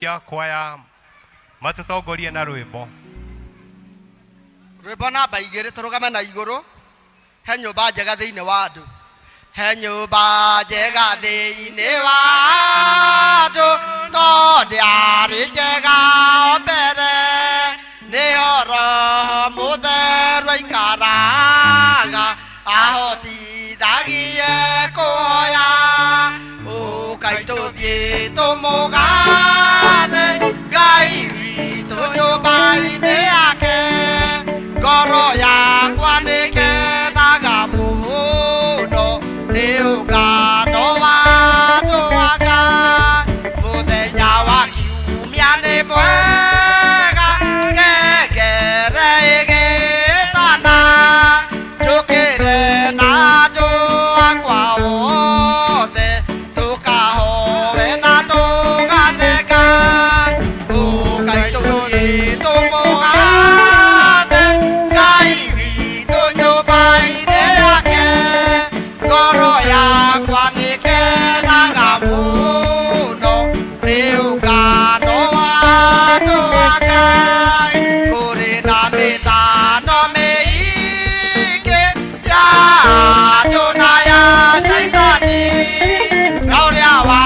Cia kwaya matũtongorie na rwĩmbo. Rwĩmbo namba 2, tũrũgame na igũrũ. He nyũmba njega thĩinĩ wa andũ, he nyũmba njega thĩinĩ wa andũ, no ndĩarĩ njega o mbere, nĩho Roho Mũtheru aikaraga ahotithagie kũhoya. Ũkai tũthiĩ tũmũgathe Ngai witũ nyũmba-inĩ yake. Ngoro yakwa nĩkenaga mũno nĩ ũngano wa andũ a Ngai. Mũthenya wa kiumia nĩ mwega, ngengere ĩgĩtana, njũkĩre na andũ akwa othe, tũkahoe na tũgathe Ngai. Ũkai tũthiĩ tũmũgathe Ngai witũ nyũmba-inĩ yake. Ngoro yakwa nĩkenaga mũno nĩ ũngano wa andũ a Ngai. Kũrĩ na mĩtano mĩingĩ ya andũ na ya Caitani, na ũrĩa wa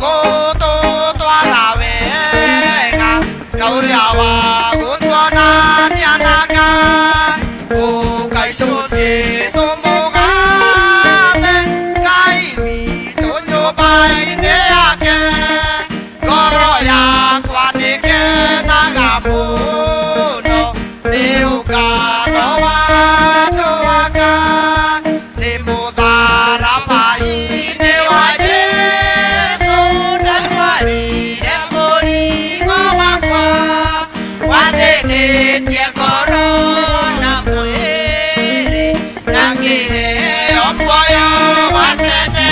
gũtũtwara wega, na ũrĩa wa gũtuonania na Ngai. Ũkai tũthiĩ tũmũgathe Ngai witũ nyũmba-inĩ yake. Ngoro yakwa nĩkenaga mũno nĩ ũngano wa andũ a Ngai. Nĩ mũtharaba-inĩ wa Jesũ ndatwarire mũrigo wakwa, wathĩnĩtie ngoro na mwĩrĩ, na ngĩheo muoyo wa tene.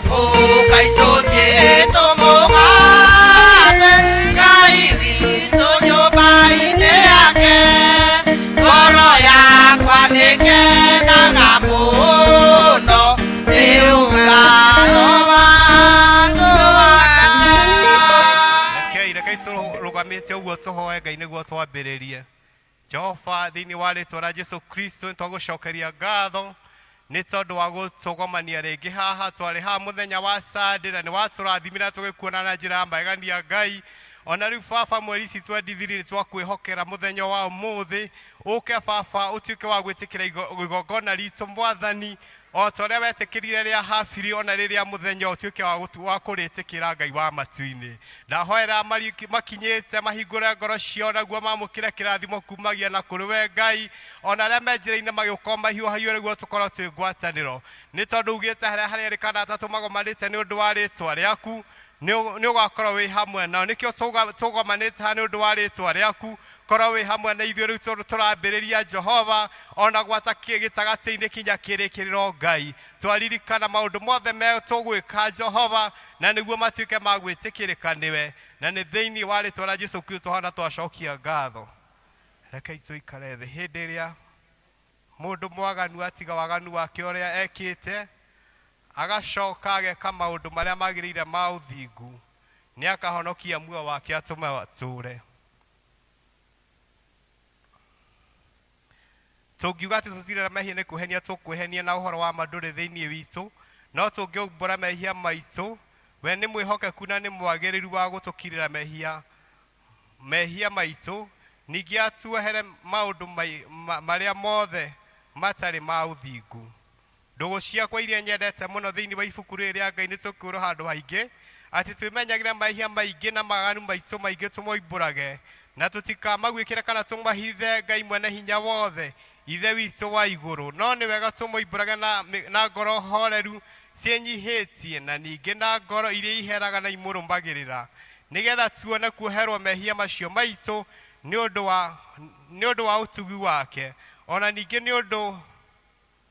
Ũkai tũthiĩ tũmũgathe Ngai witũ nyũmba-inĩ yake. Ngoro yakwa nĩkenaga mũno nĩ ũngano wa andũ a Ngai. Rekei tũrũgamĩte ũguo tũhoe Ngai nĩguo twambĩrĩrie. Jehova, thĩinĩ wa rĩtwa rĩa Jesu Kristo, nĩ twagũcokeria ngatho nĩ tondũ wa gũtũgomania rĩngĩ haha. Twarĩ haha mũthenya wa Sunday na nĩ watũrathimire tũgĩkuona na njĩra ya magegania Ngai. Ona rĩu Baba, mweri ici 23 nĩ twakwĩhokera mũthenya wa ũmũthĩ. Ũke Baba, ũtuĩke wa gwĩtĩkĩra igongona ritũ Mwathani, o ta ũrĩa wetĩkĩrire rĩa Habili, ona rĩrĩa mũthenya ũtuĩke wa kũrĩtĩkĩra Ngai wa matu-inĩ. Ndahoera makinyĩte mahingũre ngoro ciao naguo mamũkĩre kĩrathimo kumagia na kũrĩ we Ngai, ona arĩa me njĩra-inĩ magĩũka mahiũhahiũ nĩguo tũkorwo twĩ ngwatanĩro, nĩ tondũ ugĩte harĩa harĩa erĩ kana atatũ magomanĩte nĩ ũndũ wa rĩtwa rĩaku nĩ ũgakorwo wĩ hamwe nao. Nĩkĩo tũgomanĩte haha nĩ ũndũ wa rĩtwa rĩaku. Korwo wĩ hamwe na ithuĩ rĩu tũrambĩrĩria Jehova, ona gwata gĩtagatĩ-inĩ kinya kĩrĩkĩrĩro Ngai. Twaririkana maũndũ mothe me tũgwĩka Jehova, na nĩguo matuĩke ma gwĩtĩkĩrĩka nĩwe, na nĩ thĩinĩ wa rĩtwa rĩa Jesu Kristo hana twacokia ngatho. Rekei tũikare thĩ. Hĩndĩ ĩrĩa mũndũ mwaganu atiga waganu wake ũrĩa ekĩte, agacoka ageka maũndũ marĩa magĩrĩire ma ũthingu, nĩ akahonokia muoyo wake atũme atũũre. Tũngiuga atĩ tũtirĩ na mehia nĩ kwĩhenia tũkwĩhenia, na ũhoro wa ma ndũrĩ thĩinĩ witũ. No tũngĩumbũra mehia maitũ, we nĩ mwĩhokeku na nĩ mwagĩrĩru wa gũtũkirĩra mehia maitũ, ningĩ atuohere maũndũ marĩa mothe matarĩ ma ũthingu. Ndũgũ ciakwa iria nyendete mũno, thĩinĩ wa ibuku rĩrĩ rĩa Ngai nĩ tũkwĩrwo handũ haingĩ atĩ twĩmenyagĩre mehia maingĩ na maganu maitũ maingĩ tũmoimbũrage, na tũtikamaguĩkĩre kana tũmahithe Ngai mwene hinya wothe, Ithe witũ wa igũrũ. No nĩ wega tũmoimbũrage na ngoro horeru ciĩnyihĩtie, na ningĩ na ngoro iria iheraga na imũrũmagĩrĩra, nĩgetha tuone kuoherwo mehia macio maitũ nĩ ũndũ wa ũtugi wake, ona ningĩ nĩ ũndũ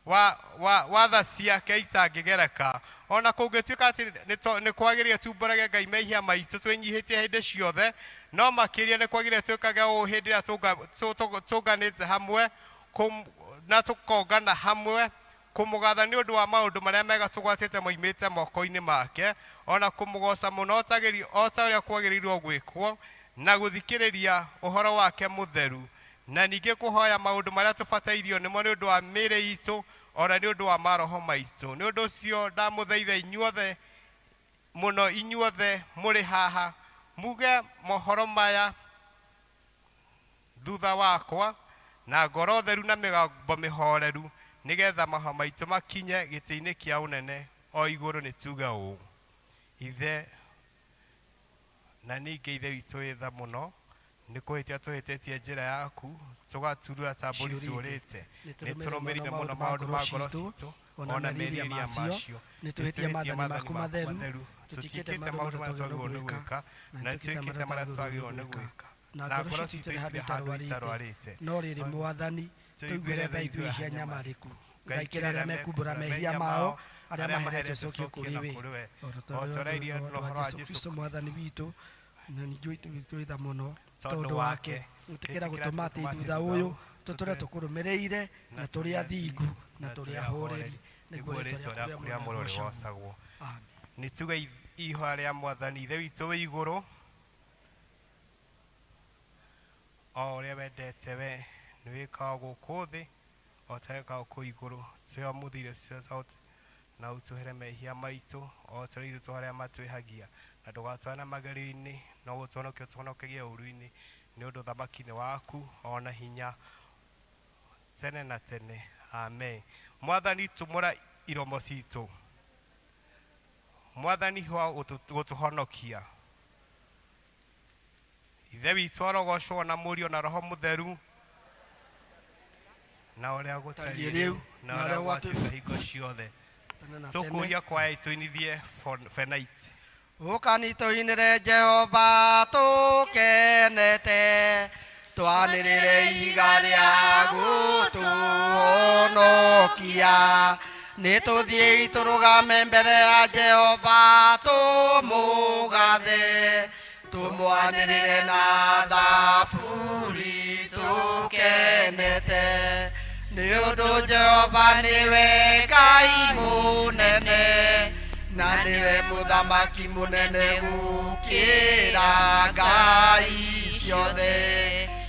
wa tha ciake itangĩgereka. Ona kũngĩtuĩka atĩ nĩ kwagĩrĩire tumbũrage Ngai mehia maitũ twĩnyihĩtie hĩndĩ ciothe, no makĩria nĩ kwagĩrĩire twĩkage ũũ hĩndĩ ĩrĩa tũnganĩte hamwe na tũkongana hamwe. Kũmũgatha nĩ ũndũ wa maũndũ marĩa mega tũgwatĩte moimĩte moko-inĩ make, ona kũmũgooca mũno o ta ũrĩa kwagĩrĩirwo gwĩkwo, na gũthikĩrĩria ũhoro wake mũtheru, na ningĩ kũhoya maũndũ marĩa tũbatairio nĩmo nĩ ũndũ wa mĩĩrĩ itũ, o na nĩ ũndũ wa maroho maitũ. Nĩ ũndũ ũcio ndamũthaitha inyuothe, mũno inyuothe mũrĩ haha, muge mohoro maya thutha wakwa, na ngoro theru na mĩgambo mĩhoreru, nĩgetha mahoya maitũ makinye gĩtĩ-inĩ kĩa ũnene o igũrũ. Nĩ tuge ũũ, Ithe na ningĩ Ithe witũ wĩ tha mũno, nĩ kũhĩtia tũhĩtĩtie njĩra yaku, tũgaturura ta mbũri ciũrĩte. Nĩ tũrũmĩrĩire mũno maũndũ ma ngoro citũ, o na merirĩria macio. Nĩ tũhĩtie maathani maku matheru, tũtiĩkĩte maũndũ marĩa twagĩrĩirwo nĩ gwĩka, na nĩ twĩkĩte marĩa tũtagĩrĩirwo nĩ gwĩka, na ngoro citũ itirĩ handũ itarwarĩte. No rĩrĩ, Mwathani, tũiguĩre tha ithuĩ ihia nyamarĩku. Ngai kĩra arĩa mekumbũra mehia mao, arĩa maheretio cokio kũrĩ we, o ta ũrĩa iria ũhoro wa Jesu Kristo Mwathani witũ, na ningĩ witũ tha mũno tondũ wake, ĩtĩkĩra gũtũma atĩ thutha ũyũ tũtũre tũkũrũmĩrĩire na tũrĩ athingu na tũrĩ ahoreri, nĩguo rĩtwa rĩaku rĩamũre rĩgocagwo. Amen. Nĩ tuge ihoya rĩa Mwathani. Ithe witũ wĩ igũrũ, o ũrĩa wendete we nĩ wĩkaga gũkũ thĩ o ta wĩkaga kũu igũrũ. Tũhe ũmũthĩ irio cia na ũtũhere mehia maitũ o ta ũrĩa ithuĩ tũharĩa matwĩhagia, na ndũgatware na magerio-inĩ, no gũtũhonokia ũtũhonokagie ũũru-inĩ, nĩ ũndũ ũthamaki nĩ waku o na hinya tene na tene. Amen. Mwathani, tumũra iromo citũ. Mwathani, wa gũtũhonokia. Ithe witũ arogocwo na Mũriũ na Roho Mũtheru, na ũrĩa gũtariĩ rĩu, na ũrĩa gwatuĩka hingo ciothe. Tene na tene. Tũkũria kwaya itũinithie Fenait. Ũkani tũinĩre Jehova tũkenete, twanĩrĩre ihiga rĩa gũtũhonokia. Nĩ tũthiĩi tũrũgame mbere ya Jehova tũmũgathe, tũmwanĩrĩre na thaburi tũkenete, nĩ ũndũ Jehova nĩwe Ngai mũnene, na nĩwe mũthamaki mũnene gũkĩra ngai ciothe.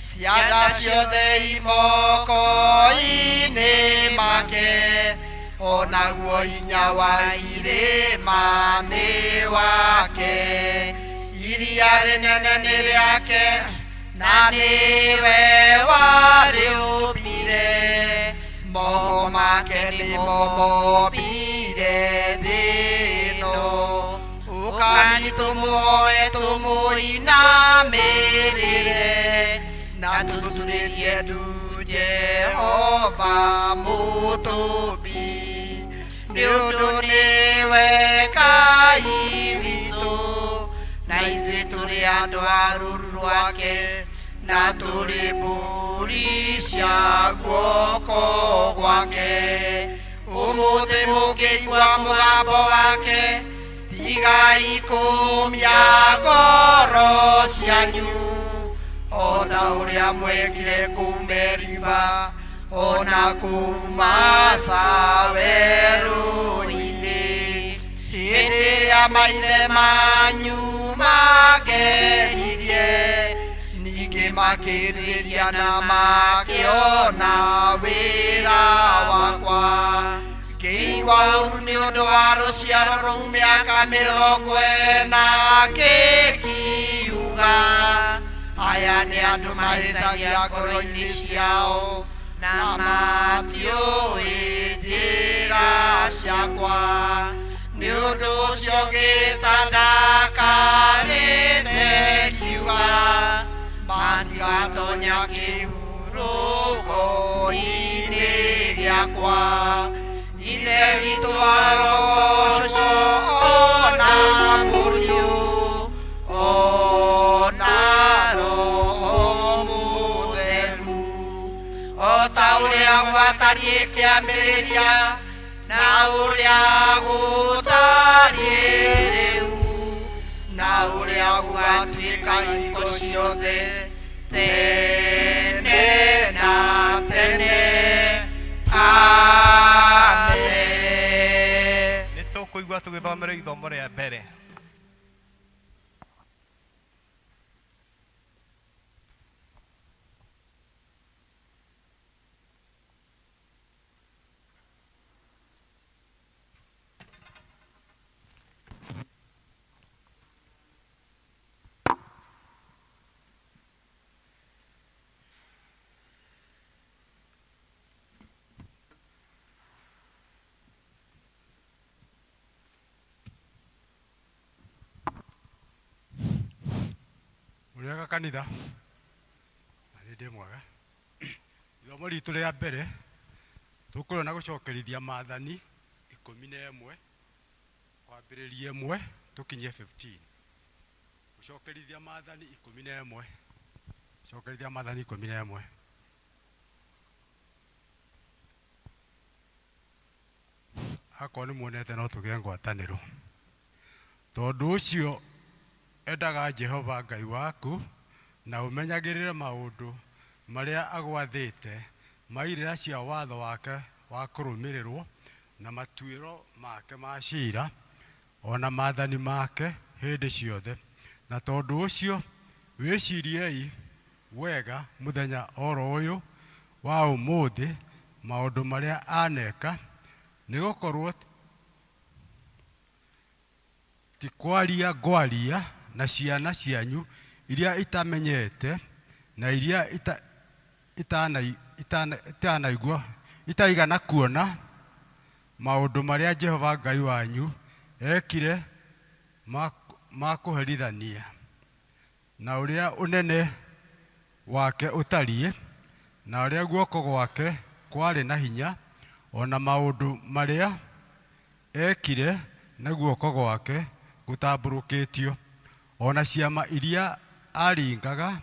Cianda ciothe imoko-inĩ make, onaguo hinya wa irĩma nĩ wake. Iria rĩnene nĩ rĩake, na nĩwe warĩũmbire. Moko make nĩmo mombire thĩ ĩno. Ũkani tũmũhoe, tũmũinamĩrĩre, na tũturĩrie ndu Jehova mũtũmbi, nĩ ũndũ nĩwe Ngai witũ, na ithuĩ tũrĩ andũ a rũũru rwake, na tũrĩ mbũri cia guoko gwake. Ũmũthĩ mũngĩigua mũgambo wake, tigai kũmia ngoro cianyu o ta ũrĩa mwekire kũu Meriba, ona kũu Masa werũ-inĩ, hĩndĩ ĩrĩa maithe manyu mageririe, ningĩ makĩrĩria na makĩona wĩra wakwa. Ngĩigua ũru nĩ ũndũ wa rũciaro rũu mĩaka 40, ngĩkiuga, "Aya nĩ andũ mahĩtagia ngoro-inĩ ciao, na matiũĩ njĩra ciakwa." Nĩ ũndũ ũcio ngĩĩta ndakarĩte ngiuga, "Matigatonya kĩhurũko-inĩ gĩakwa." Ithe witũ arogocwo, ona Mũriũ, ona Roho Mũtheru, o ta ũrĩa gwatariĩ kĩambĩrĩria, na ũrĩa gũtariĩ rĩu, na ũrĩa gũgatuĩka hingo ciothe, tene na tene. Amen. Nĩguo tũgĩthomere ithomo rĩa mbere. Mũrĩega kanitha, na nĩ ndĩ mwega. Ithomo ritũ rĩa mbere tũkũrora na gũcokerithia maathani 11, kwambĩrĩria 1 tũkinye 15. Gũcokerithia maathani 11, gũcokerithia maathani 11. Akorwo nĩ muonete no tũgĩe ngwatanĩro. Tondũ ũcio endaga Jehova Ngai waku na ũmenyagĩrĩre maũndũ marĩa agwathĩte ma irĩra cia watho wake wa kũrũmĩrĩrwo, na matuĩro make ma ciira, o na maathani make hĩndĩ ciothe. Na tondũ ũcio wĩciriei wega mũthenya o ro ũyũ wa ũmũthĩ maũndũ marĩa aneka, nĩgũkorwo ti kwaria ngwaria na ciana cianyu iria itamenyete na iria itanaigua itaigana kuona maũndũ marĩa Jehova Ngai wanyu ekire ma kũherithania, na ũrĩa ũnene wake ũtariĩ, na ũrĩa guoko gwake kwarĩ na hinya, o na maũndũ marĩa ekire na guoko gwake gũtambũrũkĩtio, o na ciama iria aringaga,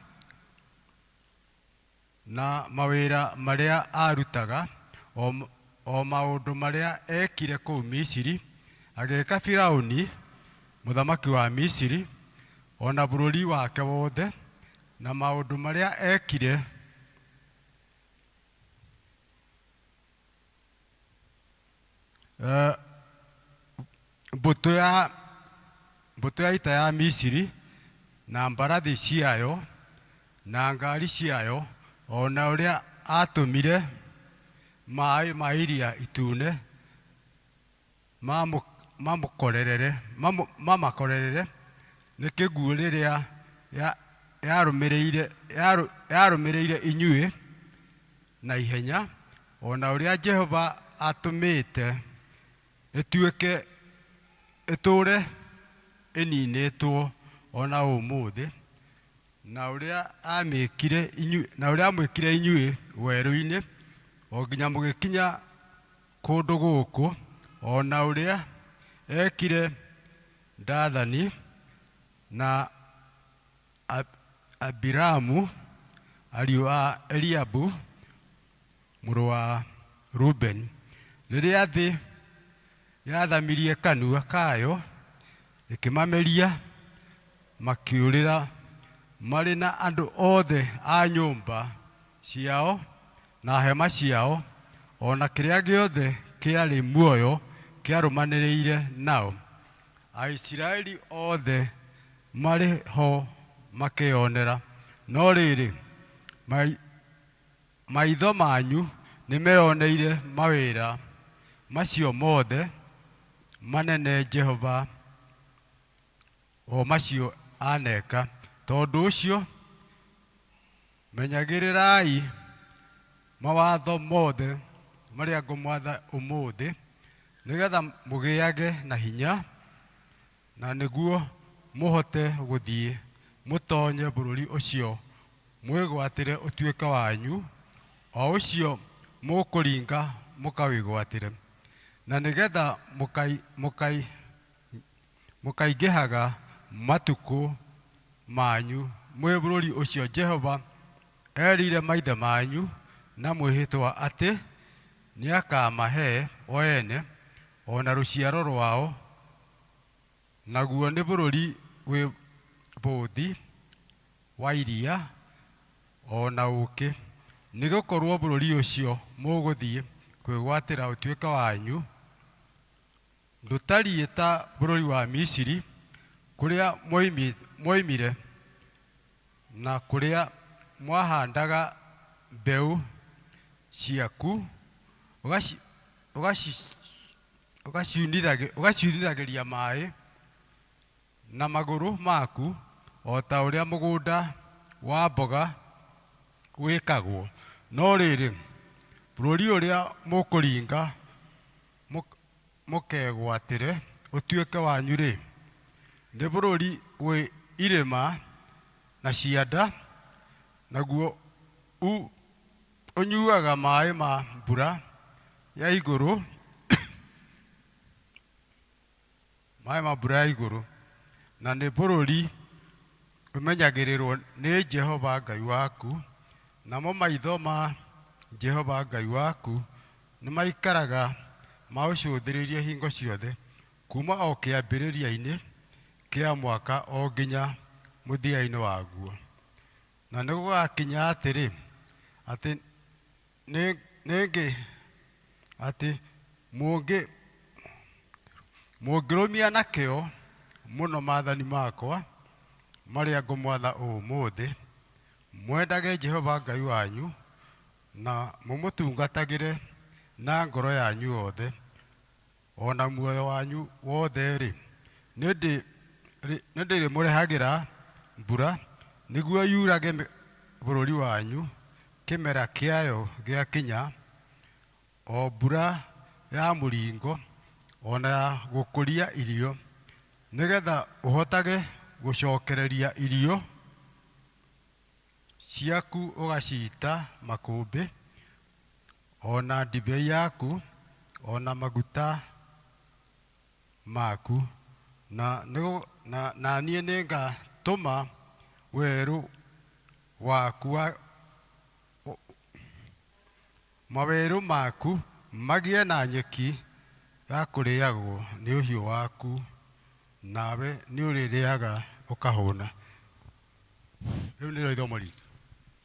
na mawĩra marĩa arutaga, o maũndũ marĩa ekire kũu Misiri, agĩĩka Firaũni mũthamaki wa Misiri, o na bũrũri wake wothe, na maũndũ marĩa ekire mbũtũ ya ita ya Misiri, na mbarathi ciayo, na ngari ciayo, o na ũrĩa aatũmire maaĩ ma Iria Itune mamakorerere nĩ kĩguũ rĩrĩa yarũmĩrĩire inyuĩ na ihenya, o na ũrĩa Jehova atũmĩte ĩtuĩke ĩtũũre ĩninĩtwo o na ũmũthĩ, na ũrĩa amĩkire inyuĩ werũ-inĩ o nginya mũgĩkinya kũndũ gũkũ, o na ũrĩa ekire Dathani na Abiramu ariũ a Eliabu mũrũ wa Rubeni, rĩrĩa thĩ yathamirie kanua kayo ĩkĩmameria, makĩũrĩra marĩ na andũ othe a nyũmba ciao na hema ciao, o na kĩrĩa gĩothe kĩarĩ muoyo kĩarũmanĩrĩire nao. Aisiraeli othe marĩ ho makĩonera. No rĩrĩ, maitho manyu nĩmeoneire mawĩra macio mothe manene Jehova o macio aneka. Tondũ ũcio menyagĩrĩrai mawatho mothe marĩa ngũmwatha ũmũthĩ, nĩgetha mũgĩage na hinya, na nĩguo mũhote gũthiĩ mũtonye bũrũri ũcio mwĩgwatĩre ũtuĩke wanyu, o ũcio mũkũringa mũkawĩgwatĩre, na nĩgetha mũkaingĩhaga matukũ manyu mwĩ bũrũri ũcio Jehova erĩire maithe manyu na mwĩhĩtwa atĩ nĩakamahe o ene, o na rũciaro rwao, naguo nĩ bũrũri wĩ bũthi wa iria o na ũũkĩ, nĩgũkorwo bũrũri ũcio mũgũthiĩ kwĩgwatĩra ũtuĩke wanyu Ndũtariĩ ta bũrũri wa Misiri kũrĩa mwoimire na kũrĩa mwahandaga mbeũ ciaku ũgaciunithagĩria maĩ na magũrũ maku o ta ũrĩa mũgũnda wa mboga wĩkagwo. No rĩrĩ, bũrũri ũrĩa mũkũringa mũkegwatĩre ũtuĩke wanyu-rĩ, nĩ bũrũri wĩ irĩma na cianda, naguo ũnyuaga maĩ ma mbura ya igũrũ, maĩ ma mbura ya igũrũ, na nĩ bũrũri ũmenyagĩrĩrwo nĩ Jehova Ngai waku, namo maitho ma Jehova Ngai waku nĩmaikaraga maũcũthĩrĩirie hingo ciothe, kuma o kĩambĩrĩria-inĩ kĩa mwaka o nginya mũthia-inĩ waguo. Na nĩgũgakinya atĩrĩ, atĩ nĩngĩ atĩ mũngĩrũmia na kĩyo mũno maathani makwa marĩa ngũmwatha ũmũthĩ, mwendage Jehova Ngai wanyu na mũmũtungatagĩre na ngoro yanyu yothe o na muoyo wanyu wothe-rĩ, nĩndĩrĩmũrehagĩra mbura nĩguo yurage bũrũri wanyu kĩmera kĩayo gĩakinya, o mbura ya mũringo o na ya gũkũria irio, nĩgetha ũhotage gũcokereria irio ciaku ũgaciita makũmbĩ, o na ndibei yaku, o na maguta maku, na niĩ nĩngatũma werũ waku mawerũ maku magĩe na nyeki ya kũrĩagwo nĩ ũhiũ waku, nawe nĩũrĩrĩaga ũkahũna. Rĩu nĩrĩo ithomo ritũ.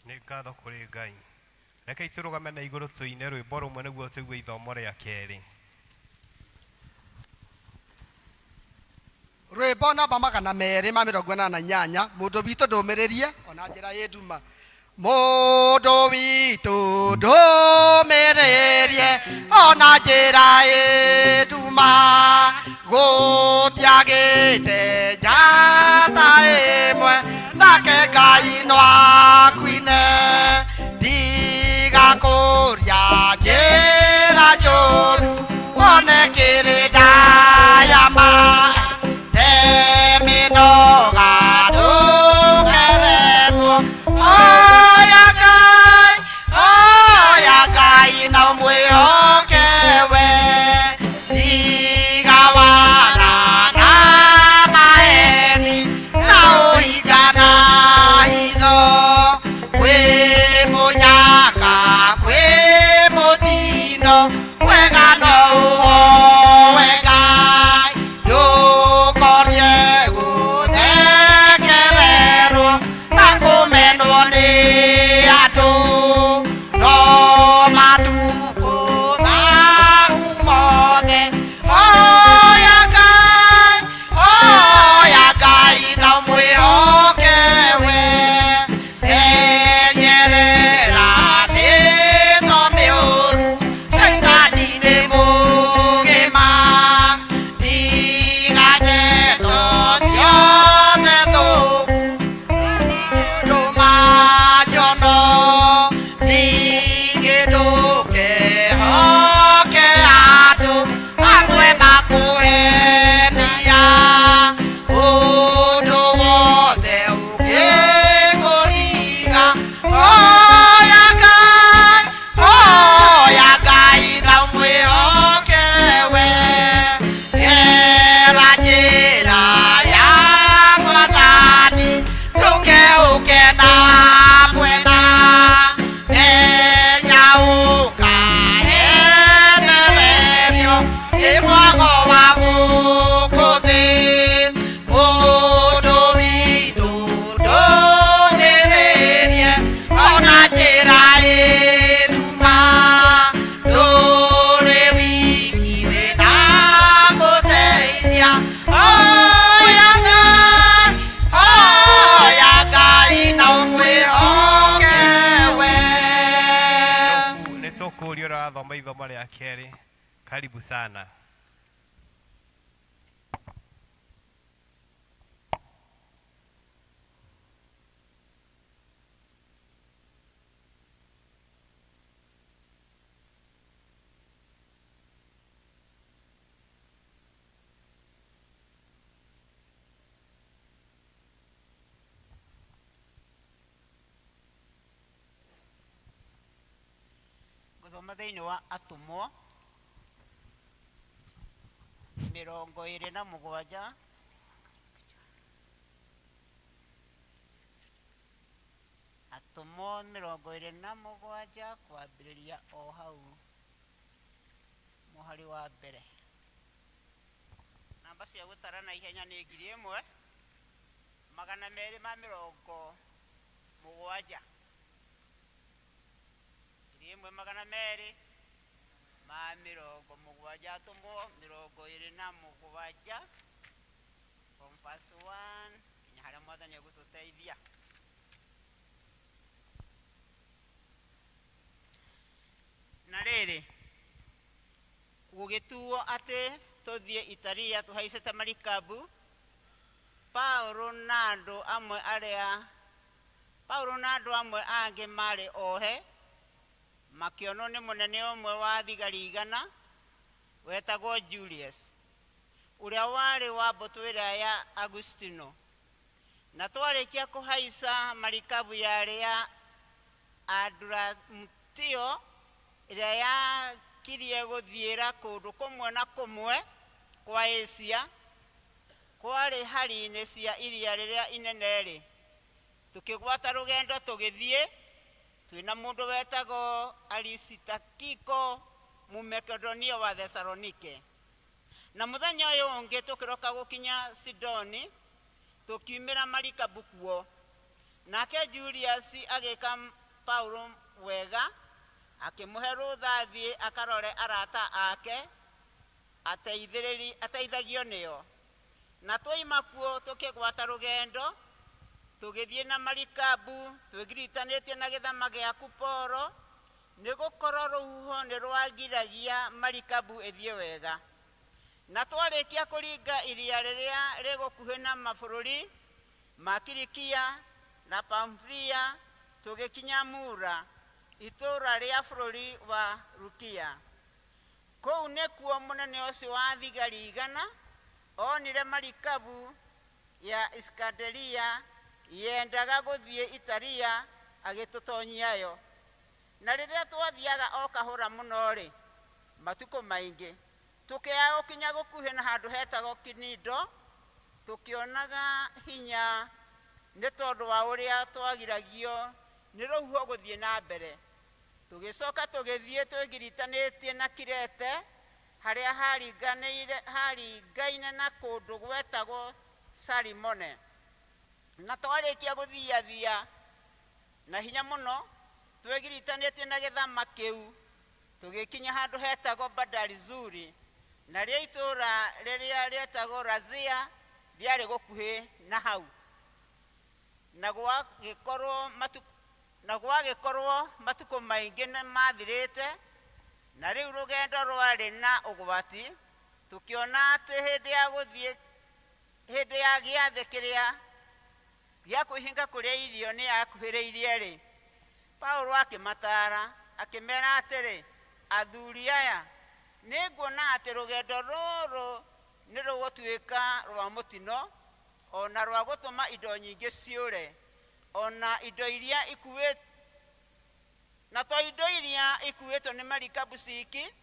Nĩ ngatho kũrĩ Ngai. Rekei tũrũgame na igũrũ tũine rwĩmbo rũmwe nĩguo tũigue ithomo rĩa kerĩ. Rwĩmbo namba 288, mũndũ witũ ndũmĩrĩrie ona njĩra ĩ nduma. Mũndũ witũ ndũmĩrĩrie ona njĩra ĩ nduma, gũtiagĩte njata ĩmwe nake Ngai no akuine. Tiga kũria njĩra njũru one kĩrĩnda ya ma teminoga ndũkeremwo. Oya Ngai, oya Ngai na ũmwĩhoke we, tiga wara na maheni. Ũrathoma ithomo rĩa kerĩ. Karibu sana. Ngũthoma thĩinĩ wa Atũmwo 27, Atũmwo 27 kwambĩrĩria o hau mũhari wa mbere. Namba cia gũtara na ihenya nĩ 1270, 1270. Atũmwo 27 from verse 1 nginya harĩa Mwathani egũtũteithia. Na rĩrĩ, gũgĩtuo atĩ tũthiĩ Italia tũhaicĩte marikabu, Paulo na andũ amwe arĩa Paulo na andũ amwe angĩ marĩ ohe makĩonwo nĩ mũnene ũmwe wa thigari 100 wetagwo Julius, ũrĩa warĩ wa mbũtũ ĩrĩa ya Agustino. Na twarĩkia kũhaica marikabu yarĩ ya Aduramutio ĩrĩa yakirie gũthiĩra kũndũ kũmwe na kũmwe kwa Asia, kwarĩ hari-inĩ cia iria rĩrĩa inene-rĩ, tũkĩgwata rũgendo tũgĩthiĩ twĩna mũndũ wetagwo Arisitakiko Mũmakedonia wa Thesalonike. Na mũthenya ũyũ ũngĩ tũkĩroka gũkinya Sidoni, tũkiumĩra marikabu kuo. Nake Julius agĩka Paulo wega, akĩmũhe rũtha athiĩ akarore arata ake ateithagio nĩo. Na twoima kuo tũkĩgwata rũgendo tũgĩthiĩ na marikabu twĩgiritanĩtie na gĩthama gĩa Kuporo, nĩ gũkorwo rũhuho nĩ rwagiragia marikabu ĩthiĩ wega. Na twarĩkia kũringa iria rĩrĩa rĩgũkuhĩ na mabũrũri ma Kilikia na Pamfilia, tũgĩkinya Mura, itũũra rĩa bũrũri wa Lukia. Kũu nĩkuo mũnene ũcio wa thigari 100 onire marikabu ya Iskanderia yendaga gũthiĩ Italia, agĩtũtonyia yo. Na rĩrĩa twathiaga o kahora mũno-rĩ, matukũ maingĩ, tũkĩaga gũkinya gũkuhĩ na handũ hetagwo Kinido, tũkĩonaga hinya nĩ tondũ wa ũrĩa twagiragio nĩ rũhuho gũthiĩ na mbere. Tũgĩcoka tũgĩthiĩ twĩgiritanĩtie na Kirete, harĩa haringaine na kũndũ gwetagwo Salimone. Na twarĩkia gũthiathia na hinya mũno twĩgiritanĩtie na gĩthama kĩu, tũgĩkinya handũ hetagwo Bandari Zuri, narĩo itũũra rĩrĩa rĩetagwo Razia rĩarĩ gũkuhĩ na hau. Na gwagĩkorwo matukũ maingĩ nĩ mathirĩte, na rĩu rũgendo rwarĩ na ũgwati, tũkĩona atĩ hĩndĩ ya gĩathĩ kĩrĩa gĩa kwĩhinga kũrĩa irio nĩ yakuhĩrĩirie-rĩ, Paulo akĩmataara akĩmera atĩrĩ, athuri aya, nĩnguona atĩ rũgendo rũrũ nĩ rũgũtuĩka rwa mũtino, ona rwa gũtũma indo nyingĩ ciũre, ona indo iria ikuĩtwo na to indo iria ikuĩtwo nĩ marikabu ciki,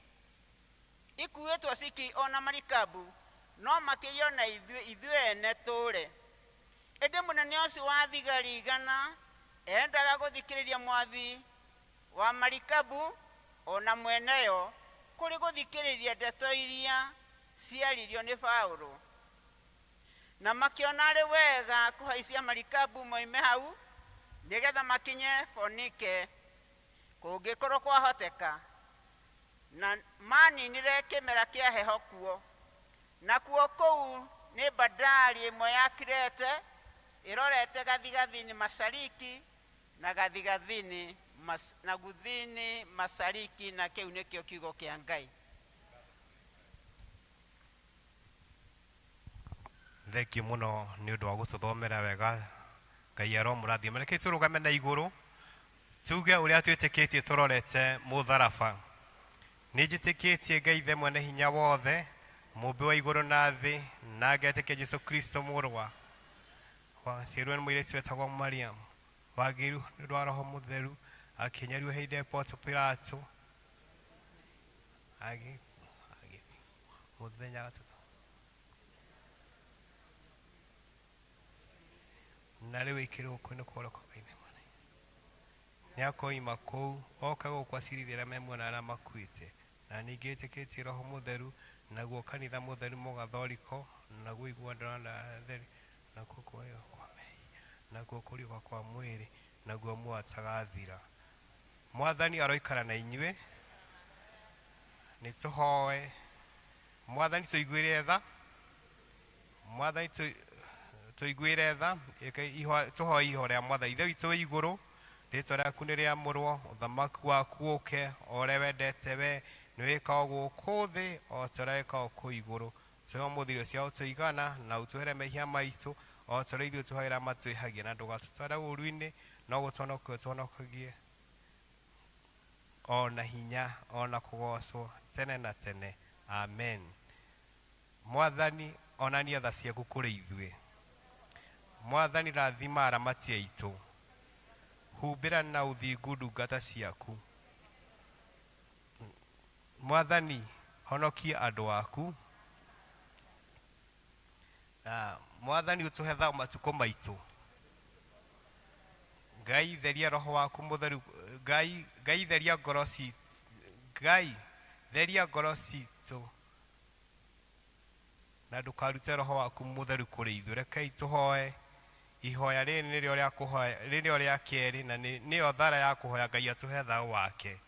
ikuĩtwo ciki ona marikabu, no makĩria ona ithuĩ ene tũũre. Ĩndĩ mũnene ũcio wa thigari 100 endaga gũthikĩrĩria mwathi wa marikabu ona mweneyo kũrĩ gũthikĩrĩria ndeto iria ciaririo nĩ Paulo. Na makĩona arĩ wega kũhaicia marikabu moime hau nĩgetha makinye Fonike kũngĩkorwo kwahoteka. Na maninire kĩmera kĩa heho kuo. Nakuo kũu nĩ bandari ĩmwe ya Kirete ĩrorete gathigathini mashariki, Na gathigathini mas, na guthini mashariki, na kĩu nĩkĩo kiugo kĩa Ngai. Thengiũ mũno nĩ ũndũ wa gũtũthomera wega. Ngai aromũrathima. Reke tũrũgame na igũrũ tuge ũrĩa twĩtĩkĩtie tũrorete mũtharaba. Nĩ njĩtĩkĩtie Ngai Ithe mwene hinya wothe, mũmbi wa igũrũ na thĩ, na ngetĩkia Jesu Kristo mũrũ wa waciarirwo nĩ mũirĩtu wetagwo Mariam, wagĩrĩirwo nĩ ũndũ wa Roho Mũtheru, akĩnyarirwo hĩndĩ ya Ponto Pilato, agĩ mũthenya wa gatatũ na rĩu ĩkĩrwo guoko-inĩ kwa ũrĩo kwa Ngai Mwene. Nĩakoima kũu oke gũkũ acirithie arĩa me muoyo na arĩa makuĩte. Na ningĩ ĩtĩkĩtie Roho Mũtheru, naguo kanitha mũtheru mũgathoriko, naguo ũiguanĩro na atheru, nakuo kuoherwo kwa mehia, nakuo kũriũka kwa mwĩrĩ, naguo muoyo ũtagathira. Mwathani aroikara na inyuĩ. Nĩ tũhoe. Mwathani tũiguĩre tha. Mwathani tũiguĩre tha. Tũhoe ihoya rĩa Mwathani. Ithe witũ wĩ igũrũ, rĩtwa rĩaku nĩ rĩamũrwo, ũthamaki waku ũke, o ũrĩa wendete we, nĩ wĩkagwo gũkũ thĩ o ta ũrĩa wĩkagwo kũu igũrũ. Tũhe ũmũthĩ irio cia gũtũigana, na ũtuohere mehia maitũ, o ta ũrĩa ithuĩ tuohagĩra arĩa matwĩhagia, na ndũgatũtware ũũru-inĩ, no gũtũhonokia ũtũhonokagie o na hinya o na kũgoocwo tene na tene. Amen. Mwathani, onania tha ciaku kũrĩ ithuĩ. Mwathani, rathima aramati aitũ. Humbĩra na ũthingu ndungata ciaku. Mwathani, honokia andũ aku. Na Mwathani, ũtũhe thayũ matukũ maitũ. Ngai, theria roho waku mũtheru. Ngai, Ngai theria ngoro citũ. Ngai, theria ngoro citũ na ndũkarute roho waku mũtheru kũrĩ ithuĩ. Rekei tũhoe. Ihoya rĩrĩ nĩrĩo rĩa kũhoya, nĩrĩo rĩa kerĩ na nĩyo thara ya kũhoya Ngai atũhe thayũ wake.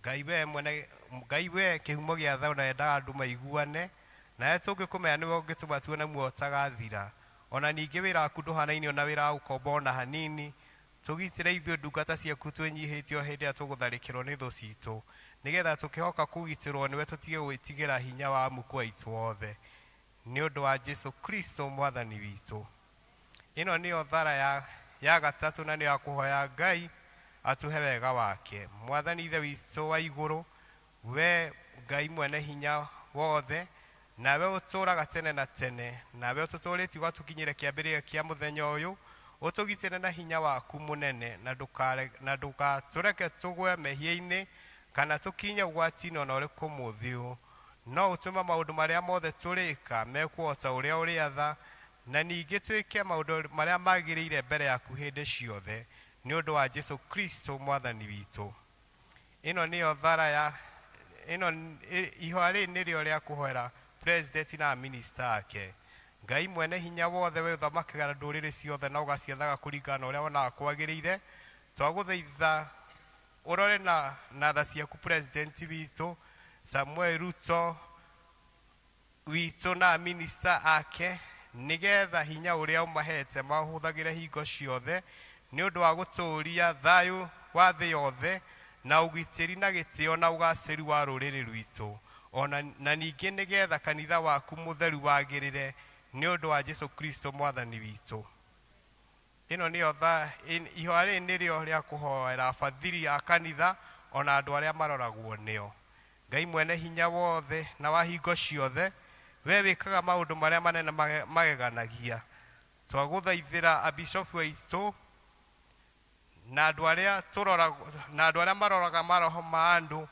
Ngai we mwene, Ngai we kĩhumo gĩa thayũ na endaga andũ maiguane, nawe tũngĩkũmenya nĩwe ũngĩtũma tuone muoyo ũtagathira. O na ningĩ wĩra waku ndũhanaine na wĩra wa gũkomba o na hanini. Tũgitĩre ithuĩ ndungata ciaku twĩnyihĩtie o hĩndĩ ĩrĩa tũgũtharĩkĩrwo nĩ thũ ciitũ, nĩ getha tũkĩhoka kũgitĩrwo nĩwe tũtige gwĩtigĩra hinya wa amuku aitũ othe. Nĩ ũndũ wa Jesu Kristo Mwathani witũ. Ĩno nĩyo thara ya, ya gatatũ na nĩyo ya kũhoya Ngai atũhe wega wake. Mwathani Ithe witũ wa igũrũ, we Ngai mwene hinya wothe, nawe ũtũũraga tene na tene, nawe ũtũtũũrĩtie ũgatũkinyĩria kĩambĩrĩria kĩa mũthenya ũyũ, ũtũgitĩre na hinya waku mũnene, na ndũgatũreke tũgwe mehia-inĩ kana tũkinye ũgwati-inĩ o na ũrĩkũ mũthĩ ũyũ. No ũtũme maũndũ marĩa mothe tũrĩka mekwo o ta ũrĩa ũrĩatha, na ningĩ twĩke maũndũ marĩa magĩrĩire mbere yaku hĩndĩ ciothe, nĩ ũndũ wa Jesu Kristo Mwathani witũ. Ĩno nĩyo thara ya ĩno ihoya rĩrĩ nĩrĩo rĩa kũhoera president na minista ake. Ngai mwene hinya wothe, we ũthamakaga ndũrĩrĩ ciothe na ũgaciathaga kũringana na ũrĩa wonaga kwagĩrĩire, twagũthaitha ũrore na tha ciaku president witũ Samuel Ruto witũ na minista ake, nĩgetha hinya ũrĩa ũmahete mahũthagĩre hingo ciothe nĩ ũndũ wa gũtũũria thayũ wa thĩ yothe na ũgitĩri na gĩtĩo na ũgacĩru wa rũrĩrĩ rwitũ, ona na ningĩ nĩgetha kanitha waku mũtheru wagĩrĩre, nĩ ũndũ wa Jesu Kristo Mwathani witũ. Ĩno nĩyo tha ihoya rĩrĩ nĩrĩo rĩa kũhoera bathiri a kanitha ona andũ arĩa maroragwo nĩo. Ngai mwene hinya wothe na wa hingo ciothe, we wĩkaga maũndũ marĩa manene mageganagia, twagũthaithĩra abishofu aitũ na andũ arĩa tũroragwo, na andũ arĩa maroraga maroho ma andũ,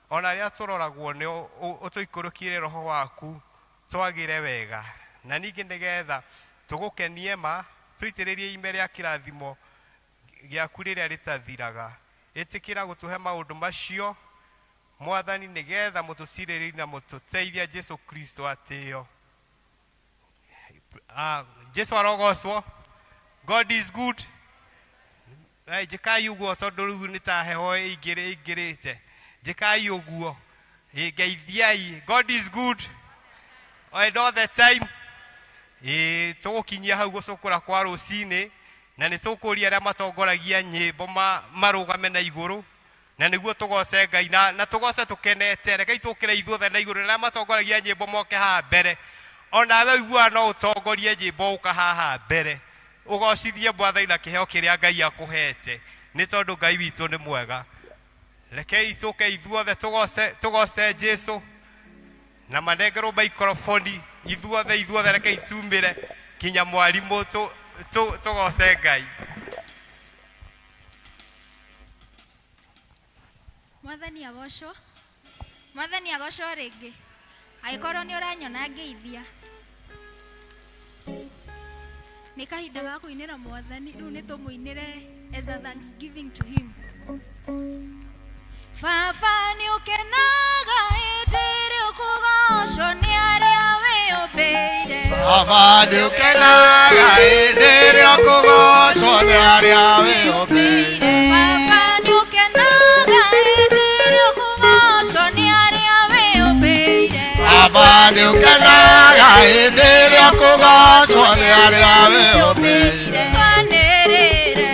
ona arĩa tũroragwo nĩo, ũtũikũrũkĩre roho waku twagĩre wega, na ningĩ nĩgetha tũgũkenie ma, tũitĩrĩrie ime rĩa kĩrathimo gĩaku rĩrĩa rĩtathiraga. Ĩtĩkĩra gũtũhe maũndũ macio, Mwathani, nĩgetha mũtũcirĩrĩri na mũtũteithia Jesu Kristo atĩo. Jesu arogocwo. God is good. Njĩkai ũguo tondũ rĩu nĩ ta heho ĩingĩrĩte. Njĩkai ũguo. Ngeithiai. God is good and all the time. Tũgũkinyia hau gũcũkũra kwa rũcinĩ. Na nĩ tũkũria arĩa matongoragia nyĩmbo marũgame na igũrũ na nĩguo tũgoce Ngai na tũgoce tũkenete. Rekei tũkĩre ithuothe na igũrũ na arĩa matongoragia nyĩmbo moke haha mbere. Onawe ũiguaga no ũtongorie nyĩmbo ũka haha mbere ũgocithie Mwathani na kĩheo kĩrĩa Ngai akũhete, nĩ tondũ Ngai witũ nĩ mwega. Rekei tũke ithuothe tũgoce tũgoce Jesu na manengerwo maikroboni ithuothe ithuothe, rekei tumĩre kinya mwarimũ tũgoce Ngai. Mwathani agocwo. Mwathani agocwo rĩngĩ. Angĩkorwo nĩ ũranyona ngeithia. Nĩ kahinda ga kũinĩra Mwathani, rĩu nĩ tũmũinĩre as a thanksgiving to him. Baba nĩ ũkenaga hĩndĩ ĩrĩa ũkũgocwo nĩ arĩa wĩyũmbĩire. Baba nĩ ũkenaga hĩndĩ ĩrĩa ũkũgocwo nĩ arĩa wĩyũmbĩire. Baba nĩ ũkenaga hĩndĩ ĩrĩa ũkũgocwo nĩ arĩa wĩyũmbĩire. Baba nĩ ũkenaga hĩndĩ ĩrĩa ũkũgocwo nĩ arĩa wĩyũmbĩire. Twanĩrĩre,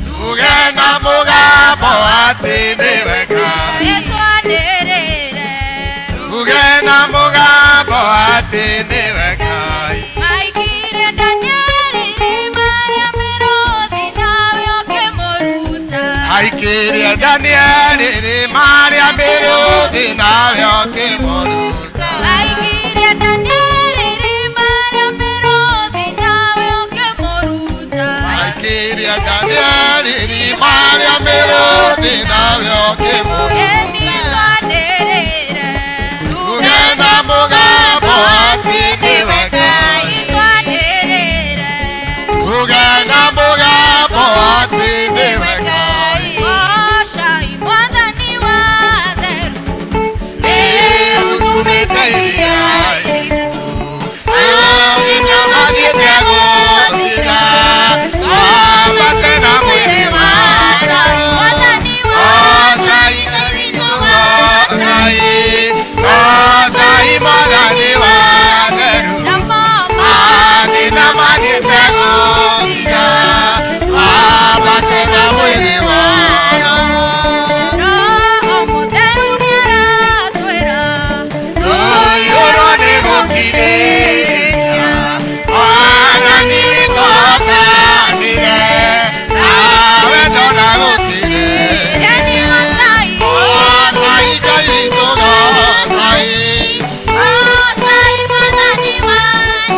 Tuge na mũgambo atĩ nĩwe Ngai. twanĩrĩre, Tuge na mũgambo atĩ nĩwe Ngai. Maikire Danieli irima rĩa mĩrũthi nawe ũkĩmũruta. Aikirie Danieli irima rĩa mĩrũthi nawe ũkĩmũruta. Aikirie Danieli irima rĩa mĩrũthi nawe ũkĩmũruta. Aikirie Danieli irima rĩa mĩrũthi nawe ũkĩmũruta. Ĩni twanĩrĩre, Tuge na mũgambo atĩ nĩwe Ngai. twanĩrĩre, Tuge na mũgambo atĩ nĩwe Ngai. Goocai Mwathani wa theru. Rĩu iria iriku, mathiĩte gũthira, ambate na mwĩrĩ wa Mwathani wa Goocai Ngai witũ, goocai, goocai Mwathani wa theru. na mama Mathĩna mathiĩte gũthira, ambate na mwĩrĩ wa Roho. Roho Mũtheru nĩaratwĩra Rũiyũrwo nĩ gũkirĩrĩria, Mwathani witũ atanire, nawe ndona gũkirĩrĩria. Ĩni goocai, Goocai Ngai witũ, goocai. goocai Mwathani wa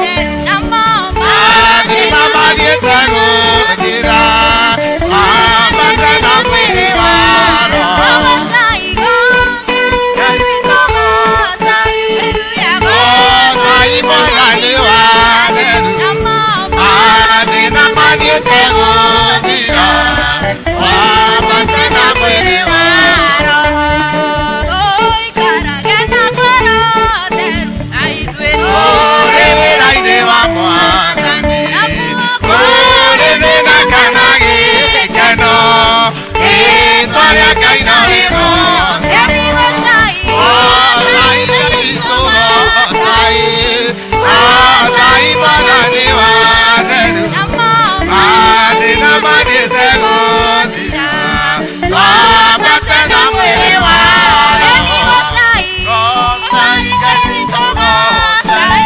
theru na mama Mathĩna mathiĩte gũthira, ambate na mwĩrĩ wa Roho. Goocai, goocai Ngai witũ, goocai. Goocai Mwathani wa theru. Na mama Mathĩna mathiĩte gũthira, ambate na mwĩrĩ wa Roho. Tũikarage na ngoro theru Ũrĩ wĩra-inĩ wa Mwathani, kũrĩ thĩna kana gĩkeno, rĩĩtwa rĩa Ngai no rĩgoocagwo. Ĩni goocai, Goocai Ngai witũ, goocai, goocai Mwathani wa theru. na mama Mathĩna mathiĩte gũthira, twambate na mwĩrĩ wa Ĩni Roho. goocai, Goocai Ngai witũ, goocai,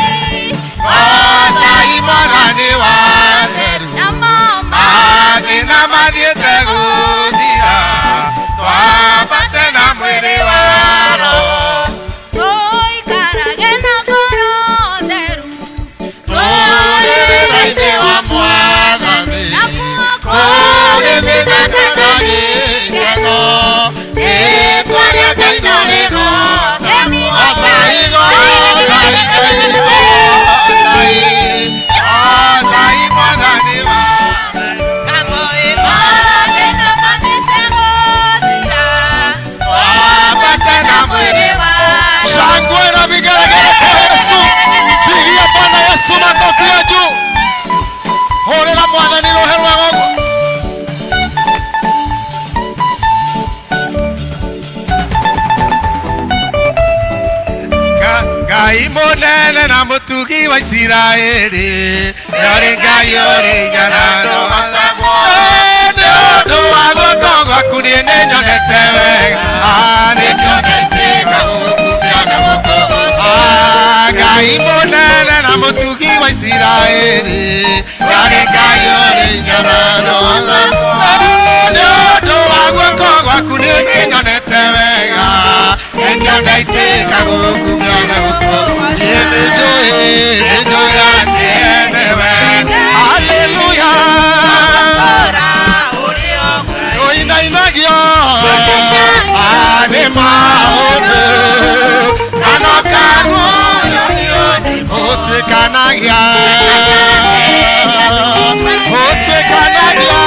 goocai Mwathani wa theru. na mama Mathĩna mathiĩte gũthira, twambate na mwĩrĩ wa Roho. Tũikarage na ngoro theru Tũrĩ wĩra-inĩ wa Mwathani, na guoko kũrĩ thĩna kana gĩkeno, rĩĩtwa rĩa Ngai no rĩgoocagwo. Ĩni Goocai, goocai Ngai witũ, goocai, goocai Mwathani wa Mathĩna mathiĩte gũthira, Twambate na mwĩrĩ wa Shangwe na vigelegele kwa Yesu. Pigia Bwana Yesu makofi ya juu. Hũrĩra Mwathani rũhĩ rwega ũguo. Ngai mũnene na mũtugi wa Isiraeli, nĩarĩ Ngai ũrĩ igana. Nĩ ũndũ wa guoko gwaku niĩ nĩnyonete wega. Ah, nĩkĩo ndaitĩka gũgũkumia na gũkũgooca. Ah, Ngai mũnene na mũtugi wa Isiraeli, arĩ Ngai ũrĩ hinya na rũtha. Nĩ ũndũ wa guoko gwaku niĩ nĩnyonete wega, nĩkĩo ndaitĩka gũgũkumia na gũkũgooca. Niĩ nĩnjũĩ, nĩnjũĩ atĩ nĩwe. Haleluya. Ũinainagio nĩ maũndũ kana kaguo ũtuĩkanagia ũtuĩkanagia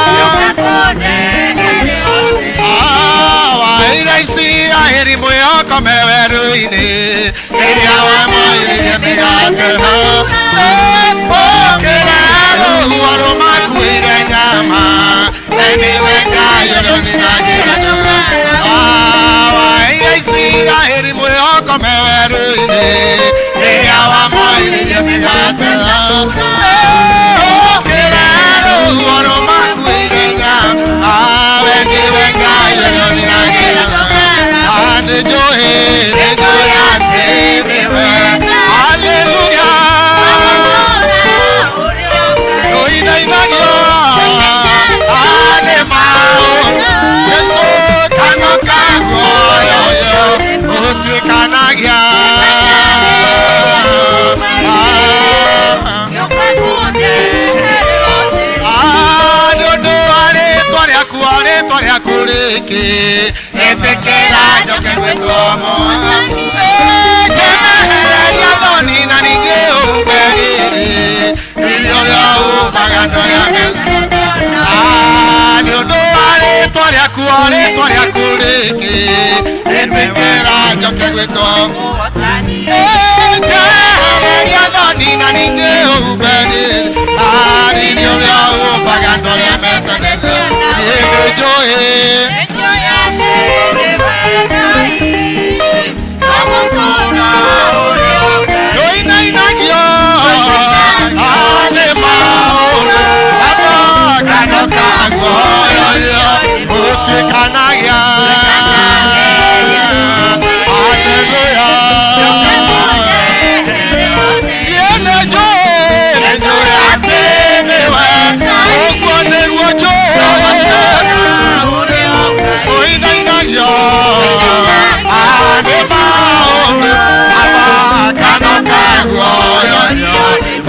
waira Isiraeli mwĩhoko me werũ-inĩ rĩrĩa wamoiririe mĩgate ũkĩra rũhuho rũmakuĩire nyama we nĩwe Ngai ũrĩa ũninagĩra ndũra waira Isiraeli mwĩhoko me werũ-inĩ rĩrĩa wamoiririe mĩgate ũkĩra rũhuho rũmakuĩire nyama we nĩwe Ngai ũrĩa ũninagĩra ndũra nĩnjũĩ nĩnjũĩ atĩ nĩwe haleluya ũinainagio nĩ maũndũ Jesũ kano kaguoyoyo ũtuĩkanagia nĩ ũndũ wa rĩtwa rĩaku o rĩtwa rĩaku rĩkĩ ĩtĩkĩra njoke gwĩtwo mwathani njemehereria thoni na ningĩ ũmbe rĩrĩ rĩrĩa ũrĩa ũmbaga andũ arĩa me nĩ ũndũ wa rĩtwa rĩaku o rĩtwa rĩaku rĩkĩ ĩtĩkĩra njoke gwĩtwo njehereria thoni na ningĩ ũmbe rĩrĩ rĩrĩa ũrĩa ũmbaga andũ arĩa metanĩte niĩ nĩnjũĩ ũinainagio nĩ maũndũ kano kaguoyoyo ũtuĩkanagia haleluya niĩ nĩnjũĩ nĩnjũĩ atĩ nĩwe ũguo nĩguo njũĩ ũinainagio nĩ maũndũ kano kaguoyoyo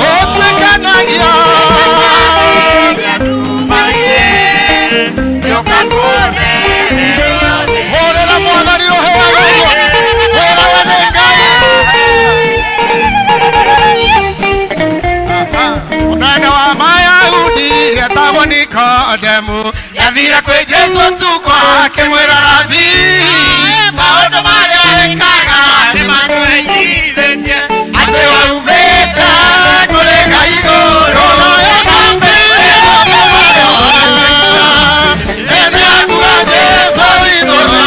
ũtuĩkanagia hũrĩra mwathani rũhĩa rũguo wĩra we nĩ Ngai mũnene wa Mayahudi etagwo Nikodemu athire kwĩ Jesũ tukũ akĩmwĩra rabi maũndũ marĩa wĩkaga nĩ matũmenyithĩtie atĩ waumĩte kũrĩ Ngai igũrũ noyo kambĩrĩria ene akuga Jesũ witũ igũrũ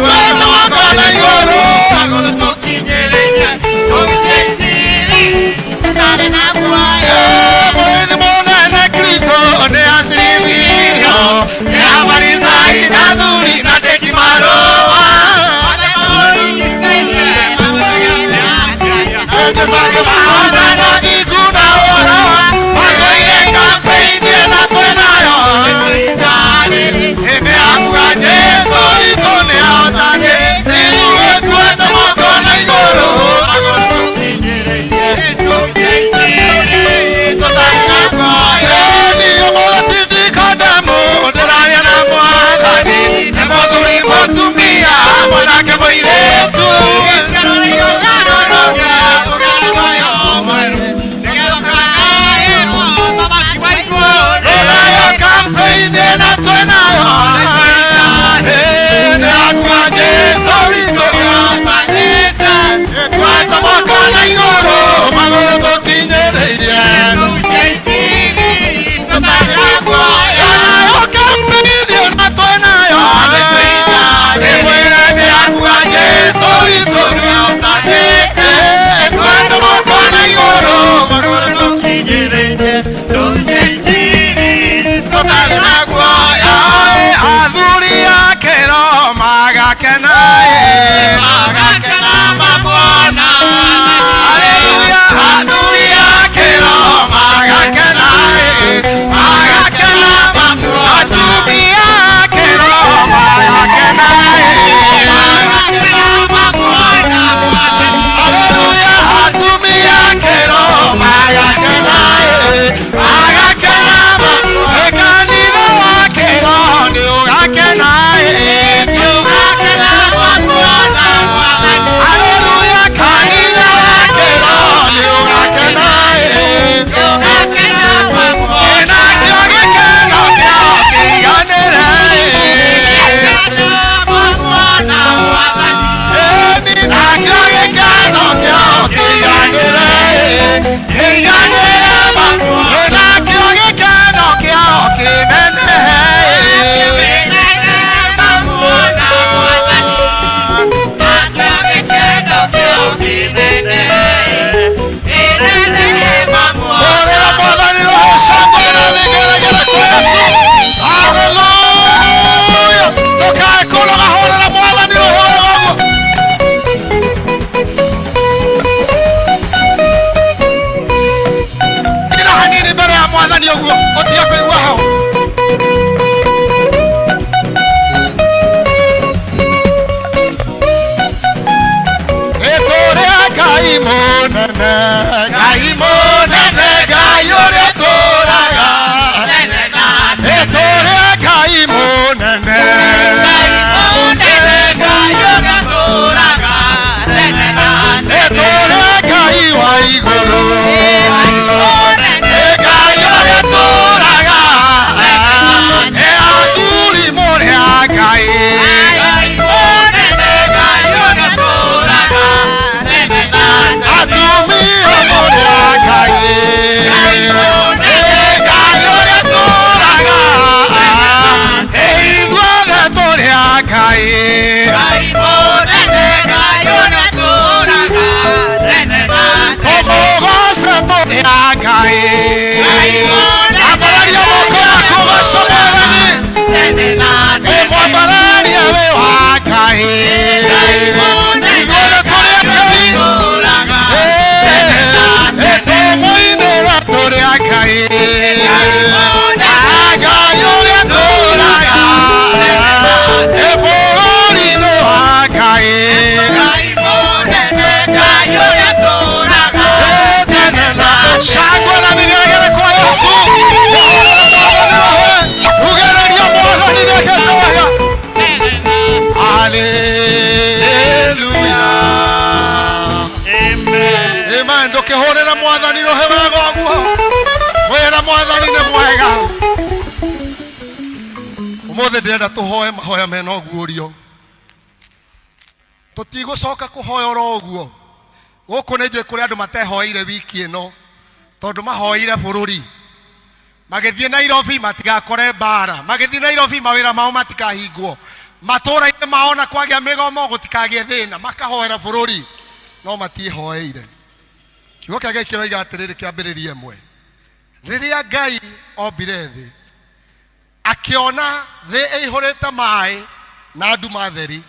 twĩtũmagwo na igũrũ Mũrĩithi mũnene Kristo nĩ acirithirio nĩ Mena guoya athuri a kĩro magakena magakena makuona Haleluya athuri a kĩro magakena magakena makuona atumia a kĩro magakena magakena makuona Haleluya atumia a kĩro magakena magakena makuona kanitha wa kĩro nĩ ũgakena Haleluya kanitha wa kĩro nĩ ũgakena Nakĩo gĩkeno kĩao kĩiganĩre Nakĩo gĩkeno kĩao kĩiganĩre Kĩiganĩre Nakĩo gĩkeno kĩao kĩnenehe Hũrĩra Mwathani roho shangwe na vigelegele kwa Yesu. Haleluya. Ndũkae kũnoga, hũrĩra Mwathani roho wega ũguo. Ira hanini mbere ya Mwathani ũguo, ũtige kũigua heho. Gĩtũrĩa Ngai mũnene, Ngai mũnene, Ngai ũrĩa ũtũũraga. Gĩtũrĩa Ngai mũnene, Gĩtũrĩa Ngai wa igũrũ. Ngai ũrĩa ũtũũraga. Ĩ athuri mũrĩ a Ngai. Atumia mũrĩ a Ngai. Ngai ũrĩa ũtũũraga. Ĩ ithuothe tũrĩ a Ngai. Tũmũgooce tũrĩ a Ngai. Ambararia moko maku goca Mwathani. Ĩ mwambararia wĩ wa Ngai. Ithuothe tũrĩ a Ngai. Ĩ tũmũinĩra tũrĩ a Ngai. Ngai ũrĩa ũtũũraga. Ĩ bũrũri-inĩ wa Ngai. Shangwe na vigelegele kwa Yesu. Mwathani wahe. Ugereria Mwathani nĩekĩte wega. Haleluya. Amen. Ndũkĩhũrĩra Mwathani rũhĩ wega ũguo. Mwĩra Mwathani nĩ mwega. Ũmũthĩ ndĩrenda tũhoe mahoya mena ũguũrio. Tũtigũcoka kũhoya oro ũguo. Gũkũ nĩ njũĩ kũrĩ andũ matehoeire wiki ĩno tondũ mahoeire bũrũri magĩthiĩ Nairobi matigakore mbara, magĩthiĩ Nairobi mawĩra mao matikahingwo, matũũra-inĩ mao na kwagĩa mĩgomo gũtikagĩe thĩna, makahoera bũrũri no matiĩhoeire. Kiugo kĩa Ngai kĩroiga atĩrĩrĩ kĩambĩrĩria ĩmwe, rĩrĩa Ngai ombire thĩ akĩona thĩ ĩihũrĩte maĩ na nduma theri,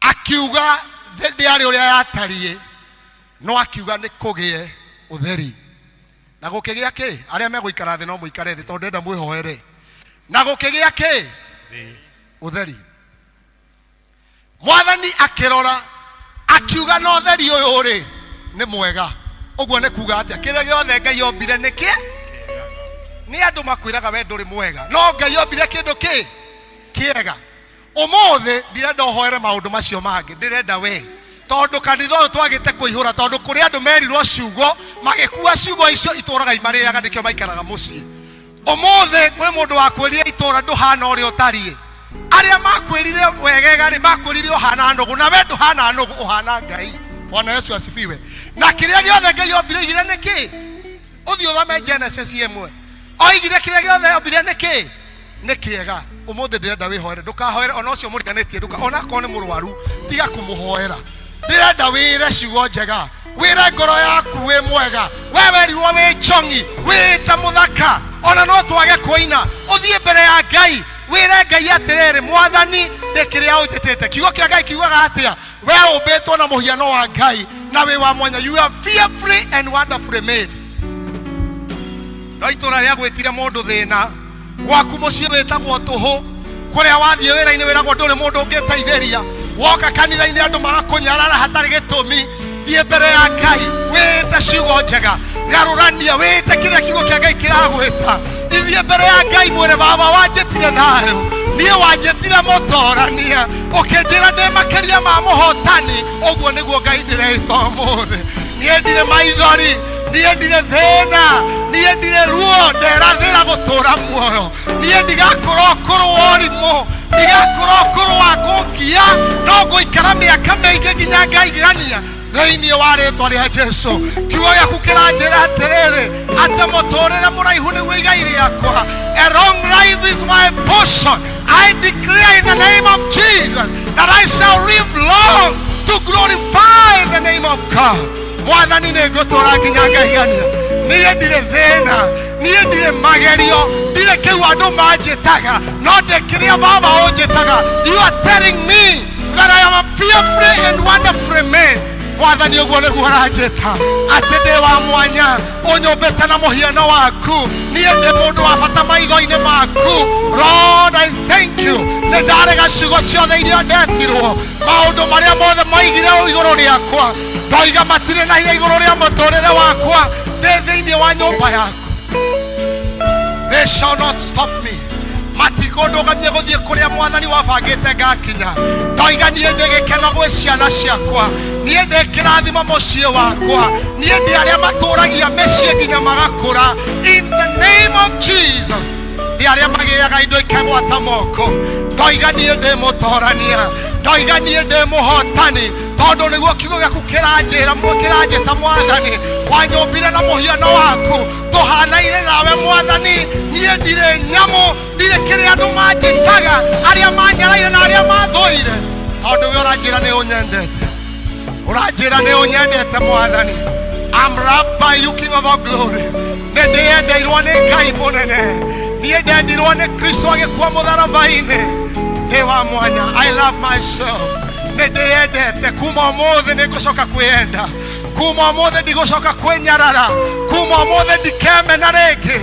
akiuga thĩ ndĩarĩ ũrĩa yatariĩ, no akiuga nĩ kũgĩe ũtheri. Na gũkĩgĩa kĩ? Arĩa megũikara thĩ no mũikare thĩ tondũ ndĩrenda mwĩhoere. Na gũkĩgĩa kĩ? Ũtheri. Mwathani akĩrora akiuga na ũtheri ũyũ rĩ nĩ mwega. Ũguo nĩ kuga atĩa? Kĩrĩa gĩothe Ngai ombire nĩ kĩ? Nĩ andũ makwĩraga we ndũrĩ mwega, no Ngai ombire kĩndũ kĩ kĩega. Ũmũthĩ ndirenda ũhoere maũndũ macio mangĩ, ndĩrenda we tondũ kanitha ũyũ twagĩte kũihũra tondũ kũrĩ andũ merirwo ciugo magĩkua ciugo icio itũraga imarĩaga nĩkĩo maikaraga mũciĩ. Ũmũthĩ kwĩ mũndũ wakwĩrire itũra ndũhana ũrĩa ũtariĩ. Arĩa makwĩrire wegega rĩ makwĩrire ũhana nũgũ, na we ndũhana nũgũ, ũhana Ngai. Bwana Yesu asifiwe. Na kĩrĩa gĩothe Ngai ombire oigire nĩ kĩ? Ũthiĩ ũthome Genesis ĩmwe. Oigire kĩrĩa gĩothe ombire nĩ kĩ? Nĩ kĩega. Ũmũthĩ ndĩrenda wĩhoere, ndũkahoere ona ũcio mũriganĩtie, nduka ona akorwo nĩ mũrwaru, tiga kũmũhoera. Ndĩrenda wĩre ciugo njega. Wĩre ngoro yaku wĩ mwega. We werirwo wĩ njongi, wĩĩte mũthaka, ona no twage kũina. Ũthiĩ mbere ya Ngai, wĩre Ngai atĩrĩrĩ, Mwathani, ndĩ kĩrĩa ũnjĩtĩte. Kiugo kĩa Ngai kiugaga atĩa? We ũmbĩtwo na mũhiano wa Ngai na wĩ wa mwanya. You are fearfully and wonderfully made. No itũra rĩa gwĩtire mũndũ thĩna, gwaku mũciĩ wĩtagwo tũhũ, kũrĩa wathiĩ wĩra-inĩ wĩragwo ndũrĩ mũndũ ũngĩteithĩria, woka kanitha-inĩ andũ magakũnyarara hatarĩ gĩtũmi. Thiĩ mbere ya Ngai wĩte ciugo njega, garũrania, wĩte kĩrĩa kiugo kĩa Ngai kĩragwĩta. Ithiĩ mbere ya Ngai mwĩre, Baba, wanjĩtire thayũ, niĩ wanjĩtire mũtorania, ũkĩnjĩra ndĩ makĩria ma mũhotani. Ũguo nĩguo Ngai ndĩreĩta ũmũthĩ. Niĩ ndirĩ maithori, niĩ ndirĩ thĩna, niĩ ndirĩ ruo, nderathĩra gũtũra muoyo. Niĩ ndigakũra ũkũrũ wa ũrimũ, ndigakũra ũkũrũ wa kũngia, no ngũikara mĩaka mĩingĩ nginya ngaigania thĩinĩ wa rĩtwa rĩa Jesu. Kiugo gĩaku kĩranjĩra atĩrĩrĩ, atĩ mũtũrĩre mũraihu nĩguo igai rĩakwa. A long life is my portion. I declare in the name of Jesus that I shall live long to glorify the name of God. Mwathani, nĩ ngũtũra nginya ngaigania. Niĩ ndirĩ thĩna, niĩ ndirĩ magerio, ndirĩ kĩu andũ manjĩtaga, no ndĩ kĩrĩa Baba ũnjĩtaga. You are telling me that I am a fearfully and wonderfully made. Mwathani, ũguo nĩguo ũranjĩta, atĩ ndĩ wa mwanya, ũnyũmbĩte na mũhiano waku. Niĩ ndĩ mũndũ wa bata maitho-inĩ maku. Lord, I thank you. Nĩ ndarega ciugo ciothe iria ndetirwo, maũndũ marĩa mothe moigire igũrũ rĩakwa, ndoiga matirĩ na hinya igũrũ rĩa mũtũrĩre wakwa. Ndĩ thĩinĩ wa nyũmba yaku. They shall not stop me. Matikũndũgamia gũthiĩ kũrĩa Mwathani wabangĩte ngakinya. Ndoiga niĩ ndĩ gĩkeno gwĩ ciana ciakwa, niĩ ndĩ kĩrathimo mũciĩ wakwa, niĩ ndĩ arĩa matũragia mĩciĩ nginya magakũra. In the name of Jesus. Ndĩ arĩa magĩaga indo ikagwata moko. Ndoiga niĩ ndĩ mũtorania, ndoiga niĩ ndĩ mũhotani, tondũ nĩguo kiugo gĩaku kĩranjĩra, kĩranjĩta. Mwathani, wanyũmbire na mũhiano waku, tũhanaine nawe. Mwathani, niĩ ndirĩ nyamũ, ndirĩ kĩrĩa andũ manjĩtaga, arĩa manyaraire na arĩa mathũire, tondũ we ũranjĩra nĩ ũnyendete, ũranjĩra nĩ ũnyendete. Mwathani, I'm loved by you, King of all glory. Nĩ ndĩyendeirwo nĩ Ngai mũnene. Niĩ ndendirwo nĩ Kristo agĩkua mũtharaba-inĩ. Ndĩ wa mwanya. I love myself. Nĩ ndĩyendete. Kuma ũmũthĩ nĩ ngũcoka kwĩyenda. Kuma ũmũthĩ ndigũcoka kwĩnyarara. Kuma ũmũthĩ ndikemena rĩngĩ,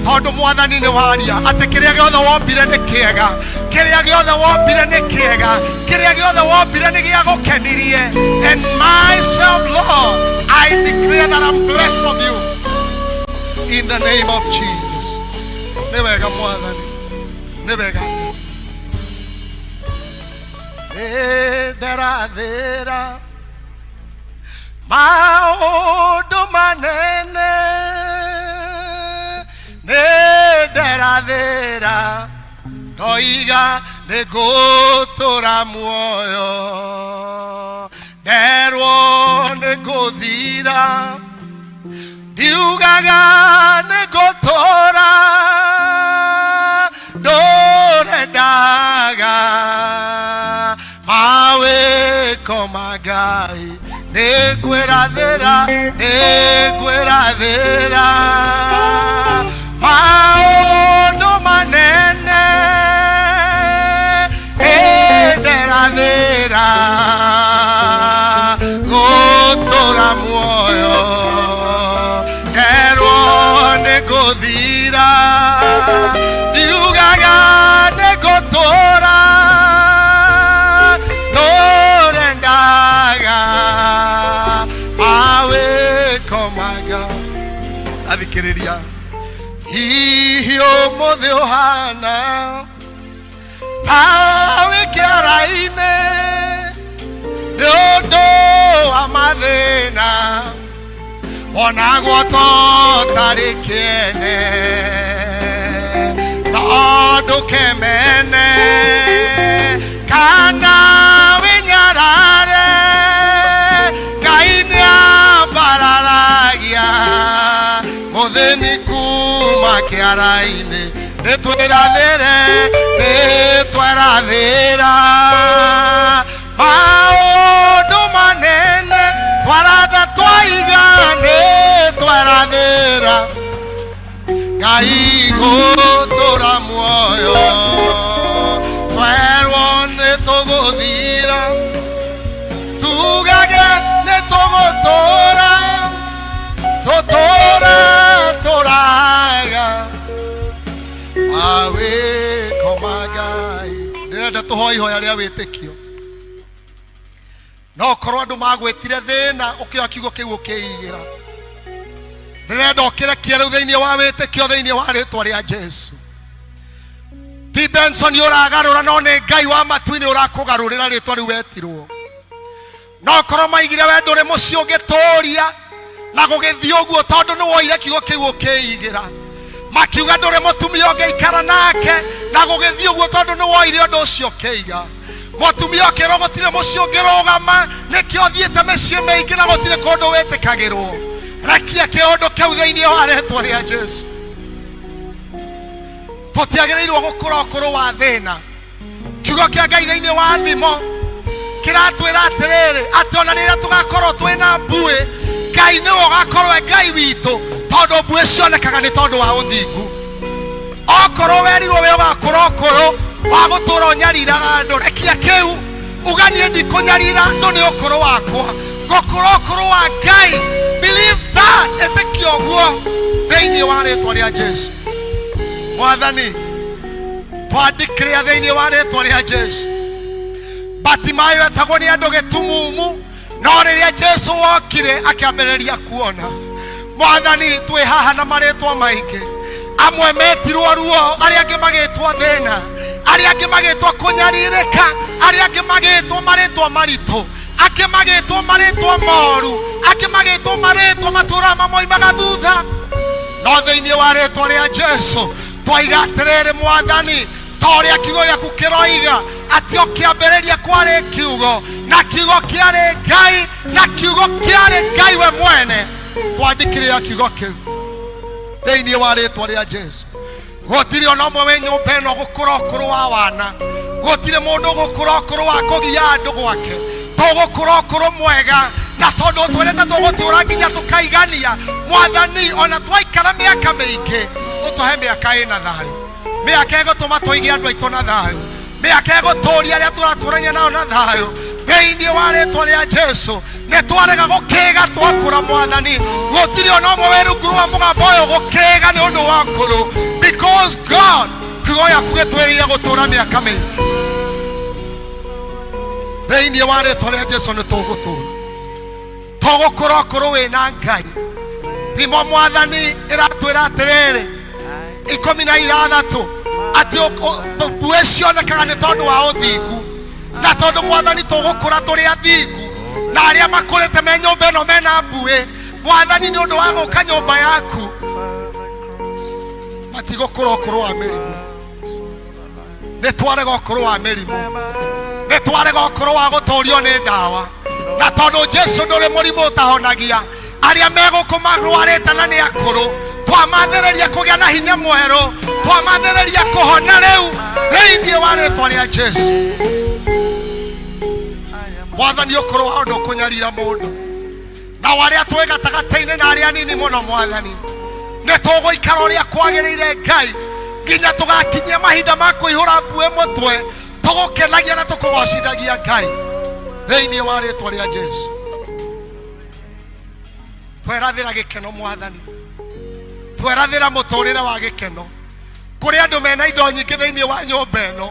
tondũ Mwathani nĩ waria atĩ kĩrĩa gĩothe wombire nĩ kĩega, kĩrĩa gĩothe wombire nĩ kĩega, kĩrĩa gĩothe wombire nĩ gĩa gũkenirie. And myself, Lord, I declare that I'm blessed of you in the name of Jesus. Nĩ wega, Mwathani, nĩ wega. Nĩ ndarathĩra maũndũ manene, nĩ nderathĩra, ndoiga nĩ ngũtũra muoyo, nderwo nĩ ngũthira, ndiugaga nĩ ngũtũra. Ndũrendaga mawĩko ma Ngai, nĩ ngwĩrathĩra, nĩ ngwĩrathĩra maũndũ manene, nĩ nderathĩra gũtũra muoyo, nderwo nĩ ngũthira, ndiugaga nĩ ngũtũra. Ndũrendaga mawĩko ma Ngai. Athikĩrĩria, hihi ũmũthĩ ũhana ta wĩ kĩara-inĩ nĩ ũndũ wa mathĩna, wonagwo to tarĩ kĩene, tondũ kemene kana wĩnyarare, Ngai nĩambararagia mũthĩni kuma kĩara-inĩ. Nĩ twĩrathĩre, nĩ twerathĩra maũndũ manene, twaratha twa Ngai gũtũra muoyo twerwo nĩ tũgũthira tugage nĩ tũgũtũra tũtũre tũraga awĩkoma Ngai. Ndĩrenda tũhoe ihoya rĩa wĩtĩkio. No korwo andũ magwĩtire thĩna ũkĩoya kiugo kĩu ũkĩigĩra, ndĩrenda ũkĩrekia rĩu thĩinĩ wa wĩtĩkio thĩinĩ wa rĩtwa rĩa Jesu. Ti Benson ũragarũra, no nĩ Ngai wa matu-inĩ ũrakũgarũrĩra rĩtwa rĩu wetirwo. No korwo maigire we ndũrĩ mũciĩ ũngĩtũria na gũgĩthiĩ ũguo tondũ nĩ woire kiugo kĩu ũkĩigĩra. Makiuga ndũrĩ mũtumia ũngĩikara nake na gũgĩthiĩ ũguo tondũ nĩ woire ũndũ ũcio ũkĩiga. Mũtumia ũkĩrwo gũtirĩ mũciĩ ũngĩrũgama, nĩkĩo thiĩte mĩciĩ mĩingĩ na gũtirĩ kũndũ wĩtĩkagĩrwo. Rekia kĩũndũ kĩu thĩinĩ wa rĩtwa rĩa Jesu. Tũtiagĩrĩirwo gũkũra ũkũrũ wa thĩna. Kiugo kĩa Ngai thĩinĩ wa Thimo kĩratwĩra atĩrĩrĩ, atĩ ona rĩrĩa tũgakorwo twĩna mbuĩ, Ngai nĩwe ũgakorwo e Ngai witũ, tondũ mbuĩ cionekaga nĩ tondũ wa ũthingu. Okorwo werirwo we ũgakũra ũkũrũ wa gũtũra ũnyariraga andũ, rekia kĩu uga niĩ ndikũnyarira andũ nĩ ũkũrũ wakwa, ngũkũra ũkũrũ wa Ngai. Believe that, ĩtĩkia ũguo thĩinĩ wa rĩtwa rĩa Jesu. Mwathani, twandĩkĩrĩa thĩinĩ wa rĩtwa rĩa Jesu. Batimayo etagwo nĩ andũ gĩtumumu, no rĩrĩa Jesu wokire akĩambĩrĩria kuona. Mwathani, twĩ haha na marĩtwa maingĩ, amwe metirwo ruo, arĩa angĩ magĩtwo thĩna, arĩa angĩ magĩtwo kũnyarirĩka, arĩa angĩ magĩtwo marĩtwa maritũ, angĩ magĩtwo marĩtwa moru, angĩ magĩtwo marĩtwa matũraga mamoimaga thutha. No thĩinĩ wa rĩtwa rĩa Jesu twaiga atĩrĩrĩ, Mwathani, ta ũrĩa kiugo gĩaku kĩroiga atĩ o kĩambĩrĩria kwarĩ kiugo, na kiugo kĩarĩ Ngai, na kiugo kĩarĩ Ngai we mwene. Twandĩkĩrĩra kiugo kĩu thĩinĩ wa rĩtwa rĩa Jesu. Gũtirĩ ona ũmwe wĩ nyũmba ĩno gũkũra ũkũrũ wa wana, gũtirĩ mũndũ gũkũra ũkũrũ wa kũgia andũ gwake. Tũgũkũra ũkũrũ mwega, na tondũ twĩrĩte tũgũtũra nginya tũkaigania. Mwathani, ona twaikara mĩaka mĩingĩ, ũtũhe mĩaka ĩna thayũ, mĩaka ĩgũtũma tũige andũ aitũ na thayũ, mĩaka ĩgũtũria arĩa tũratũrania nao na thayũ thĩinĩ wa rĩtwa rĩa Jesu. Nĩ twarega gũkĩga twakũra, Mwathani. Gũtirĩ ona ũmwe wĩ rungu rwa mũgambo ũyũ gũkĩga nĩ ũndũ wa ũkũrũ, because God, kiugo gĩaku gĩtwĩrĩire gũtũra mĩaka mĩingĩ. Thĩinĩ wa rĩtwa rĩa Jesu nĩ tũgũtũra, tũgũkũra ũkũrũ wĩna Ngai. Thimo, Mwathani, ĩratwĩra atĩrĩrĩ 16 atĩ mbuĩ cionekaga nĩ tondũ wa ũthingu, na tondũ Mwathani tũgũkũra tũrĩ athingu, na arĩa makũrĩte me nyũmba ĩno mena mbuĩ, Mwathani, nĩ ũndũ wa gũka nyũmba yaku matigũkũra ũkũrũ wa mĩrimũ. Nĩ twarega ũkũrũ wa mĩrimũ, nĩ twarega ũkũrũ wa gũtũrio nĩ ndawa, na tondũ Jesu ndũrĩ mũrimũ ũtahonagia, arĩa megũkũ marwarĩte na nĩ akũrũ, twamathĩrĩria kũgĩa na hinya mwerũ, twamathĩrĩria kũhona rĩu thĩinĩ wa rĩtwa rĩa Jesu. Mwathani, ũkũrũ wa ũndũ kũnyarira mũndũ, nao arĩa twĩ gatagatĩ-inĩ na arĩa anini mũno, Mwathani, nĩ tũgũikara ũrĩa kwagĩrĩire Ngai nginya tũgakinyia mahinda ma kũihũra mbuĩ mũtwe, tũgũkenagia na tũkũgocithagia Ngai thĩinĩ wa rĩtwa rĩa Jesu. Twerathĩra gĩkeno, Mwathani, twerathĩra mũtũrĩre wa gĩkeno. Kũrĩ andũ mena indo nyingĩ thĩinĩ wa nyũmba ĩno,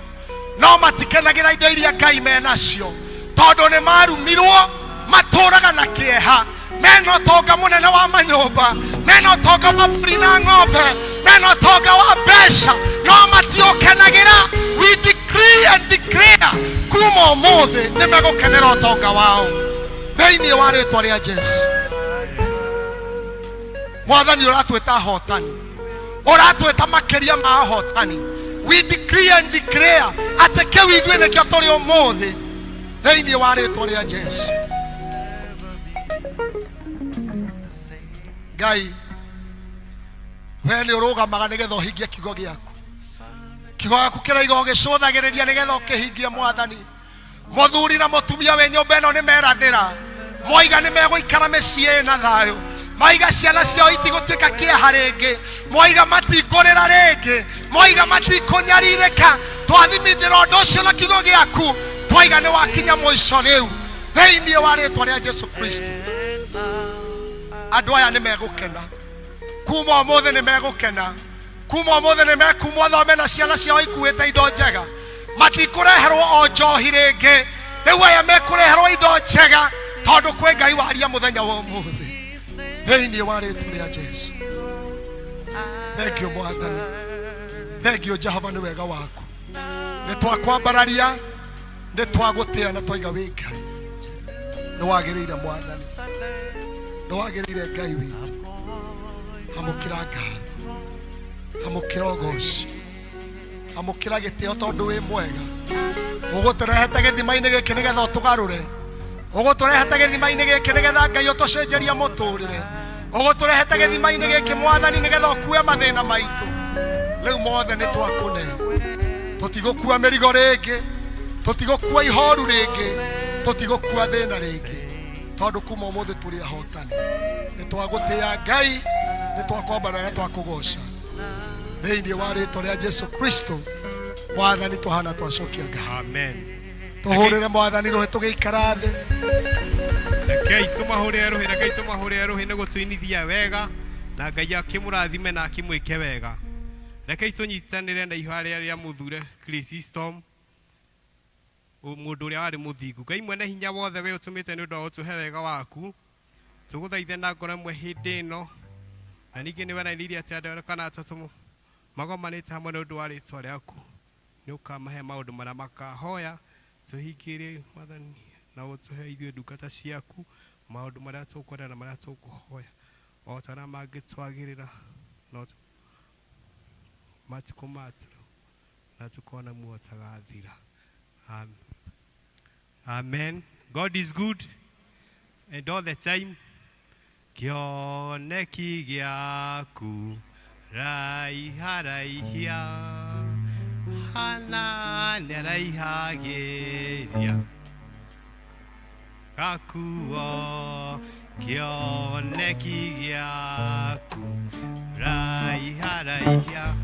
no matikenagĩra indo iria Ngai menacio, tondũ nĩ marumirwo, matũraga na kĩeha. Mena ũtonga mũnene wa manyũmba, mena ũtonga wa mbũri na ng'ombe, mena ũtonga wa mbeca, no matiũkenagĩra. We decree and declare kuma ũmũthĩ nĩ megũkenera ũtonga wao thĩinĩ wa rĩtwa rĩa Jesu. Mwathani, ũratwĩta ahotani, ũratwĩta makĩria ma ahotani. We decree and declare atĩ kĩu ithuĩ nĩkĩo tũrĩ ũmũthĩ thĩinĩ wa rĩtwa rĩa Jesu. Ngai, we nĩ ũrũgamaga nĩgetha ũhingie kiugo gĩaku. Kiugo gĩaku kĩraiga ũgĩcũthagĩrĩria nĩgetha ũkĩhingie. Mwathani, mũthuri na mũtumia wĩ nyũmba ĩno nĩ merathĩra, moiga nĩ megũikara mĩciĩ ĩna thayũ. Moiga ciana ciao itigũtuĩka kĩeha rĩngĩ. Moiga matikũrĩra rĩngĩ. Moiga matikũnyarirĩka. Twathimithĩra ũndũ ũcio na kiugo gĩaku. Twaiga nĩ wakinya mũico rĩu thĩinĩ wa rĩtwa rĩa Jesu Kristo. Andũ aya nĩ megũkena kuma ũmũthĩ, nĩ megũkena kuma ũmũthĩ, nĩ mekumwo thome na ciana ciao ikuĩte indo njega. Matikũreherwo o njohi rĩngĩ, rĩu aya mekũreherwo indo njega, tondũ kwĩ Ngai waria mũthenya wa ũmũthĩ thĩinĩ wa rĩtwa rĩa Jesu. Thengiũ Mwathani, thengiũ Jehova nĩ wega waku. Nĩ twakwambararia, nĩ twagũtĩa na twaiga wĩ Ngai. Nĩ wagĩrĩire Mwathani, nĩ wagĩrĩire Ngai witũ. Amũkĩra ngatho, amũkĩra ũgoci, amũkĩra gĩtĩo, tondũ wĩ mwega. Ũgũtũrehete gĩthima-inĩ gĩkĩ nĩgetha ũtũgarũre. Ũgũtũrehete gĩthima-inĩ gĩkĩ nĩgetha Ngai ũtũcenjeria mũtũrĩre. Ũgũtũrehete gĩthima-inĩ gĩkĩ Mwathani nĩgetha ũkue mathĩna maitũ rĩu mothe. Nĩ twakũne, tũtigũkua mĩrigo rĩngĩ, tũtigũkua ihoru rĩngĩ, tũtigũkua thĩna rĩngĩ, tondũ kuma ũmũthĩ tũrĩ ahotani. Nĩ twagũtĩa Ngai, nĩ twakwambara na twakũgoca thĩinĩ wa rĩtwa rĩa Jesu Kristo Mwathani. Twahana twacokia ngatho. Amen. Tũhũrĩre Mwathani rũhĩ tũgĩikara thĩ. Rekei tũmahũrĩre rũhĩ, rekei tũmahũrĩre rũhĩ nĩ gũtũinithia wega, na Ngai akĩmũrathime na akĩmwĩke wega. Rekei tũnyitanĩre na ihoya rĩa mũthure Chrysostom, mũndũ ũrĩa warĩ mũthingu. Ngai mwene hinya wothe, we ũtũmĩte nĩ ũndũ wa gũtũhe wega waku, tũgũthaithe na ngoro ĩmwe hĩndĩ ĩno, na ningĩ nĩ weranĩire atĩ andũ erĩ kana atatũ magomanĩte hamwe nĩ ũndũ wa rĩtwa rĩaku, nĩ ũkamahe maũndũ marĩa makahoya. Tũhingĩrie Mwathani, na ũtũhe ithuĩ ndungata ciaku maũndũ marĩa tũkwenda na marĩa tũkũhoya o ta ũrĩa mangĩtwagĩrĩra, no matukũ matũ na tukona muoyo ũtagathira. Amen. God is good and all the time. Kĩoneki gĩaku raiha raihia, hana nĩaraihagĩria gakuo. Kĩoneki gĩaku raiha raihia,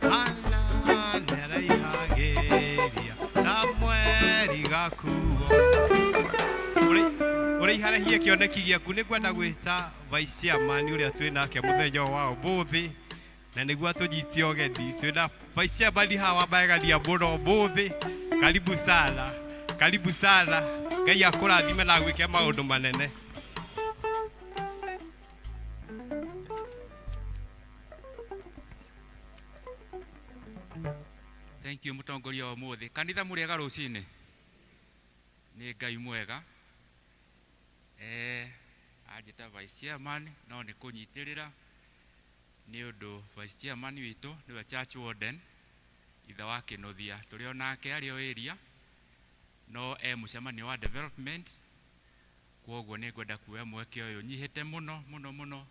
hana nĩaraihagĩria Samueli gakuo. Ũrĩa iharahie kĩoneki gĩaku, nĩ ngwenda gwĩta vice chairman ũrĩa twĩ nake mũthenya ũyũ wa ũmũthĩ, na nĩguo atũnyite ũgeni. Twĩna vice chairman haha wambaegania mũno ũmũthĩ. Karibu sana, karibu sana. Ngai akũrathime na agwĩke maũndũ manene. Thank you, mũtongoria wa ũmũthĩ. Kanitha, mũrĩega rũcinĩ? Nĩ Ngai mwega. Anjĩta vice chairman, no nĩ kũnyitĩrĩra nĩ ũndũ vice chairman witũ nĩwe church warden, ithe wa Kĩnuthia. Tũrĩ o nake arĩ o area, no e mũcemanio wa development. Kwoguo nĩ ngwenda kuoya mweke ũyũ nyihĩte mũno mũno mũno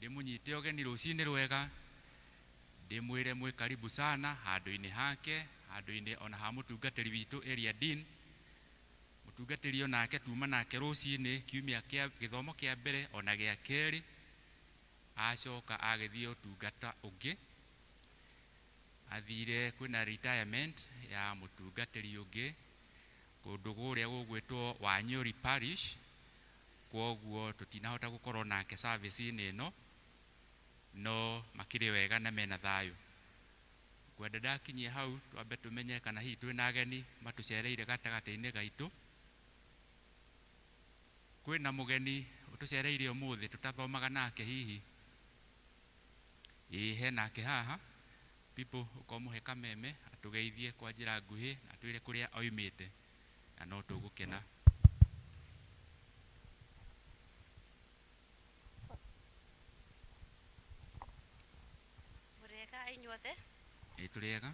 ndĩmũnyite ũgeni rũcinĩ rwega, ndĩmwĩre mwĩ karibu sana handũ-inĩ hake, handũ-inĩ ona ha mũtungatĩri witũ area dean. Mũtungatĩri onake tuma nake rũcinĩ kiumia kĩa gĩthomo kĩa mbere ona gĩa kerĩ, acoka agĩthiĩ ũtungata ũngĩ. Athire kwĩna retirement ya mũtungatĩri ũngĩ kũndũ kũrĩa gũgwĩtwo Wanyũri Parish, kwoguo tũtinahota gũkorwo nake service-inĩ ĩno, no makĩrĩ wega na mena thayũ. Ngwenda ndakinyia hau twambe tũmenye kana hihi twĩna ageni matũcereire gatagatĩ-inĩ gaitũ. Kwĩna mũgeni ũtũcereire ũmũthĩ tũtathomaga nake hihi? Ĩĩ, henake haha. People, ũkomũhe kameme atũgeithie kwa njĩra nguhĩ na atwĩre kũrĩa oimĩte, na no tũgũkena. Mũrĩega inyuothe. Ĩĩ, tũrĩega.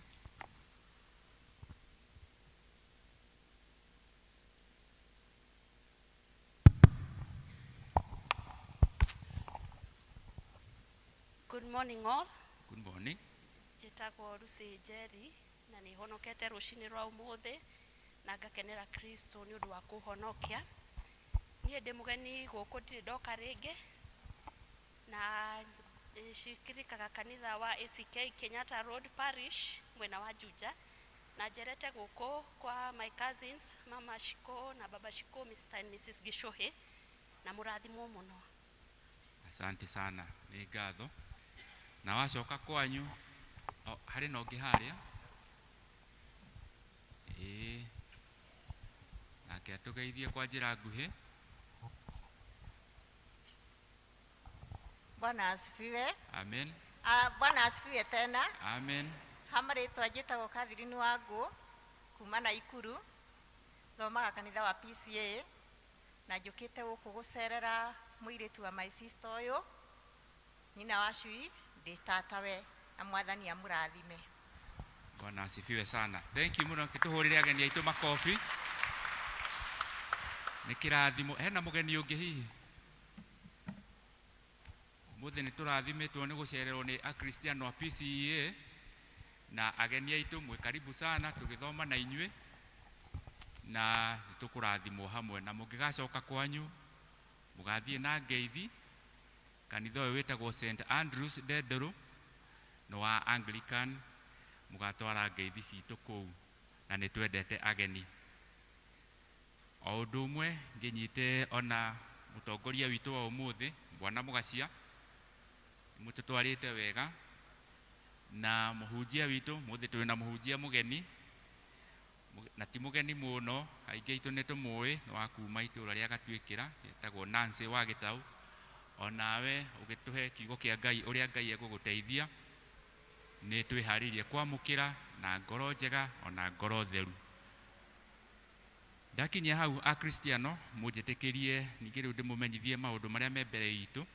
Good morning all. Good morning. Njĩtagwo Lucy Njeri na nĩ honokete rũcinĩ rwa ũmũthĩ na ngakenera Kristo nĩ ũndũ wa kũhonokia. Niĩ ndĩ mũgeni gũkũ, ndirĩ ndoka rĩngĩ. Na cikirikaga kanitha wa ACK Kenyatta Road Parish mwena wa Juja, na njerete gũkũ kwa my cousins, Mama Shiko na Baba Shiko, Mr and Mrs Gichohi, na mũrathimwo mũno. Asante sana, nĩ ngatho. Na wacoka kwanyu, o, harĩ na ũngĩ harĩa, ĩĩ, nake atũgeithie kwa njĩra nguhĩ. Bwana asifiwe. Amen. Ah, Bwana asifiwe tena. Amen. Ha marĩtwa njĩtagwo Catherine Wangũ kuma Naikuru, thomaga kanitha wa PCA, na njũkĩte gũkũ gũcerera mũirĩtu wa my sister ũyũ, nyina wa cui, ndĩ tatawe, na Mwathani amũrathime. Bwana asifiwe sana. Thank you mũno, kĩtũhũrĩre ageni aitũ makobi, nĩ kĩrathimo. Hena mũgeni ũngĩ hihi? Ũmũthĩ nĩ tũrathimĩtwo nĩ gũcererwo nĩ akristiano a PCEA na ageni aitũ, mwĩ karibu sana tũgĩthoma na inyuĩ, na nĩ tũkũrathimwo hamwe, na mũngĩgacoka kwanyu mũgathiĩ na ngeithi. Kanitha ũyũ wĩtagwo St Andrews Ndenderũ, nĩ wa Anglican, mũgatwara ngeithi citũ kũu, na nĩ twendete ageni. O ũndũ ũmwe ngĩnyite ona mũtongoria witũ wa ũmũthĩ, Bwana Mũgacia, mũtũtwarĩte wega, na mũhunjia witũ mũthĩ, twĩna mũhunjia mũgeni, na ti mũgeni mũno, aingĩ aitũ nĩ tũmũĩ, nĩ wa kuma itũũra rĩa Gatuĩkĩra, etagwo Nancy wa Gĩtaũ. Onawe ũgĩtũhe kiugo kĩa Ngai, ũrĩa Ngai egũgũteithia, nĩ twĩharĩirie kwamũkĩra na ngoro njega ona ngoro theru. Ndakinyia hau, akristiano, mũnjĩtĩkĩrie ningĩ rĩu ndĩmũmenyithie maũndũ marĩa me mbere itũ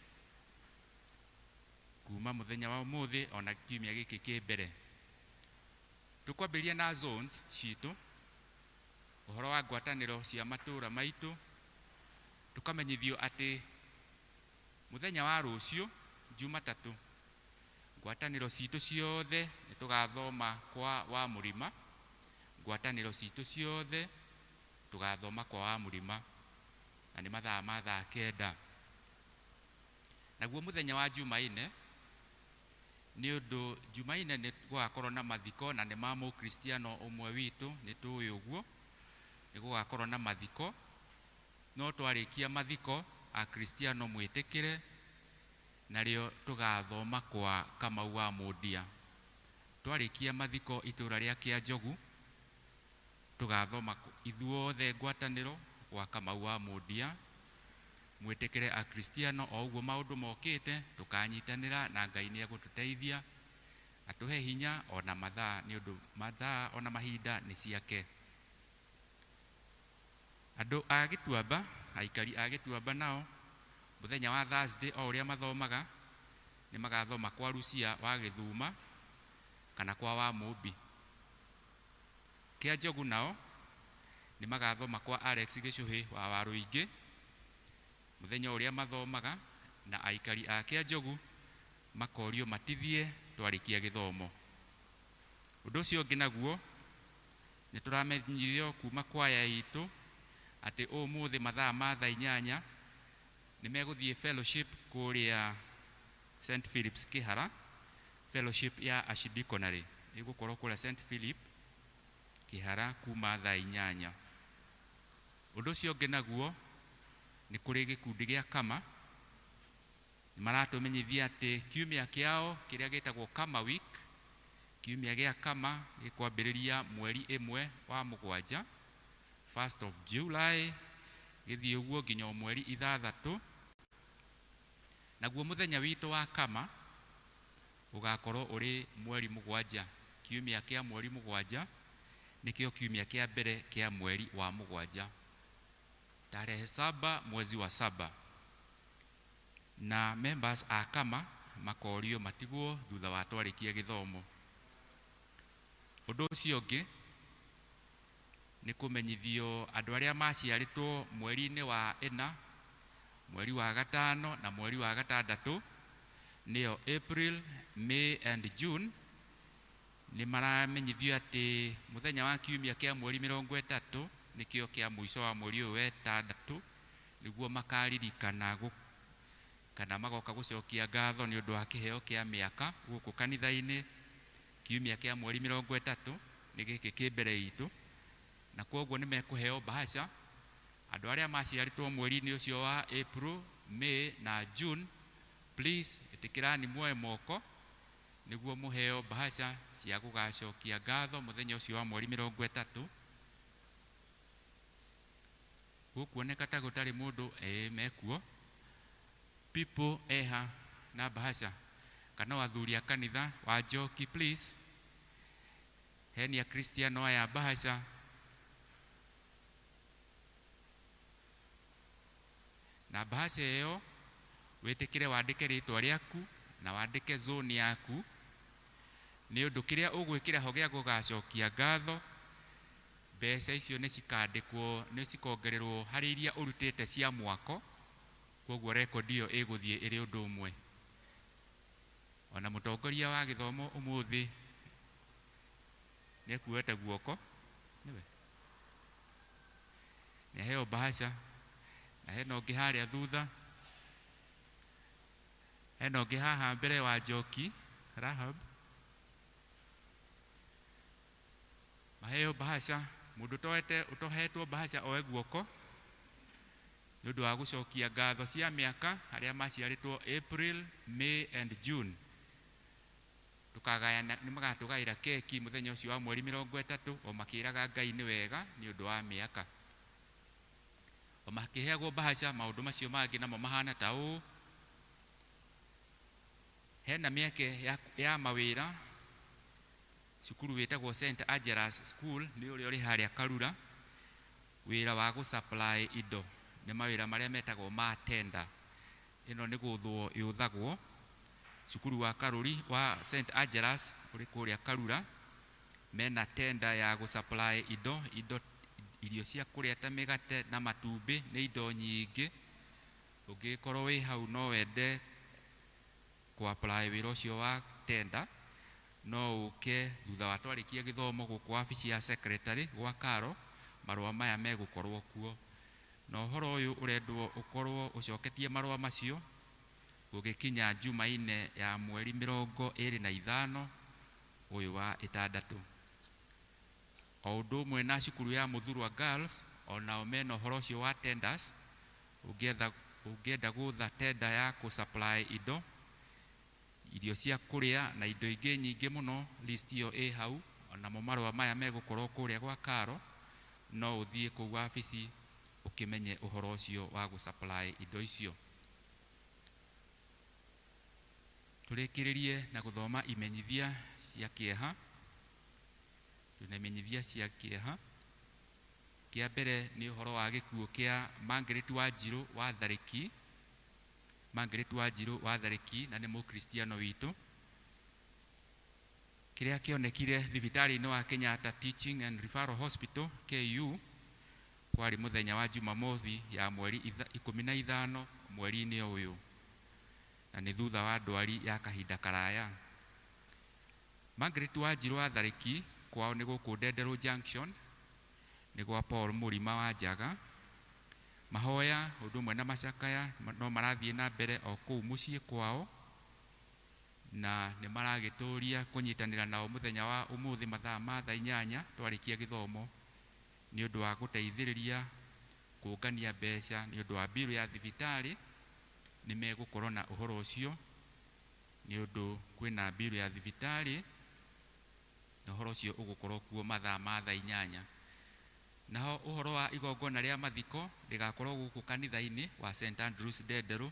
kuma mũthenya wa ũmũthĩ ona kiumia gĩkĩ kĩ mbere. Tũkwambĩrĩria na zones citũ, ũhoro wa ngwatanĩro cia matũũra maitũ. Tũkamenyithio atĩ mũthenya wa rũciũ Jumatatũ, ngwatanĩro citũ ciothe nĩ tũgathoma kwa wa mũrima. Ngwatanĩro citũ ciothe tũgathoma kwa wa mũrima, na nĩ mathaa ma thaa 9. Naguo mũthenya wa Jumaine, nĩ ũndũ Jumaine nĩ gũgakorwo na mathiko, na nĩ ma mũkristiano ũmwe witũ, nĩ tũĩ ũguo nĩ gũgakorwo na mathiko, no twarĩkia mathiko, akristiano mwĩtĩkĩre narĩo tũgathoma kwa Kamau wa Mũndia. Twarĩkia mathiko itũũra rĩa Kĩanjogu, tũgathoma ithuothe ngwatanĩro gwa Kamau wa Mũndia. Mwĩtĩkĩre akristiano o ũguo maũndũ mokĩte, tũkanyitanĩra na Ngai nĩ egũtũteithia, atũhe hinya ona mathaa, nĩ ũndũ mathaa ona mahinda nĩ ciake. Andũ a Gĩtuamba, aikari a Gĩtuamba nao mũthenya wa Thursday, o ũrĩa mathomaga, nĩ magathoma kwa Rucia wa Gĩthuma kana kwa wa Mũmbi. Kĩanjogu nao nĩ magathoma kwa Alex Gĩcũhĩ wa Warũingĩ mũthenya ũrĩa mathomaga, na aikari a Kĩanjogu makorio matithie twarĩkia gĩthomo. Ũndũ ũcio ũngĩ naguo nĩ tũramenyithio kuma kwaya itũ atĩ ũmũthĩ mathaa ma thaa 8 nĩ megũthiĩ fellowship kũrĩa St Philip's Kĩhara, fellowship ya Archdeaconry ĩgũkorwo kũrĩa St Philip Kĩhara kuma thaa 8. Ũndũ ũcio ũngĩ naguo nĩ kũrĩ gĩkundi gĩa Kama, nĩ maratũmenyithia atĩ kiumia kĩao kĩrĩa gĩtagwo Kama Week, kiumia gĩa Kama gĩkwambĩrĩria mweri 1 wa mũgwanja, 1st of July, gĩthiĩ ũguo nginya o mweri 6. Naguo mũthenya witũ wa Kama ũgakorwo ũrĩ mweri 7, kiumia kĩa mweri 7, nĩkĩo kiumia kĩa mbere kĩa mweri wa mũgwanja, tarehe 7 mwezi wa saba, na members a Kama makorio matigwo thutha wa twarĩkia gĩthomo. Ũndũ ũcio ũngĩ nĩ kũmenyithio andũ arĩa maciarĩtwo mweri-inĩ wa ĩna, mweri wa gatano na mweri wa gatandatũ, nĩyo April, May and June, nĩ maramenyithio atĩ mũthenya wa kiumia kĩa mweri 30, nĩkĩo kĩa mũico wa mweri ũyũ wetandatũ, nĩguo makaririkana. Kana magoka gũcokia ngatho nĩ ũndũ wa kĩheo kĩa mĩaka gũkũ kanitha-inĩ kiumia kĩa mweri 30 nĩ gĩkĩ kĩ mbere itũ, na kwoguo nĩ mekũheo mbahaca. Andũ arĩa maciarĩtwo mweri-inĩ ũcio wa April, May na June, please ĩtĩkĩrani muoe moko nĩguo mũheo mbahaca cia gũgacokia ngatho mũthenya ũcio wa mweri 30. Gũkuoneka ta gũtarĩ mũndũ. Ĩĩ, mekuo people eha na mbahaca kana athuri a kanitha wa Njoki, please heni akristiano aya mbahaca. Na mbahaca ĩyo wĩtĩkĩre wandĩke rĩtwa rĩaku na wandĩke zone yaku, nĩ ũndũ kĩrĩa ũgwĩkĩra ho gĩa gũgacokia ngatho, mbeca icio nĩ cikandĩkwo, nĩ cikongererwo harĩ iria ũrutĩte cia mwako, koguo rekondi ĩyo ĩgũthiĩ ĩrĩ ũndũ ũmwe. Ona mũtongoria wa gĩthomo ũmũthĩ nĩ ekuoete guoko, nĩwe nĩ aheo mbahaca, na hena ũngĩ harĩa thutha, hena ũngĩ haha mbere wa Njoki Rahab, maheo mbahaca. Mũndũ ũtoete ũtohetwo mbahaca oe guoko nĩ ũndũ wa gũcokia ngatho cia mĩaka arĩa maciarĩtwo April, May and June. Tukagayana, nĩ magatũgaĩra keki mũthenya ũcio wa mweri 30, o makĩraga Ngai nĩ wega nĩ ũndũ wa mĩaka. O makĩheagwo mbahaca, maũndũ macio mangĩ namo mahana ta ũũ: hena mĩeke ya mawĩra cukuru wĩtagwo St Angela's School, nĩ ũrĩa ũrĩ harĩa Karura, wĩra wa gũ supply indo, nĩ mawĩra marĩa metagwo ma tender. Ĩno nĩ gũthwo yũthagwo. Cukuru wa Karuri wa St Angela's ũrĩ kũrĩa Karura, mena tender ya gũ supply indo irio cia kũrĩa ta mĩgate na matumbĩ, nĩ indo nyingĩ. Ũngĩkorwo wĩ hau no wende kũ apply wĩra ũcio wa tender, no ũke thutha wa twarĩkia gĩthomo gũkũ wabici ya secretary gwa Karo, marũa maya megũkorwo kuo. Na ũhoro ũyũ ũrendwo ũkorwo ũcoketie marũa macio gũgĩkinya Jumaine ya mweri 25 ũyũ wa 6. O ũndũ ũmwe na cukuru ya Muthurwa Girls, onao mena ũhoro ũcio wa tenders. Ũngĩenda gũtha tender ya kũ supply indo, irio cia kũrĩa na indo ingĩ nyingĩ mũno, list ĩyo ĩ hau, onamo marũa maya megũkorwo kũrĩa gwa Karo, no ũthiĩ kũu wabici ũkĩmenye ũhoro ũcio wa gũ supply indo icio. Tũrĩkĩrĩrie na gũthoma imenyithia cia kĩeha. Twĩna imenyithia cia kĩeha. Kĩa mbere nĩ ũhoro wa gĩkuũ kĩa Margaret Wanjirũ wa Tharĩki. Margaret Wanjirũ wa Tharĩki, na nĩ mũkristiano witũ, kĩrĩa kĩonekire thibitarĩ-inĩ wa Kenyatta Teaching and Referral Hospital KU kwarĩ mũthenya wa Jumamothi ya mweri 15 mweri-inĩ ũyũ, na nĩ thutha wa ndwari ya kahinda karaya. Margaret Wanjirũ wa Tharĩki, kwao nĩ gũkũ Ndenderũ Junction, nĩ gwa Paul Mũrima wa Njaga. Mahoya ũndũ ũmwe na macakaya no marathiĩ na mbere o kũu mũciĩ kwao, na nĩ maragĩtũria kũnyitanĩra nao mũthenya wa ũmũthĩ mathaa ma thaa 8 twarĩkia gĩthomo, nĩ ũndũ wa gũteithĩrĩria kũngania mbeca nĩ ũndũ wa biru ya thibitarĩ. Nĩ megũkorwo na ũhoro ũcio nĩ ũndũ kwĩna biru ya thibitarĩ, na ũhoro ũcio ũgũkorwo kuo mathaa ma thaa 8. Naho ũhoro wa igongona rĩa mathiko rĩgakorwo gũkũ kanitha-inĩ wa St Andrews Ndenderũ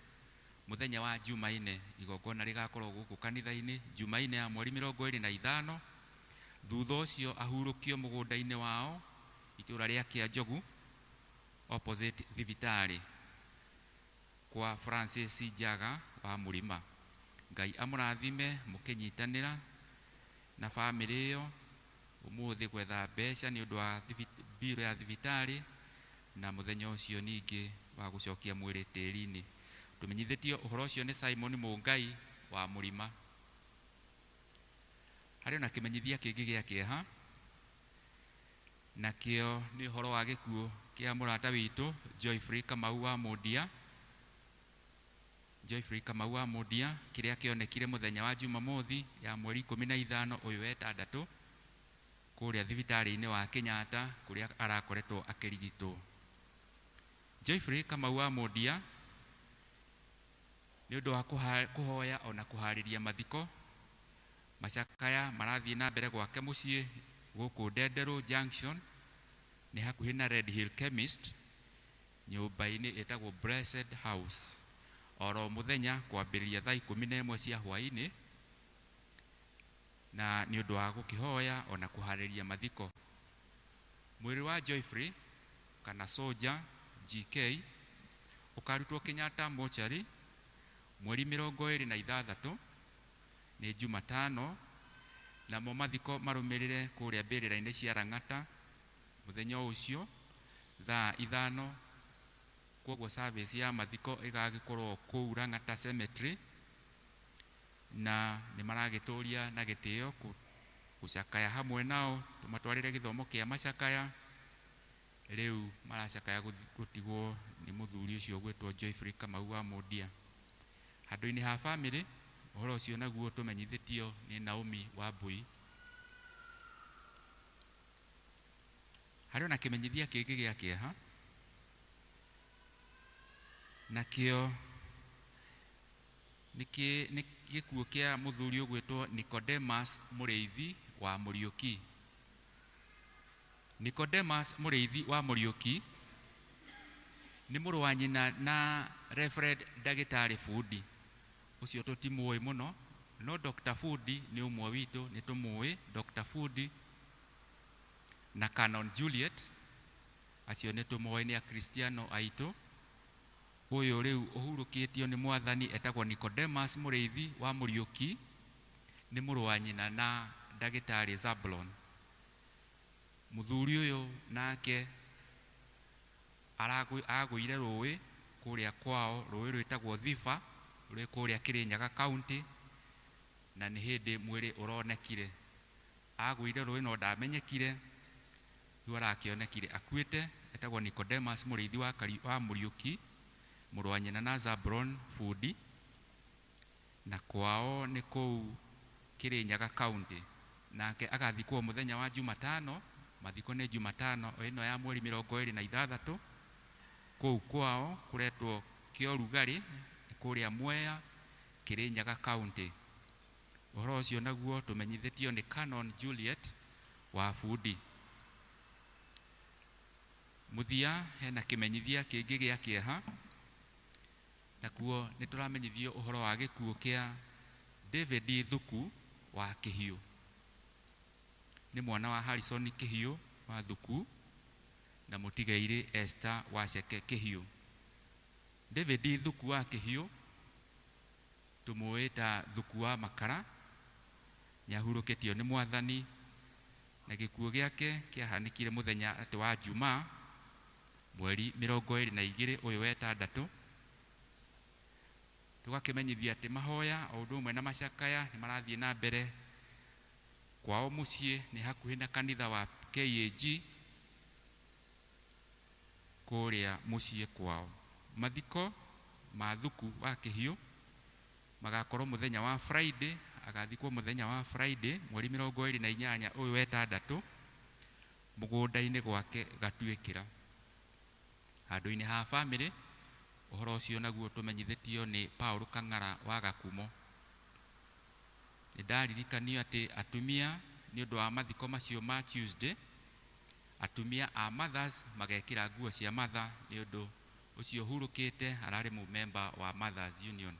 mũthenya wa Jumaine. Igongona rĩgakorwo gũkũ kanitha-inĩ Jumaine ya mweri 25. Thutha ũcio ahurũkio mũgũnda-inĩ wao itũra rĩa Kĩanjogu opposite thibitarĩ kwa Francis Njaga wa Mũrima. Ngai amũrathime mũkĩnyitanĩra na bamĩrĩ ĩyo ũmũthĩ gwetha mbeca nĩ ũndũ wa mbirũ ya thibitarĩ, na mũthenya ũcio ningĩ wa gũcokia mwĩrĩ tĩri-inĩ. Tũmenyithĩtio ũhoro ũcio nĩ Simon Mũngai wa Mũrima. Harĩ ona kĩmenyithia kĩngĩ gĩa kĩeha, nakĩo nĩ ũhoro wa gĩkuũ kĩa mũrata witũ Joyfrey Kamau wa Mũndia. Geoffrey Kamau wa Mundia kĩrĩa kĩonekire mũthenya wa Jumamothi ya mweri 15 ũyũ wetandatũ kũrĩa thibitarĩ-inĩ wa Kenyatta kũrĩa arakoretwo akĩrigitwo. Geoffrey Kamau wa Mundia nĩ ũndũ wa kũhoya ona kũharĩria mathiko, macakaya marathiĩ na mbere gwake mũciĩ gũkũ Ndenderũ Junction, nĩ hakuhĩ na Red Hill Chemist, nyũmba-inĩ ĩtagwo Blessed House, oro mũthenya kwambĩrĩria thaa 11 cia hwaĩ-inĩ, na nĩ ũndũ wa gũkĩhoya ona kũharĩria mathiko. Mwĩrĩ wa Geoffrey kana Soldier GK ũkarutwo Kenyatta Mortuary mweri 26 nĩ Jumatano, namo mathiko marũmĩrĩre kũrĩa mbĩrĩra-inĩ cia Lang'ata mũthenya ũcio thaa 5. Kwoguo service ya mathiko ĩgagĩkorwo kũu Lang'ata Cemetery, na nĩ maragĩtũria na gĩtĩo gũcakaya hamwe nao, tũmatwarĩre gĩthomo kĩa macakaya. Rĩu maracakaya gũtigwo nĩ mũthuri ũcio ũgwĩtwo Geoffrey Kamau wa Mundia. Handũ-inĩ ha famĩlĩ, ũhoro ũcio naguo tũmenyithĩtio nĩ Naomi Wambui. Harĩ ona kĩmenyithia kĩngĩ gĩa kĩeha, nakĩo nĩ gĩkuũ kĩa mũthuri ũgwĩtwo Nicodemus Mũrĩithi wa Mũriũki. Nicodemus Mũrĩithi wa Mũriũki nĩ mũrũ wa nyina na Reverend Ndagĩtarĩ Bundi. Ũcio tũtimũĩ mũno, no Dr. Bundi nĩ ũmwe witũ, nĩ tũmũĩ Dr. Bundi na Canon Juliet, acio nĩ tũmoĩ nĩ akristiano aitũ. Ũyũ rĩu ũhurũkĩtio nĩ mwathani etagwo Nicodemus Mũrĩithi wa Mũriũki, nĩ mũrũ wa nyina na Ndagĩtarĩ Zablon. Mũthuri ũyũ nake agũire rũĩ kũrĩa kwao, rũĩ rwĩtagwo Thiba, rwĩ kũrĩa Kĩrĩnyaga County, na nĩ hĩndĩ mwĩrĩ ũronekire. Agũire rũĩ no ndamenyekire, rĩu arakĩonekire akuĩte. Etagwo Nicodemus Mũrĩithi wa Mũriũki, mũrũ wa nyina na Zablon Bundi, na kwao nĩ kũu Kĩrĩnyaga County. Nake agathikwo mũthenya wa Jumatano, mathiko nĩ Jumatano ĩno ya mweri 26, kũu kwao kũretwo Kĩorugarĩ, kũrĩa Mwea, Kĩrĩnyaga County. Ũhoro ũcio naguo tũmenyithĩtio nĩ Canon Juliet wa Bundi. Mũthia hena kĩmenyithia kĩngĩ gĩa kĩeha, nakuo nĩ tũramenyithio ũhoro wa gĩkuũ kĩa David Thuku wa Kĩhiũ. Nĩ mwana wa Harrison Kĩhiũ wa Thuku na mũtigairĩ Esther Waceke Kĩhiũ. David Thuku wa Kĩhiũ tũmũĩ ta Thuku wa Makara, nĩahurũkĩtio nĩ mwathani, na gĩkuũ gĩake kĩahanĩkire mũthenya atĩ wa Jumaa mweri 22 ũyũ wetandatũ. Tũgakĩmenyithia atĩ mahoya o ũndũ ũmwe na macakaya nĩ marathiĩ na mbere kwao mũciĩ, nĩ hakuhĩ na kanitha wa KAG kũrĩa mũciĩ kwao. Mathiko ma Thuku wa Kĩhiũ magakorwo mũthenya wa Friday, agathikwo mũthenya wa Friday mweri 28 ũyũ wetandatũ mũgũnda-inĩ gwake Gatuĩkĩra. Handũ-inĩ ha famĩlĩ, ũhoro ũcio naguo tũmenyithĩtio nĩ Paul Kang'ara wa Gakumo. Nĩ ndaririkanio atĩ atumia nĩ ũndũ wa mathiko macio ma Tuesday, atumia a Mothers magekĩra nguo cia Mother nĩ ũndũ ũcio ũhurũkĩte ararĩ mũmemba wa Mothers Union,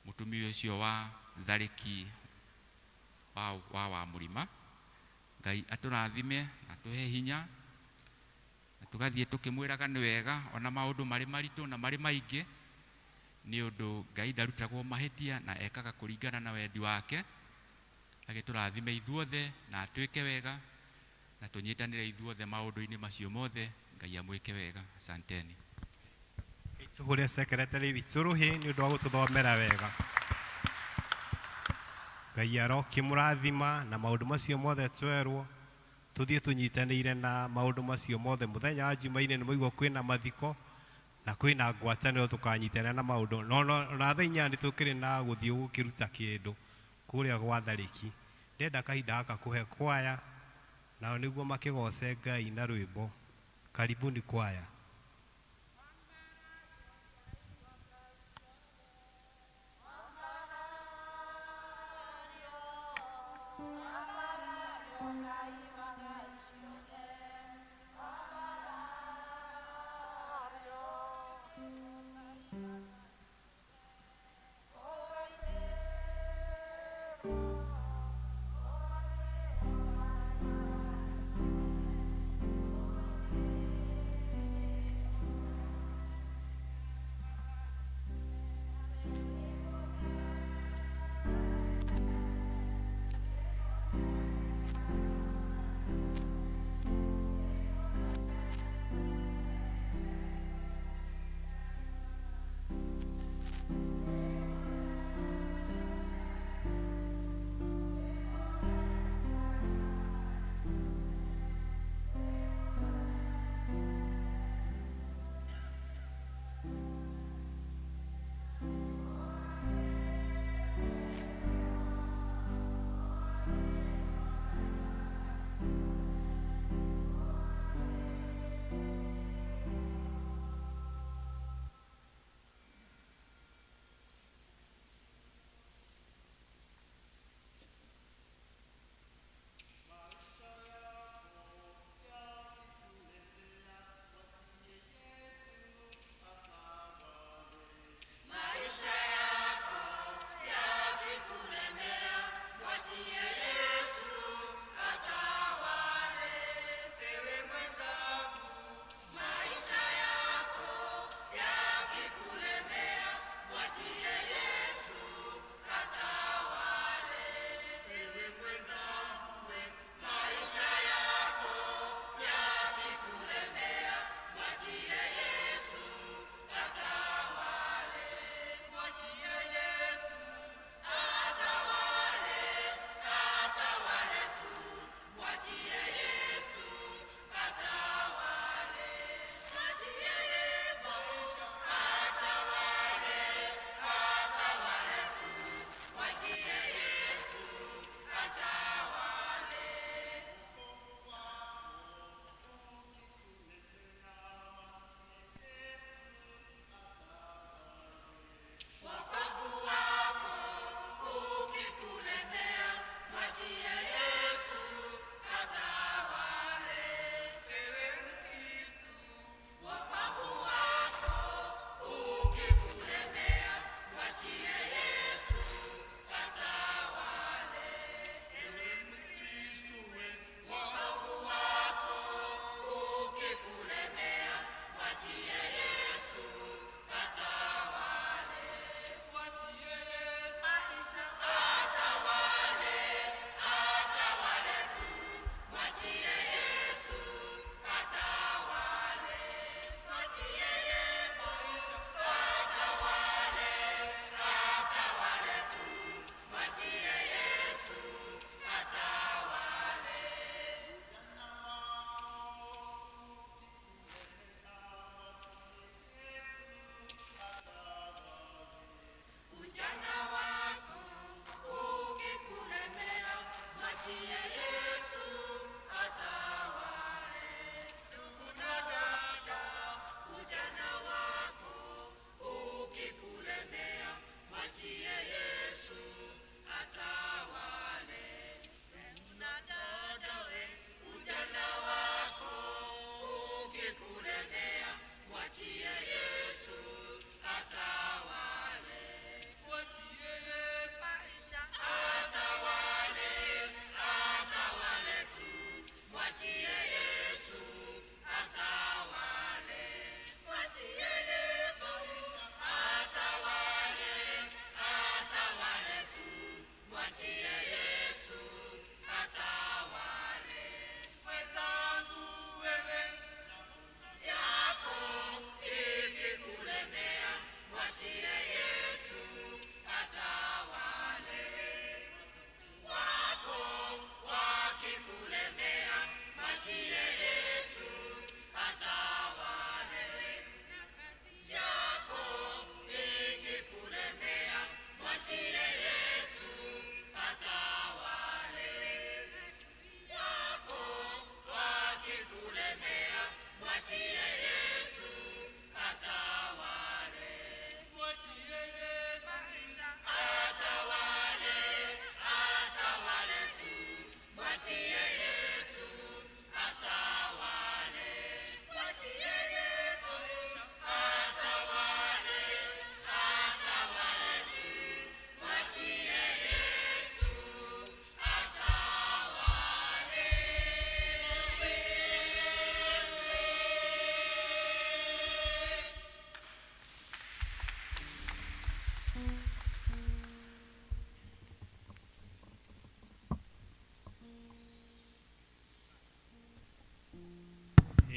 mũtumia ũcio wa Tharĩki wa Mũrima. Ngai atũrathime na atũhe hinya, na tũgathiĩ tũkĩmwĩraga nĩ wega ona maũndũ marĩ maritũ na marĩ maingĩ, nĩ ũndũ Ngai ndarutagwo mahĩtia na ekaga kũringana na wendi wake. Agĩtũrathime ithuothe na atwĩke wega, na tũnyitanĩre ithuothe maũndũ-inĩ macio mothe. Ngai amwĩke wega. Asanteni. Tũhũre secretary witũ rũhĩ nĩ ũndũ wa gũtũthomera wega. Ngai arokĩmũrathima na maũndũ macio mothe twerwo, tũthiĩ tũnyitanĩire na maũndũ macio mothe. Mũthenya wa Jumaine nĩ mũigua kwĩna mathiko. Na kwĩna ngwatanĩro tũkanyitanĩra na maũndũ no no na thaa 8 nĩ tũkĩrĩ na gũthiĩ gũkĩruta kĩndũ kũrĩa gwa Tharĩki. Ndenda kahinda gaka kũhe kwaya nao nĩguo makĩgoce Ngai na rwĩmbo. Karibuni kwaya.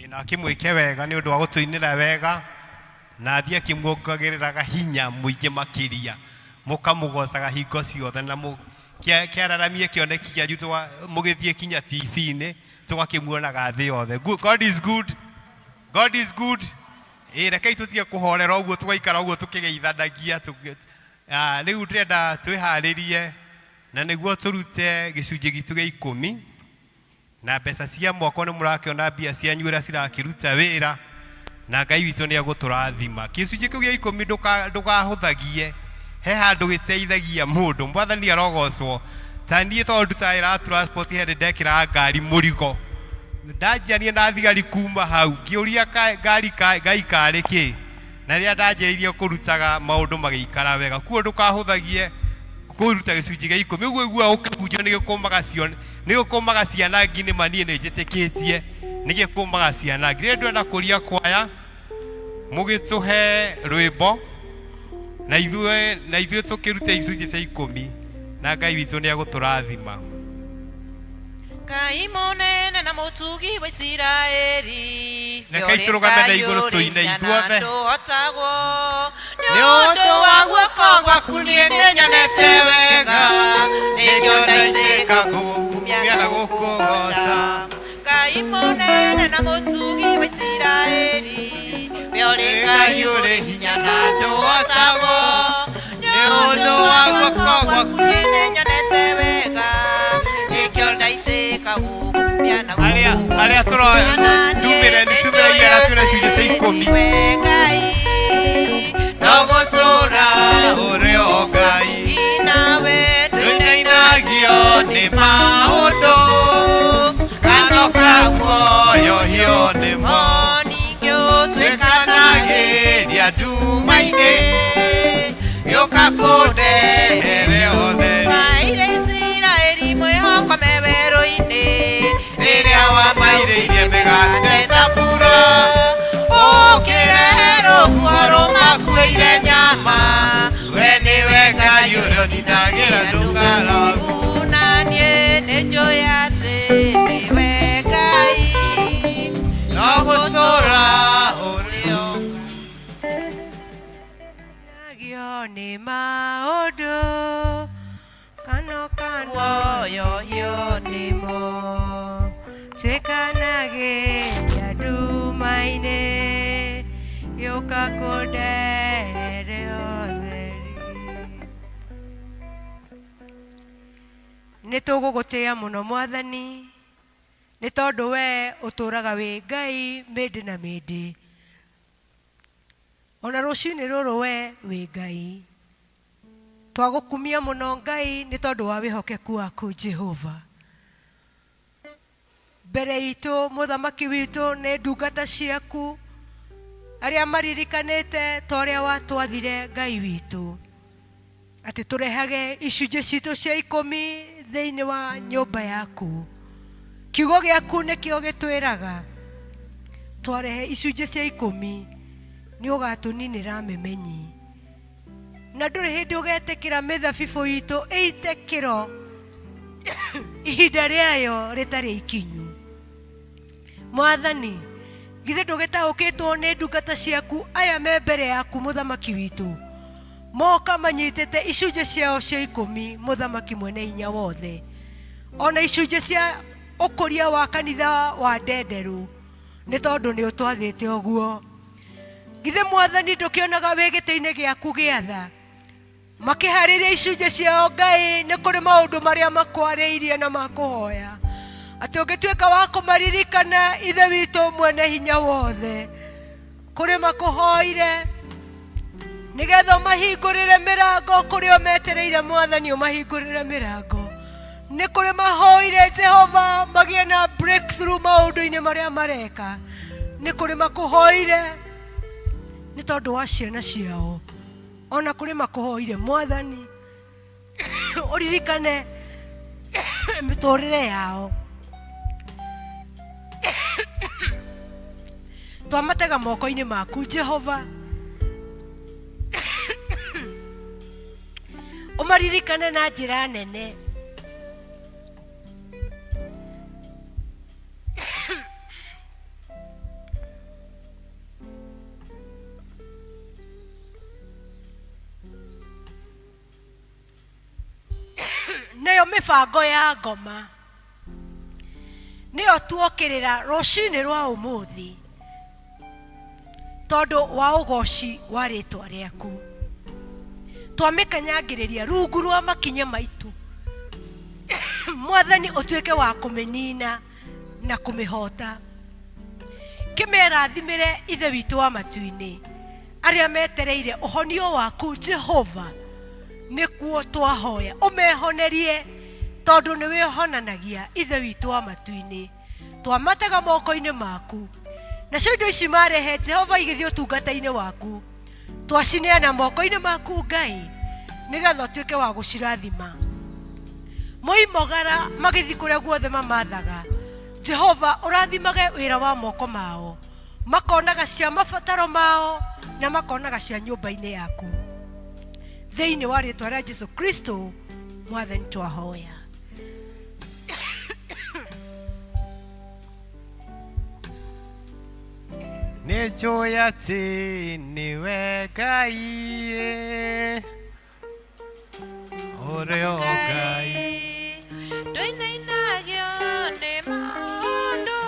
Ĩĩ, na akĩmwĩke wega nĩ ũndũ wa gũtũinĩra wega na athiĩ akĩmuongagĩrĩraga hinya mũingĩ makĩria mũkamũgocaga hingo ciothe na mũ- kĩa- kĩararamie kĩoneki kĩanyu tũga- mũgĩthiĩ kinya TV-inĩ tũgakĩmuonaga thĩ yothe Good- God is good God is good ĩĩ rekei tũtige kũhorera ũguo tũgaikara ũguo tũkĩgeithanagia tũge- Ah, rĩu ndĩrenda twĩharĩrie na nĩguo tũrute gĩcunjĩ gitũ gĩa ikũmi na mbeca cia mwako nĩ mũrakĩona mbia cianyu ũrĩa cirakĩruta wĩra na ngai witũ nĩ egũtũrathima gĩcunjĩ kĩu gĩa ikũmi ndũka- ndũkahũthagie he handũ gĩteithagia mũndũ mwathani arogocwo ta niĩ tondũ ndutaga wĩra wa transport he hĩndĩ ndekĩraga ngari mũrigo ndanjania na thigari kuma hau ngĩũria ka- ngari ka- ngai karĩ kĩ na rĩrĩa ndanjĩrĩirie kũrutaga maũndũ magĩikara wega kuo ndũkahũthagie kũruta gĩcunjĩ gĩa ikũmi ũguo iguaga ũkĩhunjio nĩ gĩkũmaga ciona nĩ gĩkũmaga ciana ngi nĩ ma niĩ nĩ njĩtĩkĩtie nĩ gĩkũmaga ciana ngi rĩrĩa ndĩrenda kũria kwaya mũgĩtũhe rwĩmbo na ithuĩ na ithuĩ tũkĩrute icunjĩ cia ikũmi na ngai witũ nĩ egũtũrathima Ngai mũnene na mũtugi wa Isiraeli Rekei tũrũgame na igũrũ tũine ithuothe. ndũhotagwo Nĩ ũndũ wa guoko gwaku niĩ nĩnyonete wega nĩkĩo ndaitĩka gũkumia na gũkũgoca Ngai mũnene na mũtugi wa Isiraeli we ũrĩ Ngai ũrĩ hinya na ndũhotagwo nĩ ũndũ wa guoko gwaku niĩ nĩnyonete wega nĩkĩo ndaitĩka gũkumia na arĩa arĩa tũro tumire nĩ tumire iara twĩna icunjĩ cia ikũmi no gũtũra ũrĩ o Ngai nawe ndũinainagio nĩ maũndũ kano ka muoyo hiyo nĩmo twĩkanagĩria nduma-inĩ gĩũka kũndehere ũtheri Maire Isiraeli mwĩhoko me werũ-inĩ rĩrĩa wamairĩirie mĩgate ta mbura ũkĩrehe rũhuho rũmakuĩire nyama we nĩwe Ngai ũrĩa ũninagĩra ndũng'aragu na niĩ nĩnjũĩ atĩ nĩwe Ngai no gũtũra ũrĩ o Nagio nĩ maũndũ kano kano muoyo nĩmo twĩkanagĩria nduma-inĩ yũka kũndehere ũtheri nĩ tũgũgũtĩĩa mũno mwathani nĩ tondũ we ũtũũraga wĩ ngai mĩndĩ na mĩndĩ ona rũcinĩ rũrũ we wĩ ngai twagũkumia mũno ngai nĩ tondũ wa wĩhokeku waku jehova mbere itũ mũthamaki witũ nĩ ndungata ciaku arĩa maririkanĩte ta ũrĩa watwathire ngai witũ atĩ tũrehage icunjĩ citũ cia ikũmi thĩinĩ wa nyũmba yaku kiugo gĩaku nĩkĩo gĩtwĩraga twarehe icunjĩ cia ikũmi nĩ ũgatũninĩra memenyi na ndũrĩ hĩndĩ ũgetĩkĩra mĩthabibũ itũ ĩite kĩro ihinda rĩayo rĩtarĩ ikinyu mwathani githĩ ndũgĩtaũkĩtwo nĩ ndungata ciaku aya me mbere yaku mũthamaki witũ moka manyitĩte icunjĩ ciao cia ikũmi mũthamaki mwene hinya wothe ona icunjĩ cia ũkũria wa kanitha wa ndenderũ nĩ tondũ nĩ ũtwathĩte ũguo githĩ mwathani ndũkĩonaga wĩ gĩtĩ-inĩ gĩaku gĩa tha makĩharĩria icunjĩ ciao ngai nĩ kũrĩ maũndũ marĩa makwarĩirie na makũhoya atĩ ũngĩtuĩka wa kũmaririkana ithe witũ mwene hinya wothe kũrĩ makũhoire nĩgetha ũmahingũrĩre mĩrango kũrĩ o metereire mwathani ũmahingũrĩre mĩrango nĩ kũrĩ mahoire jehova magĩe na breakthrough maũndũ-inĩ marĩa mareka nĩ kũrĩ makũhoire nĩ tondũ wa ciana ciao ona kũrĩ makũhoire mwathani ũririkane mĩtũrĩre yao twamatega moko-inĩ maku jehova ũmaririkane na njĩra nene Mĩbango ya ngoma nĩyo tuokĩrĩra rũcinĩ rwa ũmũthĩ tondũ wa ũgoci wa rĩtwa rĩaku. Twamĩkanyangĩrĩria rungu rwa makinya maitũ, Mwathani, ũtuĩke wa kũmĩnina na kũmĩhota. Kĩmerathimĩre, Ithe witũ wa matu-inĩ, arĩa metereire ũhonio waku. Jehova, nĩkuo twahoya ũmehonerie, tondũ nĩ wĩhonanagia. Ithe witũ wa matu-inĩ, twamatega moko-inĩ maku, nacio indo ici marehe, Jehova, igĩthiĩ ũtungata-inĩ waku, twacineana moko-inĩ maku, Ngai, nĩgetha ũtuĩke wa gũcirathima moimogara magĩthiĩ kũrĩa guothe mamathaga. Jehova, ũrathimage wĩra wa moko mao, makonaga cia mabataro mao na makonaga cia nyũmba-inĩ yaku. Thĩinĩ wa rĩtwa rĩa Jesu Kristo Mwathani twahoya. Nĩ njũĩ atĩ nĩwe Ngai, ũrĩ o Ngai. Ndũinainagio nĩ maũndũ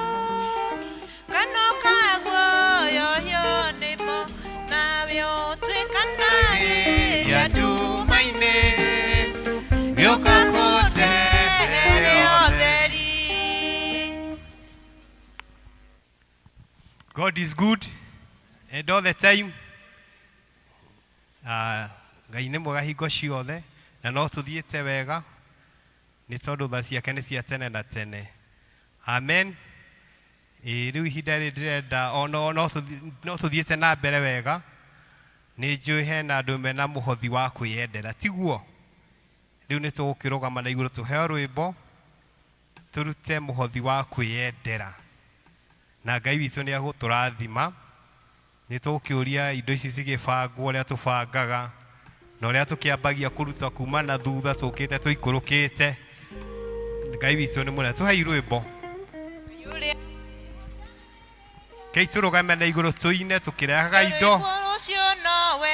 kana ũkaguoyohio nĩmo, nawe ũtuĩkanagĩria nduma-inĩ gĩũka kũnjeheria ũtheri. God is good and all the time. Ah, Ngai nĩ mwega hingo ciothe na no tũthiĩte wega nĩ tondũ tha ciake nĩ cia tene na tene. Amen. Ĩĩ rĩu ihinda rĩrĩ ndĩrenda o no tũthiĩte na mbere wega. Nĩ njũĩ hena andũ mena mũhothi wa kwĩyendera, tiguo? Rĩu nĩ tũgũkĩrũgama na igũrũ tũheo rwĩmbo tũrute mũhothi wa kwĩyendera, na Ngai witũ nĩ egũtũrathima. Nĩ tũgũkĩũria indo ici cigĩbangwo ũrĩa tũbangaga na ũrĩa tũkĩambagia kũruta kuma na thutha tũkĩte tũikũrũkĩte. Ngai witũ nĩ mũnene. Tũhei rwĩmbo kei, tũrũgame na igũrũ tũine tũkĩrehaga indo. Rũciũ nowe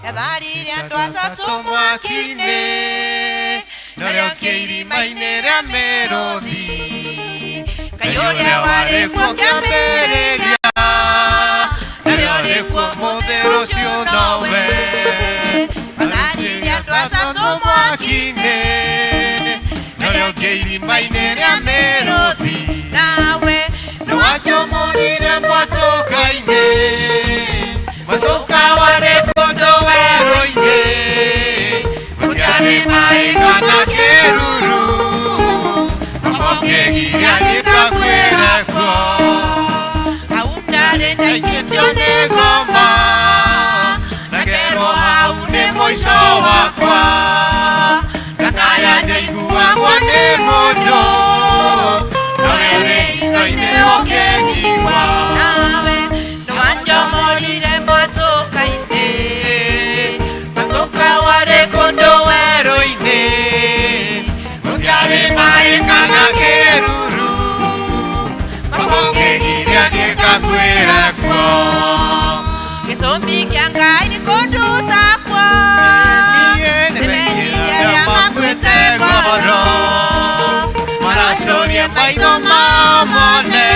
etharirie andũ atatũ mwaki-inĩ, narĩo kĩirima-inĩ rĩa mĩrũthi. Ngai ũrĩa warĩ kuo kĩambĩrĩria narĩo ũrĩ kuo mũthĩ, rũciũ nowe. Etharirie andũ atatũ mwaki-inĩ, narĩo kĩirima-inĩ rĩa mĩrũthi. Nawe nĩwanjũmũrire mwatũka-inĩ, mwatũka warĩ kũndũ werũ-inĩ, gũtiarĩ maĩ kana kĩruru, ũkĩgiria nĩngakwĩra kuo. Hau ndarĩ ndaikĩtio nĩ ngoma na ngerwo hau nĩ mũico wakwa, ndakaya ndĩiguagwo nĩ mũndũ, nowe wĩ hitho-inĩ ũkĩnjigua. Nawe nĩwanjomorire mwatũka-inĩ, mwatũka warĩ kũndũ werũ-inĩ, gũtiarĩ maĩ kana kĩruru, ũkĩgiria nĩngakwĩra kuo. Gĩtũmi kĩa Ngai kũnduta kuo nĩmenyirie arĩa makuĩte ngoro, maracũria maitho mao mone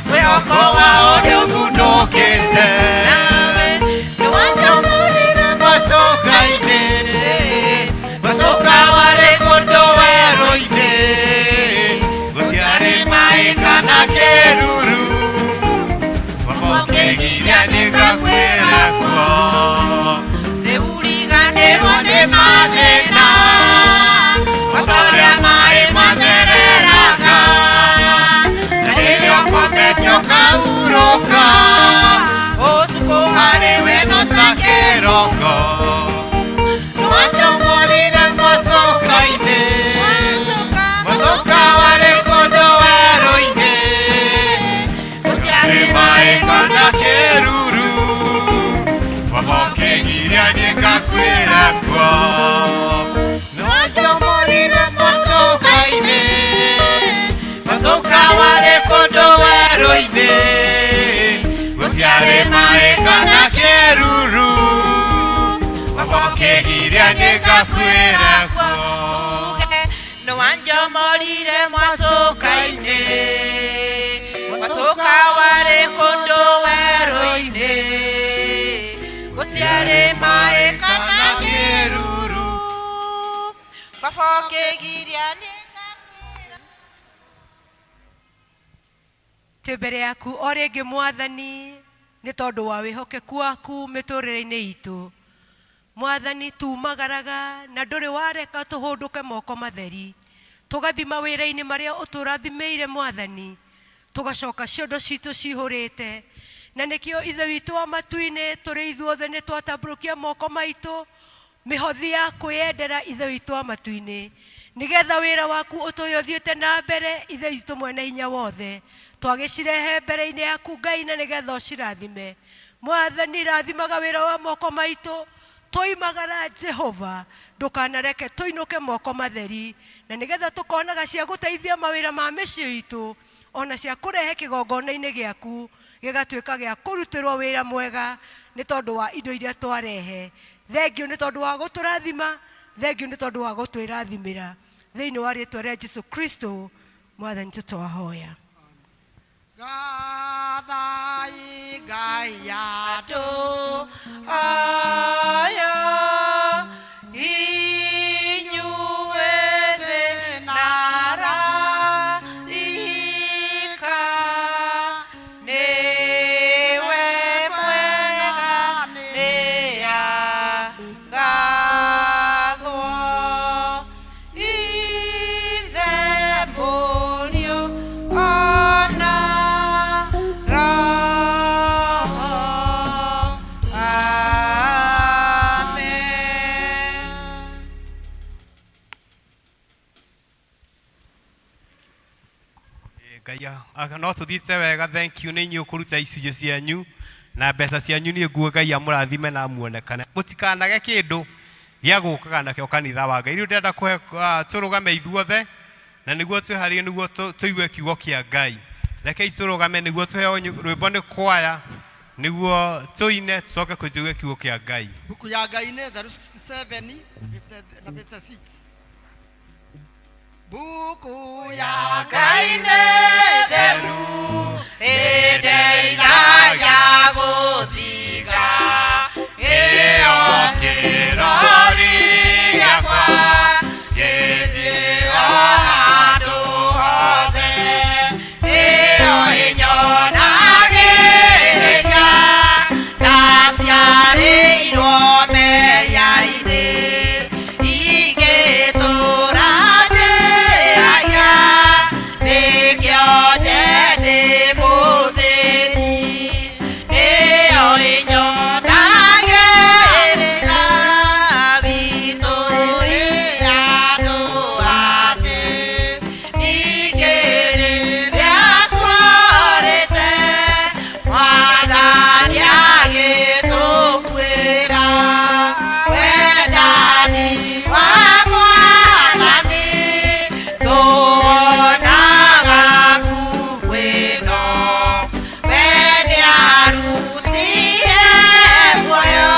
mwĩhoko wao nĩũthundũkĩte. Nĩwanjomorire mwatũka-inĩ, mwatũka warĩ kũndũ werũ-inĩ, gũtiarĩ maĩ kana kĩruru, ũkĩgiria nĩngakwĩra kuo. Rĩu riganĩrwo nĩ mathĩna o ta ũrĩa maĩ mathereraga, na rĩrĩa ũkomete ũkahurũka, ũtukũ harĩ we no ta kĩroko. Nĩwanjomorire mwatũka-inĩ, mwatũka warĩ kũndũ werũ-inĩ, gũtiarĩ maĩ kana kĩruru, ũkĩgiria nĩngakwĩra kuo. Nĩwanjomorire mwatũka-inĩ, mwatũka warĩ kũndũ werũ-inĩ, gũtiarĩ maĩ kana kĩruru, Ũkĩgiria nĩngakuĩra kuo. Nĩwanjomorire mwatũka-inĩ mwatũka warĩ kũndũ werũ-inĩ gũtiarĩ maĩ kana kĩruru baba ũkĩgiria nĩ Twĩ mbere yaku o rĩngĩ mwathani nĩ tondũ wa wĩhokeku waku mĩtũrĩre-inĩ itũ. Mwathani tumagaraga na ndũrĩ wareka tũhũndũke moko matheri. Tũgathiĩ mawĩra-inĩ marĩa ũtũrathimĩire mwathani. Tũgacoka ciondo citũ cihũrĩte. Na nĩkĩo ithe witũ wa matu-inĩ tũrĩ ithuothe nĩ twatambũrũkia moko maitũ mĩhothi ya kwĩyendera ithe witũ wa matu-inĩ nĩgetha wĩra waku ũtũre ũthiĩte na mbere ithe witũ mwene hinya wothe twagĩcirehe mbere-inĩ yaku ngai na nĩgetha ũcirathime mwathani rathimaga wĩra wa moko maitũ twoimagara jehova ndũkanareke tũinũke moko matheri na nĩgetha tũkonaga cia gũteithia mawĩra ma mĩciĩ itũ ona cia kũrehe kĩgongona-inĩ gĩaku gĩgatuĩka gĩa kũrutĩrwo wĩra mwega nĩ tondũ wa indo iria twarehe thengio nĩ tondũ wa gũtũrathima thengio nĩ tondũ wa gũtwĩrathimĩra thĩinĩ wa rĩtwa rĩa jesu kristo mwathani tũtwahoya Gathai Ngai andũ aya inyuĩ thĩ na araika nĩwe mwega nĩagathwo Ithe Mũriũ ona Roho. Amen. Ngai no tũthiĩte wega thank you nĩ inyuĩ kũruta icunjĩ cianyu na mbeca cianyu niĩ nguo Ngai amũrathime na amuonekane mũtikanage kĩndũ gĩa gũkaga nakĩo kanitha wa Ngai rĩu ndĩrenda kũhe tũrũgame ithuothe na nĩguo twĩharĩrie nĩguo tũigue kiugo kĩa Ngai rekei tũrũgame nĩguo tũheo rwĩmbo nĩ kwaya nĩguo tũine tũcoke tũigue kiugo kĩa Ngai Buku ya Ngai nĩ theru 67 na 56. Buku ya Ngai nĩ theru ĩndeithagia gũthiga ĩyo kĩrori gĩakwa gĩthiĩ o handũ hothe ĩyo ĩnyonagĩrĩria ndaciarĩirwo mehia-inĩ ingĩtũra njĩhagia nĩkĩo nyendĩ mũthĩni nĩyo ĩnyonagĩrĩra witũ ĩ andũ a thĩ ningĩ rĩrĩa tworĩte mwathani agĩtũkuĩra wendani wa mwathani tũwonaga mbuku ĩno we nĩarutire muoyo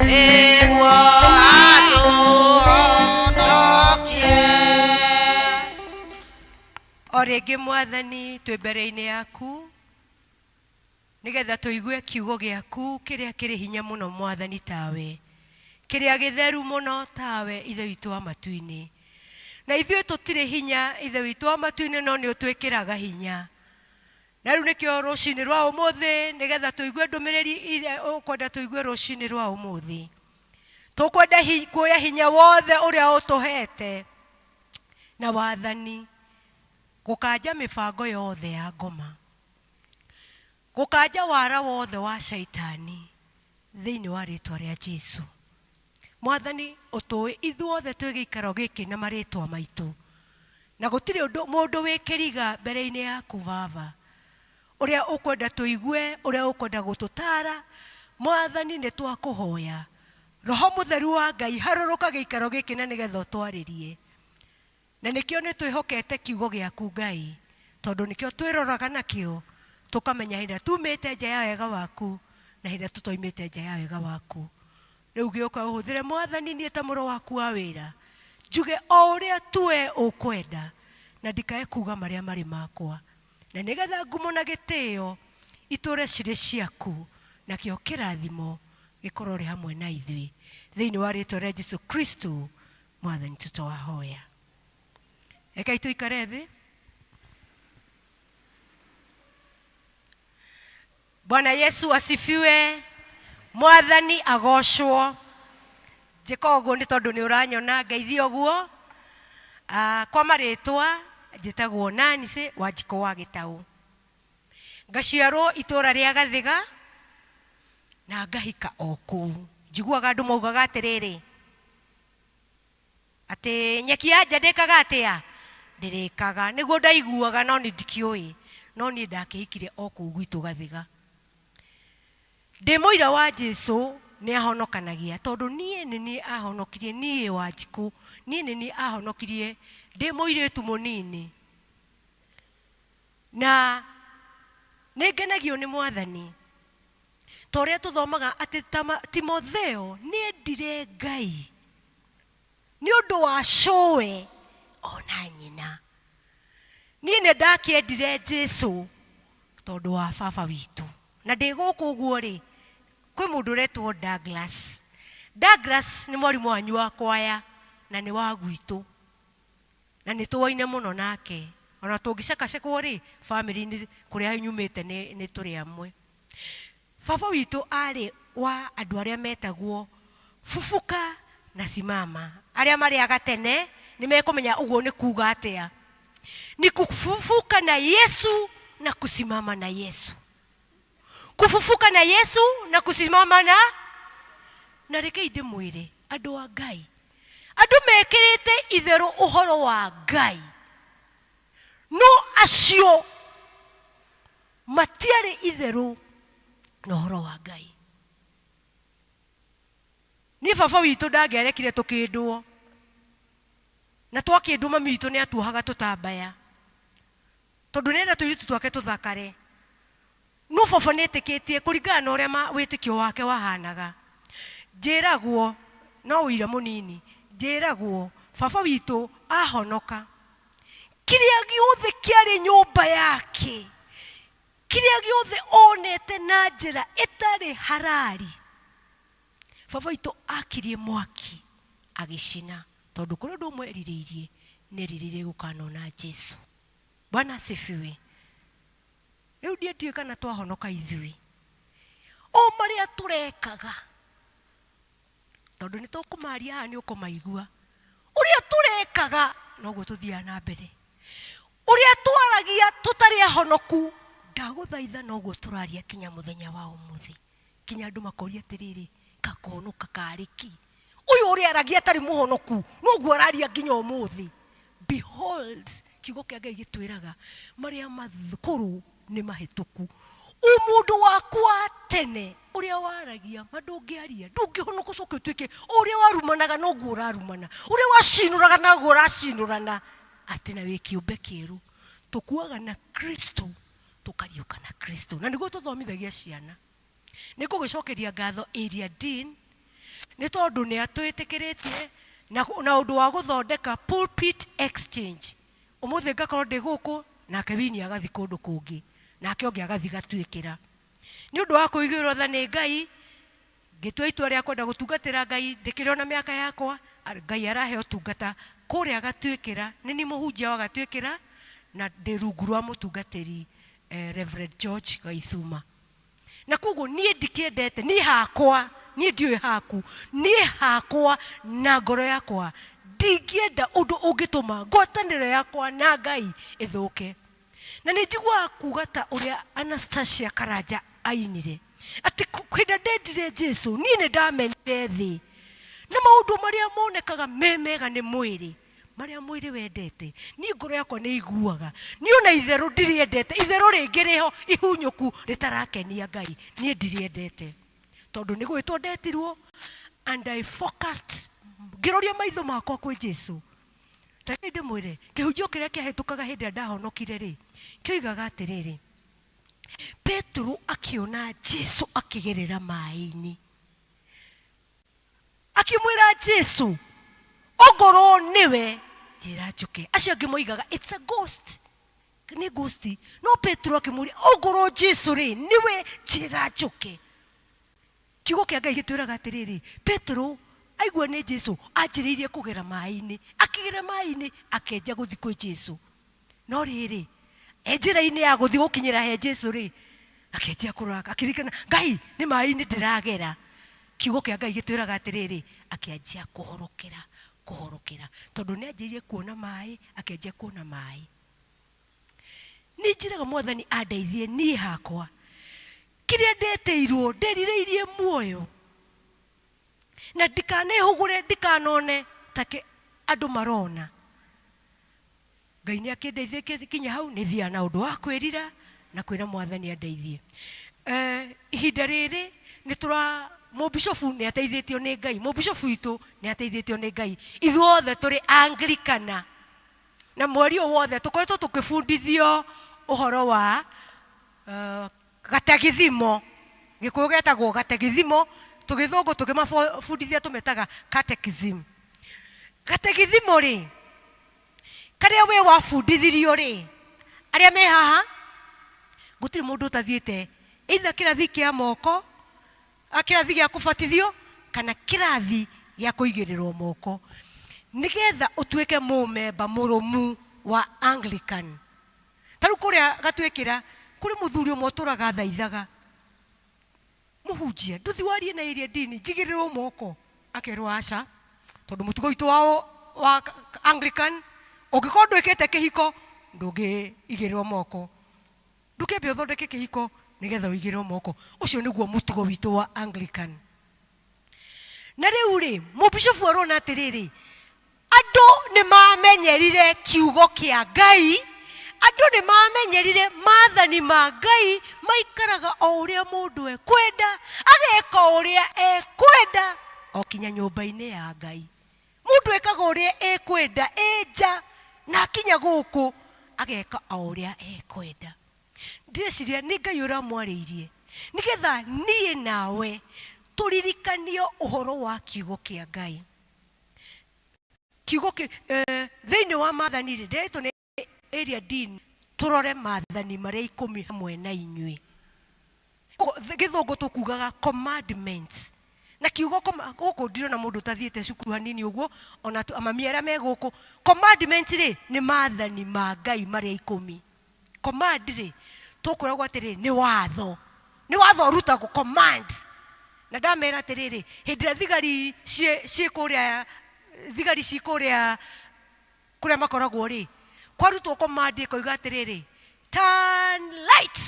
nĩguo atũhonokie. O rĩngĩ mwathani twĩ mbere-inĩ yaku nĩgetha tũigue kiugo gĩaku kĩrĩa kĩrĩ hinya mũno mwathani tawe kĩrĩa gĩtheru mũno tawe ithe witũ wa matu-inĩ na ithuĩ tũtirĩ hinya ithe witũ wa matu-inĩ no nĩ ũtwĩkĩraga hinya na rĩu nĩkĩo rũcinĩ rwa ũmũthĩ nĩgetha tũigue ndũmĩrĩri iria ũkwenda tũigue rũcinĩ rwa ũmũthĩ tũkwenda kuoya hinya wothe ũrĩa ũtũhete na wathani gũkanja mĩbango yothe ya ngoma gũkanja wara wothe wa caitani thĩinĩ wa rĩtwa rĩa Jesu mwathani ũtũĩ ithuothe twĩ gĩikaro gĩkĩ na marĩtwa maitũ na gũtirĩ ũndũ mũndũ wĩ kĩriga mbere-inĩ yaku baba ũrĩa ũkwenda tũigue ũrĩa ũkwenda gũtũtara mwathani nĩ twakũhoya roho mũtheru wa ngai harũrũka gĩikaro gĩkĩ na nĩgetha ũtwarĩrie na nĩkĩo nĩ twĩhokete kiugo gĩaku ngai tondũ nĩkĩo twĩroraga nakĩo tũkamenya hĩndĩ ĩrĩa tumĩte nja ya wega waku na hĩndĩ ĩrĩa tũtoimĩte nja ya wega waku. Rĩu gĩũka ũhũthĩre Mwathani niĩ ta mũro waku wa wĩra, njuge o ũrĩa tu we ũkwenda, na ndikae kuga marĩa marĩ makwa, na nĩgetha ngumo na gĩtĩo itũre cirĩ ciaku, nakĩo kĩrathimo gĩkorwo rĩ hamwe na ithuĩ, thĩinĩ wa rĩtwa rĩa Jesu Kristo Mwathani tũtwahoya. Rekei tũikare thĩ. Bwana Yesu asifiwe. Mwathani agocwo. Njĩka ũguo nĩ tondũ nĩ ũranyona ngeithia ũguo. Ah, kwa marĩtwa njĩtagwo Nancy Wanjikũ wa Gĩtaũ. Ngaciarwo itũra rĩa Gathiga na ngahika o kũu. Njiguaga andũ maugaga atĩrĩrĩ, Atĩ nyeki ya nja ndĩkaga atĩa? Ndĩrĩkaga. Nĩguo ndaiguaga no nĩ ndikĩũĩ. No niĩ ndakĩhikire o kũu gwitũ Gathiga. Ndĩ mũira wa Jesu nĩ ahonokanagia tondũ niĩ nĩ niĩ ahonokirie, niĩ Wanjikũ, niĩ nĩ niĩ ahonokirie ndĩ mũirĩtu mũnini. Na nĩ ngenagio nĩ Mwathani ta ũrĩa tũthomaga atĩ Timotheo nĩ endire Ngai nĩ ũndũ wa cũwe ona nyina. Niĩ nĩ ndakĩendire Jesu tondũ wa baba witũ. Na ndĩ gũkũ ũguo rĩ, kwĩ mũndũ ũretwo Douglas. Douglas nĩ mwarimũ wanyu wa kwaya na nĩ wa gwitũ. Na nĩ tũwaine mũno nake. Ona tũngĩcekacekwo rĩ, bamĩrĩ-inĩ kũrĩa nyumĩte nĩ tũrĩ amwe. Baba witũ arĩ wa andũ arĩa metagwo fufuka na simama. Arĩa marĩaga tene nĩ mekũmenya ũguo nĩ kuga atĩa. Ni kufufuka na Yesu na kusimama na Yesu. Kufufuka na Yesu na kusimama na na rekei ndĩmwĩre andũ a Ngai, andũ mekĩrĩte itherũ ũhoro wa Ngai, no acio matiarĩ itherũ na ũhoro wa Ngai. Niĩ baba witũ ndangĩarekire tũkĩndwo, na twakĩndwo mami witũ nĩ atuohaga tũtambaya, tondũ nĩenda tũirĩtu twake tũthakare. No baba nĩ etĩkĩtie kũringana na ũrĩa wĩtĩkio wake wahanaga. Njĩragwo, no ũira mũnini, njĩragwo baba witũ ahonoka, kĩrĩa gĩothe kĩarĩ nyũmba yake, kĩrĩa gĩothe onete na njĩra ĩtarĩ harari, baba witũ akirie mwaki agĩcina, tondũ kũrĩ ũndũ ũmwe erirĩirie, nĩ erirĩirie gũkanona Jesu. Bwana asifiwe. Rĩu ndiĩ ndiũĩ kana twahonoka ithuĩ o marĩa tũrekaga, tondũ nĩ tũkũmaria haha nĩ ũkũmaigua. Ũrĩa tũrekaga noguo tũthiaga na mbere, ũrĩa twaragia tũtarĩ ahonoku, ndagũthaitha noguo tũraria kinya mũthenya wa ũmũthĩ. Kinya andũ makoria atĩrĩrĩ, kakohonoka karĩ ki? Ũyũ ũrĩa aragia atarĩ mũhonoku noguo araria nginya ũmũthĩ. Behold, kiugo kĩa Ngai gĩtwĩraga marĩa makũrũ nĩ mahĩtũku. Ũmũndũ waku wa tene ũrĩa waragia ma ndũngĩaria, ndũngĩhonoka ũcoke ũtuĩke o ũrĩa warumanaga noguo ũrarumana, ũrĩa wacinũraga noguo ũracinũrana, atĩ na wĩ kĩũmbe kĩerũ. Tũkuaga na Kristo tũkariũka na Kristo. Na nĩguo tũthomithagia ciana. Nĩ ngũgĩcokeria ngatho Area Dean nĩ tondũ nĩ atwĩtĩkĩrĩtie na, na ũndũ wa gũthondeka pulpit exchange. Ũmũthĩ ngakorwo ndĩ gũkũ nake Winnie agathiĩ kũndũ kũngĩ nake ũngĩ agathiĩ gatuĩkĩra. Nĩ ũndũ wa kũiguĩrwo tha nĩ Ngai ngĩtua itua rĩa kwenda gũtungatĩra Ngai ndĩkĩrĩ ona mĩaka yakwa, Ngai arahe ũtungata kũrĩa gatuĩkĩra, nĩ niĩ mũhunjia wa gatuĩkĩra na ndĩ rungu rwa mũtungatĩri eh, Reverend George Gaithuma. Na koguo niĩ ndikĩendete, niĩ hakwa, niĩ ndiũĩ haku, niĩ hakwa na ngoro yakwa ndingĩenda ũndũ ũngĩtũma ngwatanĩro yakwa na Ngai ĩthũke. Na nĩ njiguaga kuga ta ũrĩa Anastasia Karanja ainire atĩ hĩndĩ ĩrĩa ndendire Jesu niĩ nĩ ndamenire thĩ na maũndũ marĩa monekaga me mega nĩ mwĩrĩ, marĩa mwĩrĩ wendete, niĩ ngoro yakwa nĩ iguaga niĩ ona itherũ ndirĩendete, itherũ rĩngĩ rĩho ihunyũku rĩtarakenia Ngai, niĩ ndirĩendete tondũ nĩ gwĩtwo ndetirwo and I focused, ngĩroria maitho makwa kwĩ Jesu. Ta rekei ndĩmwĩre, kĩhunjio kĩrĩa kĩahĩtũkaga hĩndĩ ĩrĩa ndahonokire rĩ, kĩoigaga atĩrĩrĩ, Petero akĩona Jesu akĩgerera maĩ-inĩ. Akĩmwĩra Jesu, ongorwo nĩwe njĩra njũke. Acio angĩ moigaga it's a ghost, nĩ ghost. No Petero akĩmũria, ongorwo Jesu rĩ nĩwe, njĩra njũke. Kiugo kĩa Ngai gĩtwĩraga atĩrĩrĩ, Petero aigua nĩ Jesu anjĩrĩirie kũgera maĩ-inĩ, akĩgera maĩ-inĩ akĩanjia gũthiĩ kwĩ Jesu. No rĩrĩ, e njĩra-inĩ ya gũthiĩ gũkinyĩra he Jesu rĩ, akĩanjia kũrora, akĩririkana, Ngai nĩ maĩ-inĩ ndĩragera. Kiugo kĩa Ngai gĩtwĩraga atĩrĩrĩ, akĩanjia kũhorokera, kũhorokera, tondũ nĩ anjĩrĩirie kuona maĩ, akĩanjia kuona maĩ. Nĩ njĩraga Mwathani andeithie niĩ hakwa, kĩrĩa ndetĩirwo, nderirĩirie muoyo, na ndikanehũgũre, ndikanone ta andũ marona. Ngai nĩ akĩndeithie kinya hau, nĩ thiaga na ũndũ wa kwĩrira na kwĩra Mwathani andeithie. Eh, ihinda rĩrĩ nĩ tũra mũbishobu nĩ ateithĩtio nĩ Ngai, mũbishobu witũ nĩ ateithĩtio nĩ Ngai. Ithuothe tũrĩ Anglikana na mweri ũyũ wothe tũkoretwo tũkĩbundithio ũhoro wa gategithimo. Gĩkũyũ getagwo gategithimo, tũgĩthũngũ tũkĩmabundithia tũmetaga catechism. Gategithimo rĩ, karĩa we wabundithirio rĩ, arĩa me haha gũtirĩ mũndũ ũtathiĩte either kĩrathi kĩa moko, kĩrathi gĩa kũbatithio kana kĩrathi gĩa kũigĩrĩrwo moko, nĩgetha ũtuĩke mũmemba mũrũmu wa Anglican. Ta rĩu kũrĩa gatuĩkĩra kũrĩ mũthuri ũmwe ũtũraga thaithaga, mũhunjia ndũthi warie na area dini njigĩrĩrwo moko, akerwo aca, tondũ mũtugo witũ wa Anglican ũngĩkorwo ndwĩkĩte kĩhiko ndũngĩigĩrĩrwo moko, ndũkĩambe ũthondeke kĩhiko nĩgetha ũigĩrĩrwo moko. Ũcio nĩguo mũtugo witũ wa Anglican. Na rĩu rĩ, mũbishobu arona atĩrĩrĩ, andũ nĩ mamenyerire kiugo kĩa Ngai, andũ nĩ mamenyerire maathani ma Ngai, maikaraga o ũrĩa mũndũ ekwenda, ageka o ũrĩa ekwenda, o kinya nyũmba-inĩ ya Ngai. Mũndũ ekaga ũrĩa ekwenda e nja, na akinya gũkũ ageka o ũrĩa ekwenda. Ndĩreciria nĩ Ngai ũramwarĩirie nĩgetha niĩ nawe tũririkanio ũhoro wa kiugo kĩa Ngai. Kiugo kĩ, thĩinĩ wa maathani rĩ, ndĩretwo nĩ area dean tũrore maathani marĩa ikũmi hamwe na inyuĩ. Gĩthũngũ tũkugaga commandments. Na kiugo gũkũ ndirona mũndũ ũtathiĩte cukuru hanini ũguo, ona mami arĩa me gũkũ. Commandments rĩ, nĩ maathani ma Ngai marĩa ikũmi. Command rĩ, tũkwĩragwo atĩrĩ, nĩ watho. Nĩ watho ũrutagwo, command. Na ndamera atĩrĩrĩ, hĩndĩ ĩrĩa thigari ciĩ kũrĩa, thigari ciĩ kũrĩa, kũrĩa makoragwo rĩ, kwarutwo command ĩkoiga atĩrĩrĩ, turn right,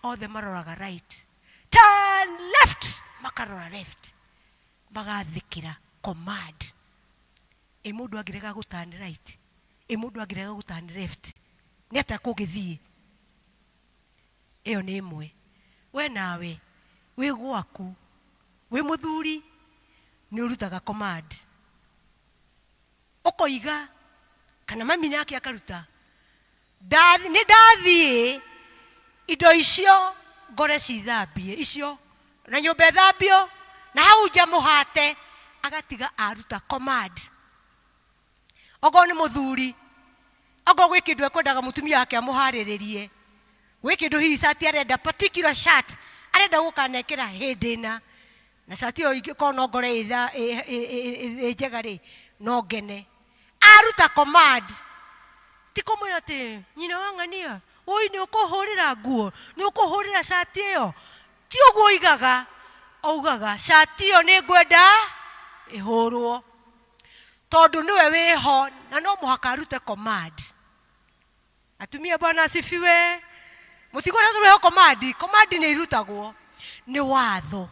othe maroraga right, turn left, makarora left, magathĩkĩra command. Ĩ mũndũ angĩrega gũ turn right, ĩ mũndũ angĩrega gũ turn left, nĩ atĩa kũngĩthiĩ? Ĩyo nĩ ĩmwe. We nawe wĩ gwaku, wĩ mũthuri, nĩ ũrutaga command. Ũkoiga, kana mami nake akaruta, nĩ ndathiĩ indo icio ngore cithambie, icio na nyũmba ĩthambio, na hau nja mũhate, agatiga aruta command. Okorwo nĩ mũthuri, okorwo gwĩ kĩndũ ekwendaga mũtumia wake amũharĩrĩrie, gwĩ kĩndũ hihi cati arenda, particular shirt arenda gũkanekĩra hĩndĩ ĩna, na cati ĩyo ingĩkorwo no ngore ĩ njega rĩ, no ngene. Aruta command, ti kũmwĩra atĩ nyina wa ng'ania, ũi nĩ ũkũhũrĩra nguo, nĩ ũkũhũrĩra cati ĩyo, ti ũguo oigaga, augaga cati ĩyo nĩ ngwenda ĩhũrwo, tondũ nĩwe wĩho na no mũhaka arute command. Atumia, Bwana asifiwe. Mũtikwenda tũreho command, command nĩ irutagwo nĩ watho.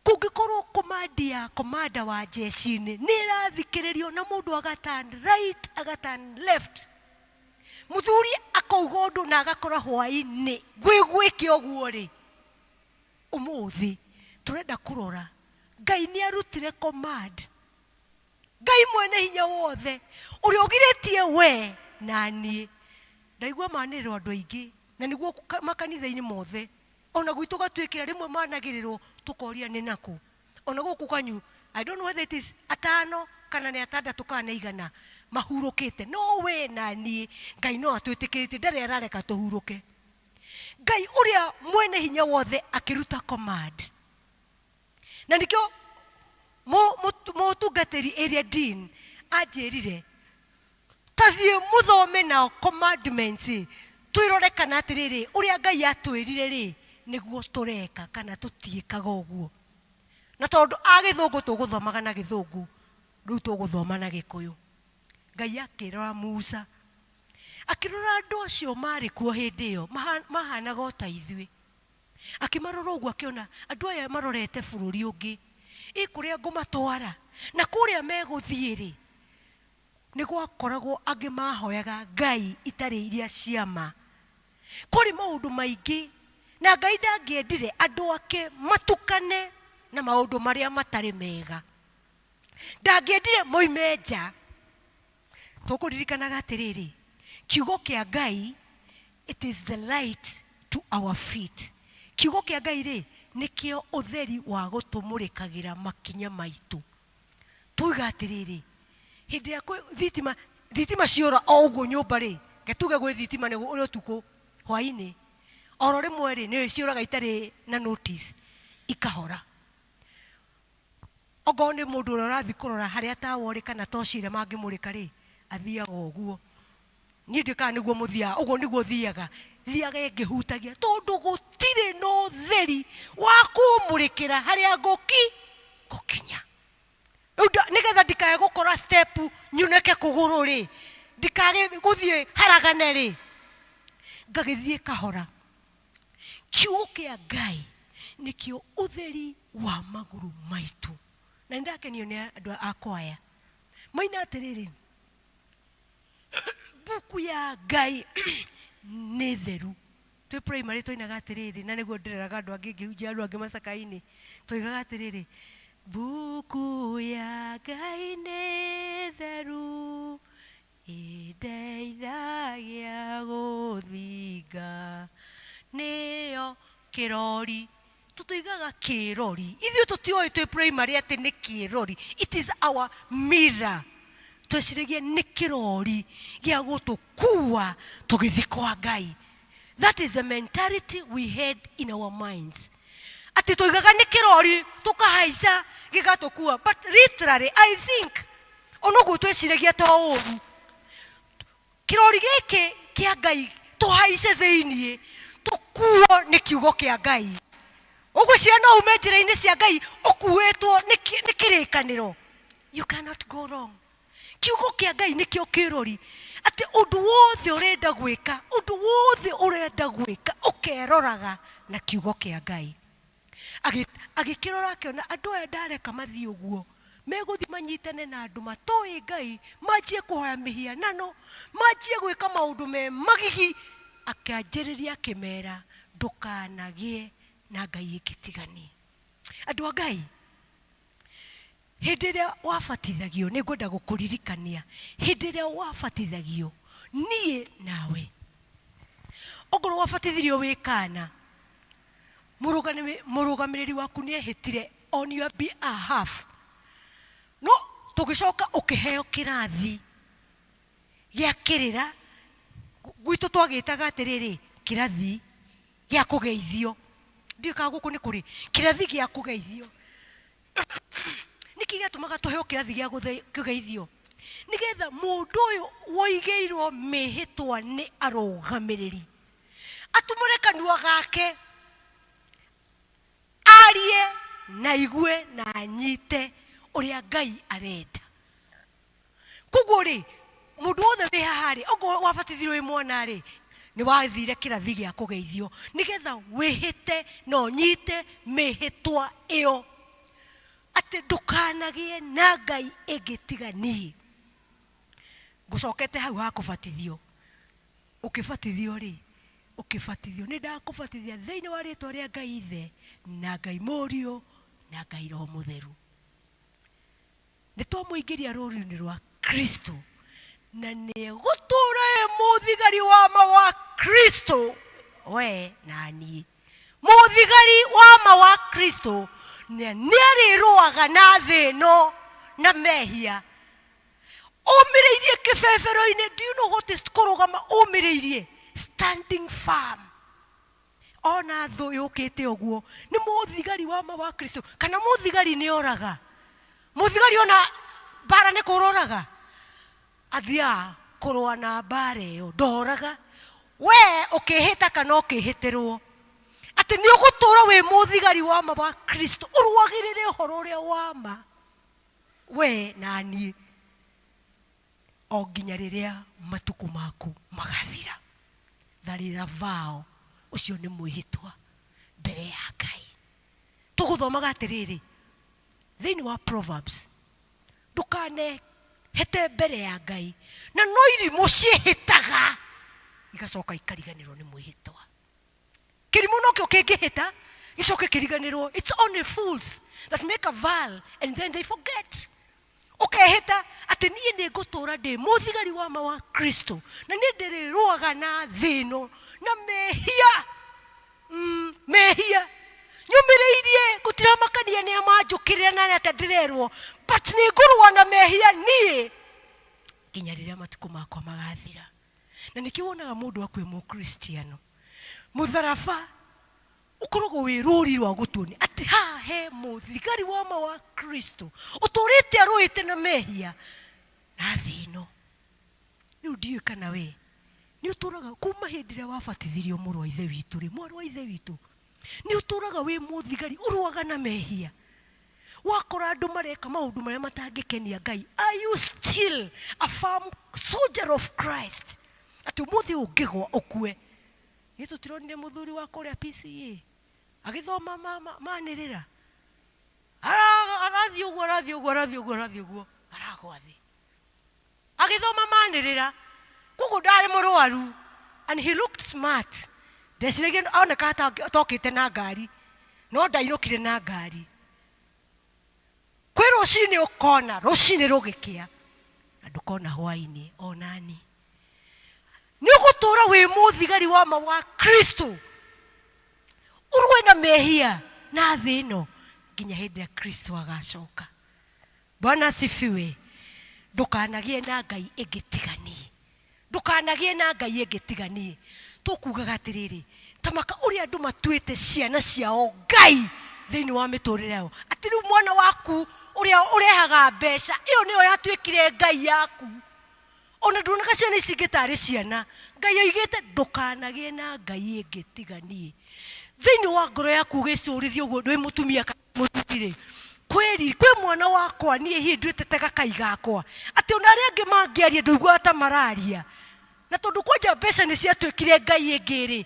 Kũngĩkorwo command ya commander wa jeshi-inĩ nĩ ĩrathikĩrĩrio na mũndũ aga turn right, aga turn left, mũthuri akauga ũndũ na agakora hwaĩ-inĩ gwĩgwĩke ũguo rĩ, ũmũthĩ tũrenda kũrora Ngai nĩ arutire command. Ngai mwene hinya wothe ũrĩa ũgirĩtie we na niĩ. Ndaigua manĩrĩro andũ aingĩ na nĩguo makanitha-inĩ mothe, ona gwitũ gatuĩkĩra rĩmwe managĩrĩrwo tũkoria nĩ nakũ. Ona gũkũ kwanyu, I don't know whether it is atano kana nĩ atandatũ kana nĩ aigana mahurũkĩte. No we na niĩ, Ngai no atwĩtĩkĩrĩtie, ndarĩ arareka tũhurũke. Ngai ũrĩa mwene hinya wothe akĩruta command. Na nĩkĩo mũtungatĩri area dean anjĩrire ta thiĩ mũthome nao commandments ĩ, twĩrore kana atĩrĩrĩ ũrĩa Ngai atwĩrire rĩ nĩguo tũreka kana tũtiĩkaga ũguo. Na tondũ a gĩthũngũ tũgũthomaga na gĩthũngũ, rĩu tũgũthoma na gĩkũyũ. Ngai akĩrora Musa, akĩrora andũ acio marĩ kuo hĩndĩ ĩyo, mahanaga o ta ithuĩ. Akĩmarora ũguo akĩona andũ aya marorete bũrũri ũngĩ, ĩ kũrĩa ngũmatwara na kũrĩa megũthiĩ-rĩ, nĩ gwakoragwo angĩ mahoyaga ngai itarĩ iria cia ma. Kũrĩ maũndũ maingĩ na Ngai ndangĩendire andũ ake matukane na maũndũ marĩa matarĩ mega. Ndangĩendire moime nja. Tũkũririkanaga atĩrĩrĩ, kiugo kĩa Ngai it is the light to our feet. Kiugo kĩa Ngai rĩ, nĩkĩo ũtheri wa gũtũmũrĩkagĩra makinya maitũ. Tuiga atĩrĩrĩ, hĩndĩ ĩrĩa kwĩ thitima, thitima ciora o ũguo nyũmba rĩ, reke tuge gwĩ thitima nĩ ũtukũ hwainĩ, oro rĩmwe rĩ, nĩ ciũraga itarĩ na notice ikahora. Okorwo nĩ mũndũ ũrĩa ũrathiĩ kũrora harĩa tawa ũrĩ kana toci ĩrĩa mangĩmũrĩka rĩ, athiaga ũguo. Niĩ ndiũĩ kana nĩguo mũthiaga, ũguo nĩguo thiaga. Thiaga ngĩhutagia tondũ gũtirĩ na ũtheri wa kũmũrĩkĩra harĩa ngũkinya. Rĩu nĩgetha ndikae gũkora step nyunĩke kũgũrũ rĩ, ndikage gũthiĩ haragane rĩ, ngagĩthiĩ kahora. Kiugo kĩa Ngai nĩkĩo ũtheri wa magũrũ maitũ. Na nĩ ndakenio nĩ andũ a kwaya maina atĩrĩrĩ, mbuku ya Ngai nĩ theru. Twĩ primary twainaga atĩrĩrĩ, na nĩguo ndĩreraga andũ angĩ ngĩhunjia andũ angĩ macaka-inĩ, twoigaga atĩrĩrĩ, mbuku ya Ngai nĩ theru, ĩndeithagia gũthinga, nĩyo kĩrori. Tũtũigaga kĩrori, ithuĩ tũtioĩ twĩ primary atĩ nĩ kĩrori, it is our mirror. Tweciragia nĩ kĩrori gĩa gũtũkua tũgĩthiĩ kwa Ngai. That is the mentality we had in our minds, atĩ tũigaga nĩ kĩrori tũkahaica gĩgatũkua, but literally I think onoguo tweciragia to ũru, kĩrori gĩkĩ kĩa Ngai tũhaice thĩiniĩ tũkuo nĩ kiugo kĩa Ngai. Ũgwĩciria no ume njĩra-inĩ cia Ngai ũkuĩtwo nĩ kĩrĩkanĩro? You cannot go wrong. Kiugo kĩa Ngai nĩkĩo kĩrori, atĩ ũndũ wothe ũrenda gwĩka, ũndũ wothe ũrenda gwĩka ũkeroraga na kiugo kĩa Ngai. Agĩkĩrora akĩona andũ aya ndareka mathiĩ ũguo, megũthiĩ manyitane na andũ matoĩ Ngai, manjie kũhoya mĩhianano, manjie gwĩka maũndũ me magigi. Akĩanjĩrĩria akĩmera, ndũkanagĩe na ngai ĩngĩ tiga niĩ. Andũ a Ngai, hĩndĩ ĩrĩa wabatithagio, nĩ ngwenda gũkũririkania, hĩndĩ ĩrĩa wabatithagio, niĩ nawe, ongorwo wabatithirio wĩ kana, mũrũgamĩrĩri waku nĩ ehĩtire on your behalf, no tũgĩcoka ũkĩheo kĩrathi gĩa kĩrĩra, gwitũ twagĩtaga atĩrĩrĩ, kĩrathi gĩa kũgeithio. Ndiũĩ kana gũkũ nĩ kũrĩ kĩrathi gĩa kũgeithio. Nĩkĩ gĩatũmaga tũheo kĩrathi gĩa kũgeithio? Nĩgetha mũndũ ũyũ woigĩirwo mĩhĩtwa nĩ arũgamĩrĩri atumũre kanua gake arie na aigue na anyite ũrĩa Ngai arenda. Koguo rĩ, mũndũ wothe wĩ haha rĩ, okorwo wabatithirio wĩ mwana rĩ, nĩ wathire kĩrathi gĩa kũgeithio nĩgetha wĩhĩte na ũnyite mĩhĩtwa ĩyo atĩ ndũkanagĩe na ngai ĩngĩ tiga niĩ. Ngũcokete hau ha kũbatithio, ũkĩbatithio rĩ, ũkĩbatithio nĩ ndakũbatithia thĩinĩ wa rĩtwa rĩa Ngai Ithe na Ngai Mũriũ na Ngai Roho Mũtheru. Nĩ twamũingĩria rũũru-inĩ rwa Kristo, na nĩ egũtũũra e mũthigari wa ma wa Kristo, we na niĩ. Mũthigari wa ma wa Kristo nĩarĩrũaga na thĩ ĩno na mehia ũmĩrĩirie kĩbebero-inĩ. Do you know what is kũrũgama ũmĩrĩirie? Standing firm. Ona thũ yũkĩte ũguo, nĩ mũthigari wa ma wa Kristo. Kana mũthigari nĩ oraga? Mũthigari ona mbara nĩ kũroraga athiaga kũrũa na mbara ĩyo, ndoraga we ũkĩhĩta kana ũkĩhĩtĩrwo, atĩ nĩ ũgũtũra wĩ mũthigari wa ma wa Kristo, ũrũagĩrĩre ũhoro ũrĩa wa ma, we na niĩ, o nginya rĩrĩa matukũ maku magathira. That is a vow. Ũcio nĩ mwĩhĩtwa mbere ya Ngai. Tũgũthomaga atĩrĩrĩ thĩinĩ wa Proverbs, ndũkanehĩte mbere ya Ngai, na no irimũ ciĩhĩtaga igacoka ikariganĩrwo nĩ mwĩhĩtwa. Kĩrimũ nokĩo kĩngĩhĩta gĩcoke kĩriganĩrwo. It's only fools that make a vow and then they forget. Ũkehĩta atĩ niĩ nĩ ngũtũra ndĩ mũthigari wa ma wa Kristo, na niĩ ndĩrĩrũaga na thĩ ĩno na mehia, mehia nyũmĩrĩirie, gũtiramakania nĩa manjũkĩrĩra na atĩa ndĩrerwo, but nĩ ngũrũa na mehia niĩ nginya rĩrĩa matukũ makwa magathira. Na nĩkĩo wonaga mũndũ akue mũkristiano, mũtharaba ũkoragwo wĩ rũri rwa gũtuonia atĩ haha he mũthigari wa ma wa Kristo ũtũrĩte arũĩte na mehia na thĩ ĩno. Rĩu ndiũĩ kana we nĩ ũtũraga kuma hĩndĩ ĩrĩa wabatithirio, mũrũ wa ithe witũ rĩ, mwarĩ wa ithe witũ, nĩ ũtũraga wĩ mũthigari ũrũaga na mehia? Wakora andũ mareka maũndũ marĩa matangĩkenia Ngai, are you still a firm soldier of Christ, atĩ ũmũthĩ ũngĩgwa ũkue? Githĩ tũtironire mũthuri wa kũrĩa PCA agĩthoma manĩrĩra, arathiĩ ũguo, arathiĩ ũguo, arathiĩ ũguo, arathiĩ ũguo, aragwa thĩ agĩthoma manĩrĩra. Koguo ndarĩ mũrwaru and he looked smart. Ndeciragia oneka ta tokĩte na ngari, no ndainũkire na ngari. Kwĩ rũcinĩ ũkona, rũcinĩ rũgĩkĩa, na ndũkona hwainĩ onani. Nĩ ũgũtũra wĩ mũthigari wa ma wa Kristo, ũrũe na mehia na thĩ ĩno nginya hĩndĩ ya Kristo agacoka. Bwana asifiwe. Ndũkanagĩe na ngai ĩngĩ tiga niĩ, ndũkanagĩe na ngai ĩngĩ tiga niĩ. Tũkugaga atĩrĩrĩ, tamaka ũrĩa andũ matuĩte ciana ciao ngai thĩinĩ wa mĩtũrĩre yao, atĩ rĩu mwana waku ũrĩa ũrehaga mbeca, ĩyo nĩyo yatuĩkire ngai yaku. Ona nduonaga ciana ici ingĩ tarĩ ciana. Ngai oigĩte ndũkanagĩe na ngai ĩngĩ tiga niĩ. Thĩinĩ wa ngoro yaku ũgĩcũrithia ũguo wĩ mũtumia kana mũthuri rĩ, kwĩri kwĩ mwana wakwa niĩ hihi nduĩte ta gakai gakwa, atĩ ona arĩa angĩ mangĩaria ndũiguaga ta mararia. Na tondũ kwanja mbeca nĩ ciatuĩkire ngai ĩngĩ rĩ,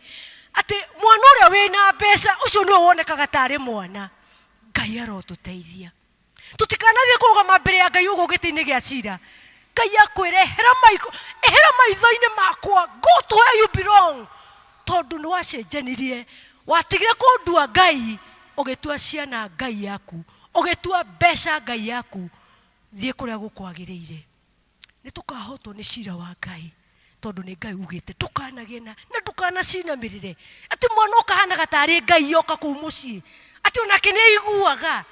atĩ mwana ũrĩa wĩna mbeca ũcio nĩwe wonekaga tarĩ mwana. Ngai arotũteithia tũtikanathiĩ kũrũgama mbere ya Ngai ũguo gĩtĩ-inĩ gĩa cira, Ngai akwĩre, ehera maitho, ehera maitho-inĩ makwa, go to where you belong, tondũ nĩ wacenjanirie, watigire kũndua Ngai, ũgĩtua ciana ngai yaku, ũgĩtua mbeca ngai yaku. Thiĩ kũrĩa gũkwagĩrĩire. Nĩ tũkahotwo nĩ cira wa Ngai, tondũ nĩ Ngai ugĩte ndũkanagĩe na na ndũkanacinamĩrĩre, atĩ mwana ũkahanaga tarĩ ngai yoka kũu mũciĩ, atĩ onake nĩ aiguaga.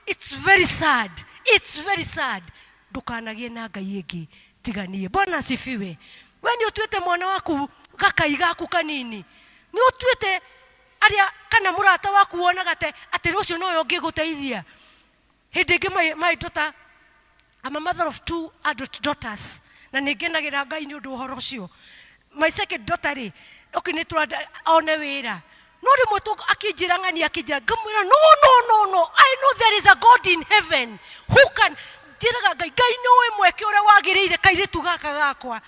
It's very sad, it's very sad. Ndũkanagĩe na ngai ĩngĩ tiga niĩ. Bwana asifiwe. We nĩ ũtuĩte mwana waku gakai gaku kanini? Nĩ ũtuĩte arĩa kana mũrata waku wonaga te atĩ ũcio nowe ũngĩgũteithia hĩndĩ ĩngĩ? My daughter, I'm a mother of two adult daughters, na nĩ ngenagĩra Ngai nĩ ũndũ ũhoro ũcio. My second daughter rĩ, okay, nĩ tũrenda one wĩra, no rĩmwe akĩnjĩra ng'ania, akĩnjĩra, ngamwĩra, no, no, no, no, I know there is a God in heaven who can. Njĩraga Ngai, Ngai nĩ ũĩ mweke ũrĩa wagĩrĩire kairĩtu gaka gakwa.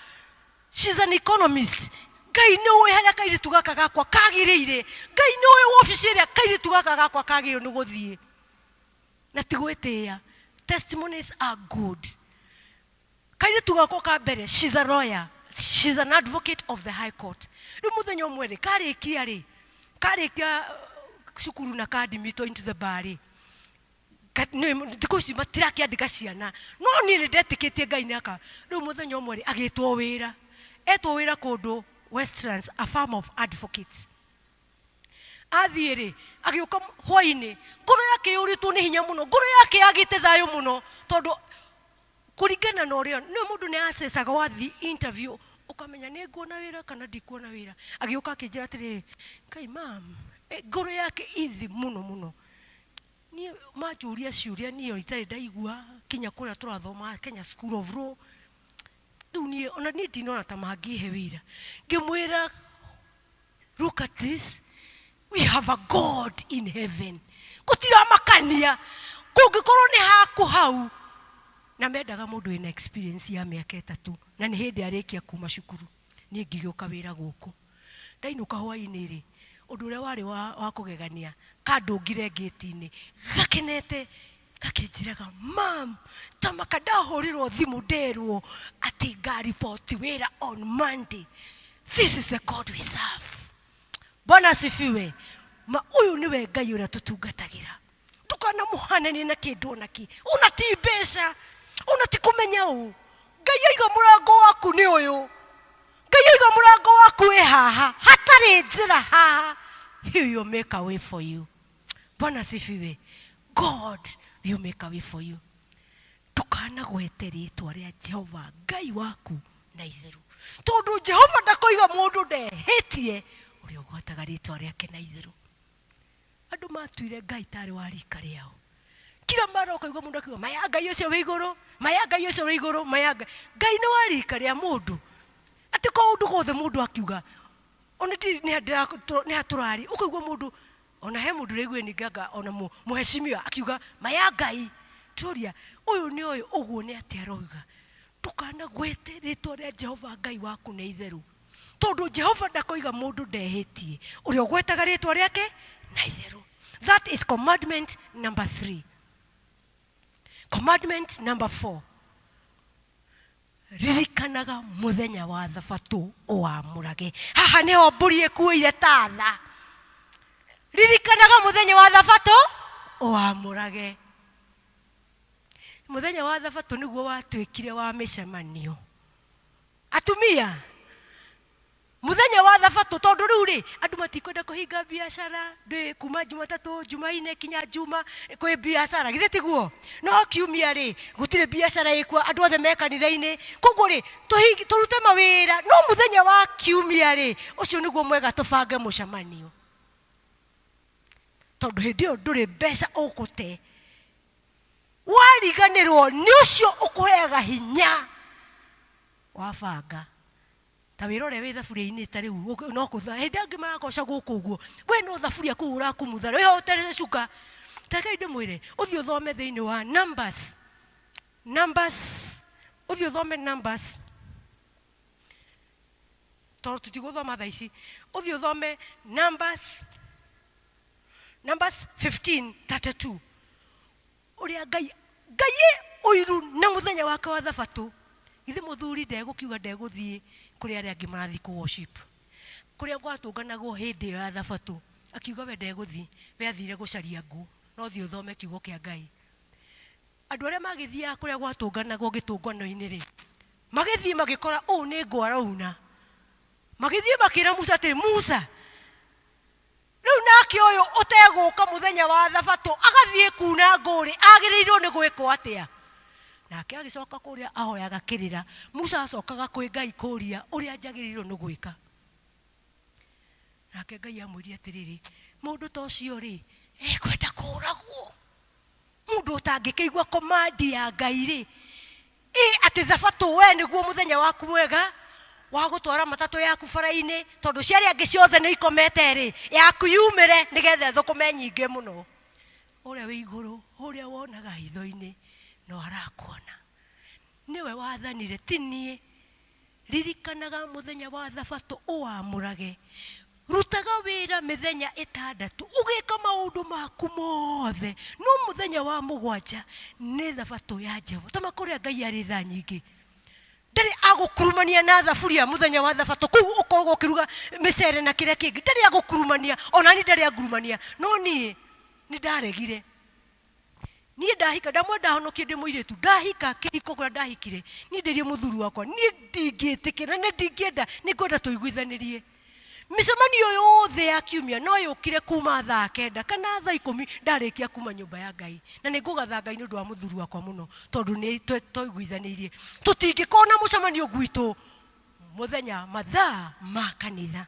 She's an economist. Ngai nĩ ũĩ harĩa kairĩtu gaka gakwa kagĩrĩire. Ngai nĩ ũĩ wabici ĩrĩa kairĩtu gaka gakwa kagĩrĩirwo nĩ gũthiĩ. Na ti gwĩtĩĩa, testimonies are good. Kairĩtu gakwa ka mbere, she's a lawyer, she's an advocate of the high court. Rĩu mũthenya ũmwe rĩ, karĩkia rĩ, karĩkia cukuru na kadmitwo into the bar rĩ, thikũ ici matirakĩandĩka ciana, no niĩ nĩ ndetĩkĩtie Ngai nĩ aka. Rĩu mũthenya ũmwe rĩ, agĩtwo wĩra, etwo wĩra kũndũ Westlands, a firm of advocates. Athiĩ rĩ, agĩũka hwainĩ, ngoro yake yũrĩtwo nĩ hinya mũno, ngoro yake yagĩte thayũ mũno, tondũ kũringana na ũrĩa nĩ mũndũ nĩ acecaga wathiĩ interview ũkamenya nĩ nguona wĩra kana ndikuona wĩra. Agĩũka akĩnjĩra atĩrĩrĩ, Ngai mam, ngoro yake ĩthĩ mũno mũno. Niĩ manjũria ciũria niĩ itarĩ ndaigua kinya kũrĩa tũrathomaga Kenya School of Law. Rĩu niĩ ona niĩ ndinona ta mangĩhe wĩra. Ngĩmwĩra look at this, we have a God in heaven. Gũtiramakania kũngĩkorwo nĩ haku hau. Na mendaga mũndũ wĩna experience ya mĩaka ĩtatũ na nĩ hĩndĩ arĩkia kuma cukuru. Niĩ ngĩgĩũka wĩra gũkũ. Ndainũka hwainĩ rĩ, ũndũ ũrĩa warĩ wa, wa kũgegania, kandũngire ngĩti-inĩ gakenete gakĩnjĩraga, mam, tamaka ndahũrĩrwo thimũ nderwo atĩ ngariboti wĩra on Monday. This is the God we serve. Bwana asifiwe. Ma ũyũ nĩwe Ngai ũrĩa tũtungatagĩra. Ndũkanamũhananie na kĩndũ ona kĩ, ona ti mbeca, ona ti kũmenya ũũ. Ngai aiga mũrango waku nĩ ũyũ. Ngai aiga mũrango waku wĩ haha, hatarĩ njĩra haha. He will make a way for you. Bwana asifiwe. God will make a way for you. Ndũkanagwete rĩtwa rĩa Jehova Ngai waku na itheru, tondũ Jehova ndakoiga mũndũ ndehĩtie ũrĩa ũgwataga rĩtwa rĩake na itheru. Andũ matuire Ngai tarĩ wa rika rĩao. Kila mara ũkaigua mũndũ akiuga maya Ngai ũcio wĩ igũrũ, maya Ngai ũcio wĩ igũrũ, maya Ngai. Ngai nĩ wa rika rĩa mũndũ. Atĩ kaũndũ gothe mũndũ akiuga, ona ndiũĩ nĩ ha tũrarĩ, ũkaigua mũndũ, ona he mũndũ ũraigua ninganga ona mũheshimiwa akiuga maya Ngai. Tũria, ũyũ nĩ ũyũ ũguo nĩ atĩa aroiga? Ndũkanagwete rĩtwa rĩa Jehova Ngai waku na itherũ. Tondũ Jehova ndakoiga mũndũ ndehĩtie, ũrĩa ũgwetaga rĩtwa rĩake na itherũ. That is commandment number 3. Commandment number 4. Ririkanaga mũthenya wa thabatũ ũwamũrage. Haha nĩho mbũri ĩkuĩire tatha. Ririkanaga mũthenya wa thabatũ ũwamũrage. Mũthenya wa thabatũ nĩguo watuĩkire wa mĩcemanio. Atumia, mũthenya wa thabatũ, tondũ rĩu rĩ, andũ matikwenda kũhinga biacara, ndĩ kuma Jumatatũ, Jumaine kinya Juma, kwĩ biacara, githĩ tiguo? No kiumia rĩ, gũtirĩ biacara ĩkuo, andũ othe me kanitha-inĩ. Koguo rĩ, tũrute mawĩra, no mũthenya wa kiumia rĩ, ũcio nĩguo mwega tũbange mũcemanio. Tondũ hĩndĩ ĩyo ndũrĩ mbeca ũgũte. Wariganĩrwo nĩ ũcio ũkũheaga hinya wabanga. Ta wĩra ũrĩa wĩ thaburia-inĩ ta rĩu no kũtha hĩndĩ angĩ maragoca gũkũ ũguo, we no thaburia kũu ũrakumutha wĩho ũterete cuka. Ta rekei ndĩmwĩre, ũthiĩ ũthome thĩinĩ wa Numbers, Numbers, ũthiĩ ũthome Numbers, tondũ tũtigũthoma thaa ici, ũthiĩ ũthome Numbers, Numbers 15:32 ũrĩa Ngai Ngai ĩ ũiru na mũthenya wake wa thabatũ. Githĩ mũthuri ndegũkiuga ndegũthiĩ kũrĩa arĩa angĩ marathiĩ kũ worship, kũrĩa gwatũnganagwo hĩndĩ ĩyo ya thabatũ, akiuga we ndegũthiĩ, we athire gũcaria ngũ. No thiĩ ũthome kiugo kĩa Ngai. Andũ arĩa magĩthiaga kũrĩa gwatũnganagwo gĩtũngano-inĩ rĩ, magĩthiĩ magĩkora ũũ nĩ ngũ arauna. Magĩthiĩ makĩra Musa atĩrĩ, Musa, Rĩu nake ũyũ ũtegũka mũthenya wa thabatũ agathiĩ kuna ngũ-rĩ, agĩrĩirwo nĩ gwĩkwo atĩa? Nake agĩcoka kũrĩa ahoyaga kĩrĩra. Musa acokaga kwĩ Ngai kũria ũrĩa njagĩrĩirwo nĩ gwĩka. Nake Ngai amwĩrire atĩrĩrĩ, mũndũ ta ũcio-rĩ, ekwenda kũragwo. Mũndũ ũtangĩkĩigua command ya Ngai-rĩ, ĩ atĩ thabatũ we nĩguo mũthenya waku mwega wa gũtwara matatũ yaku bara-inĩ, tondũ cia arĩa angĩ ciothe nĩ ikomete-rĩ, yaku yumĩre nĩgetha ĩthũkũme nyingĩ mũno. Ũrĩa wĩ igũrũ, ũrĩa wonaga hitho-inĩ, no arakuona. Nĩwe wathanire, ti niĩ. Ririkanaga mũthenya wa thabatũ ũwamũrage. Rutaga wĩra mĩthenya ĩtandatũ ũgĩka maũndũ maku mothe, no mũthenya wa mũgwanja nĩ thabatũ ya Jehova. Ta makũrĩa Ngai arĩ tha nyingĩ. Ndarĩ agũkurumania na thaburia mũthenya wa thabatũ kũu ũkoragwo ũkĩruga mĩcere na kĩrĩa kĩngĩ. Ndarĩ agũkurumania, ona niĩ ndarĩ angurumania. No niĩ nĩ ndaregire. Niĩ ndahika, ndamwe ndahonokie ndĩ mũirĩtu, ndahika kĩhiko kũrĩa ndahikire, niĩ ndĩrie mũthuri wakwa, niĩ ndingĩtĩkĩra na ndingĩenda, nĩ ngwenda tũiguithanĩrie. Mĩcemanio yothe ya kiumia no yũkire kuma thaa kenda kana thaa ikũmi ndarĩkia kuma nyũmba ya Ngai. Na nĩ ngũgatha Ngai nĩ ũndũ wa mũthuri wakwa mũno tondũ nĩ twaiguithanĩirie. Tũtingĩkorwo na mũcemanio gwitũ mũthenya mathaa ma kanitha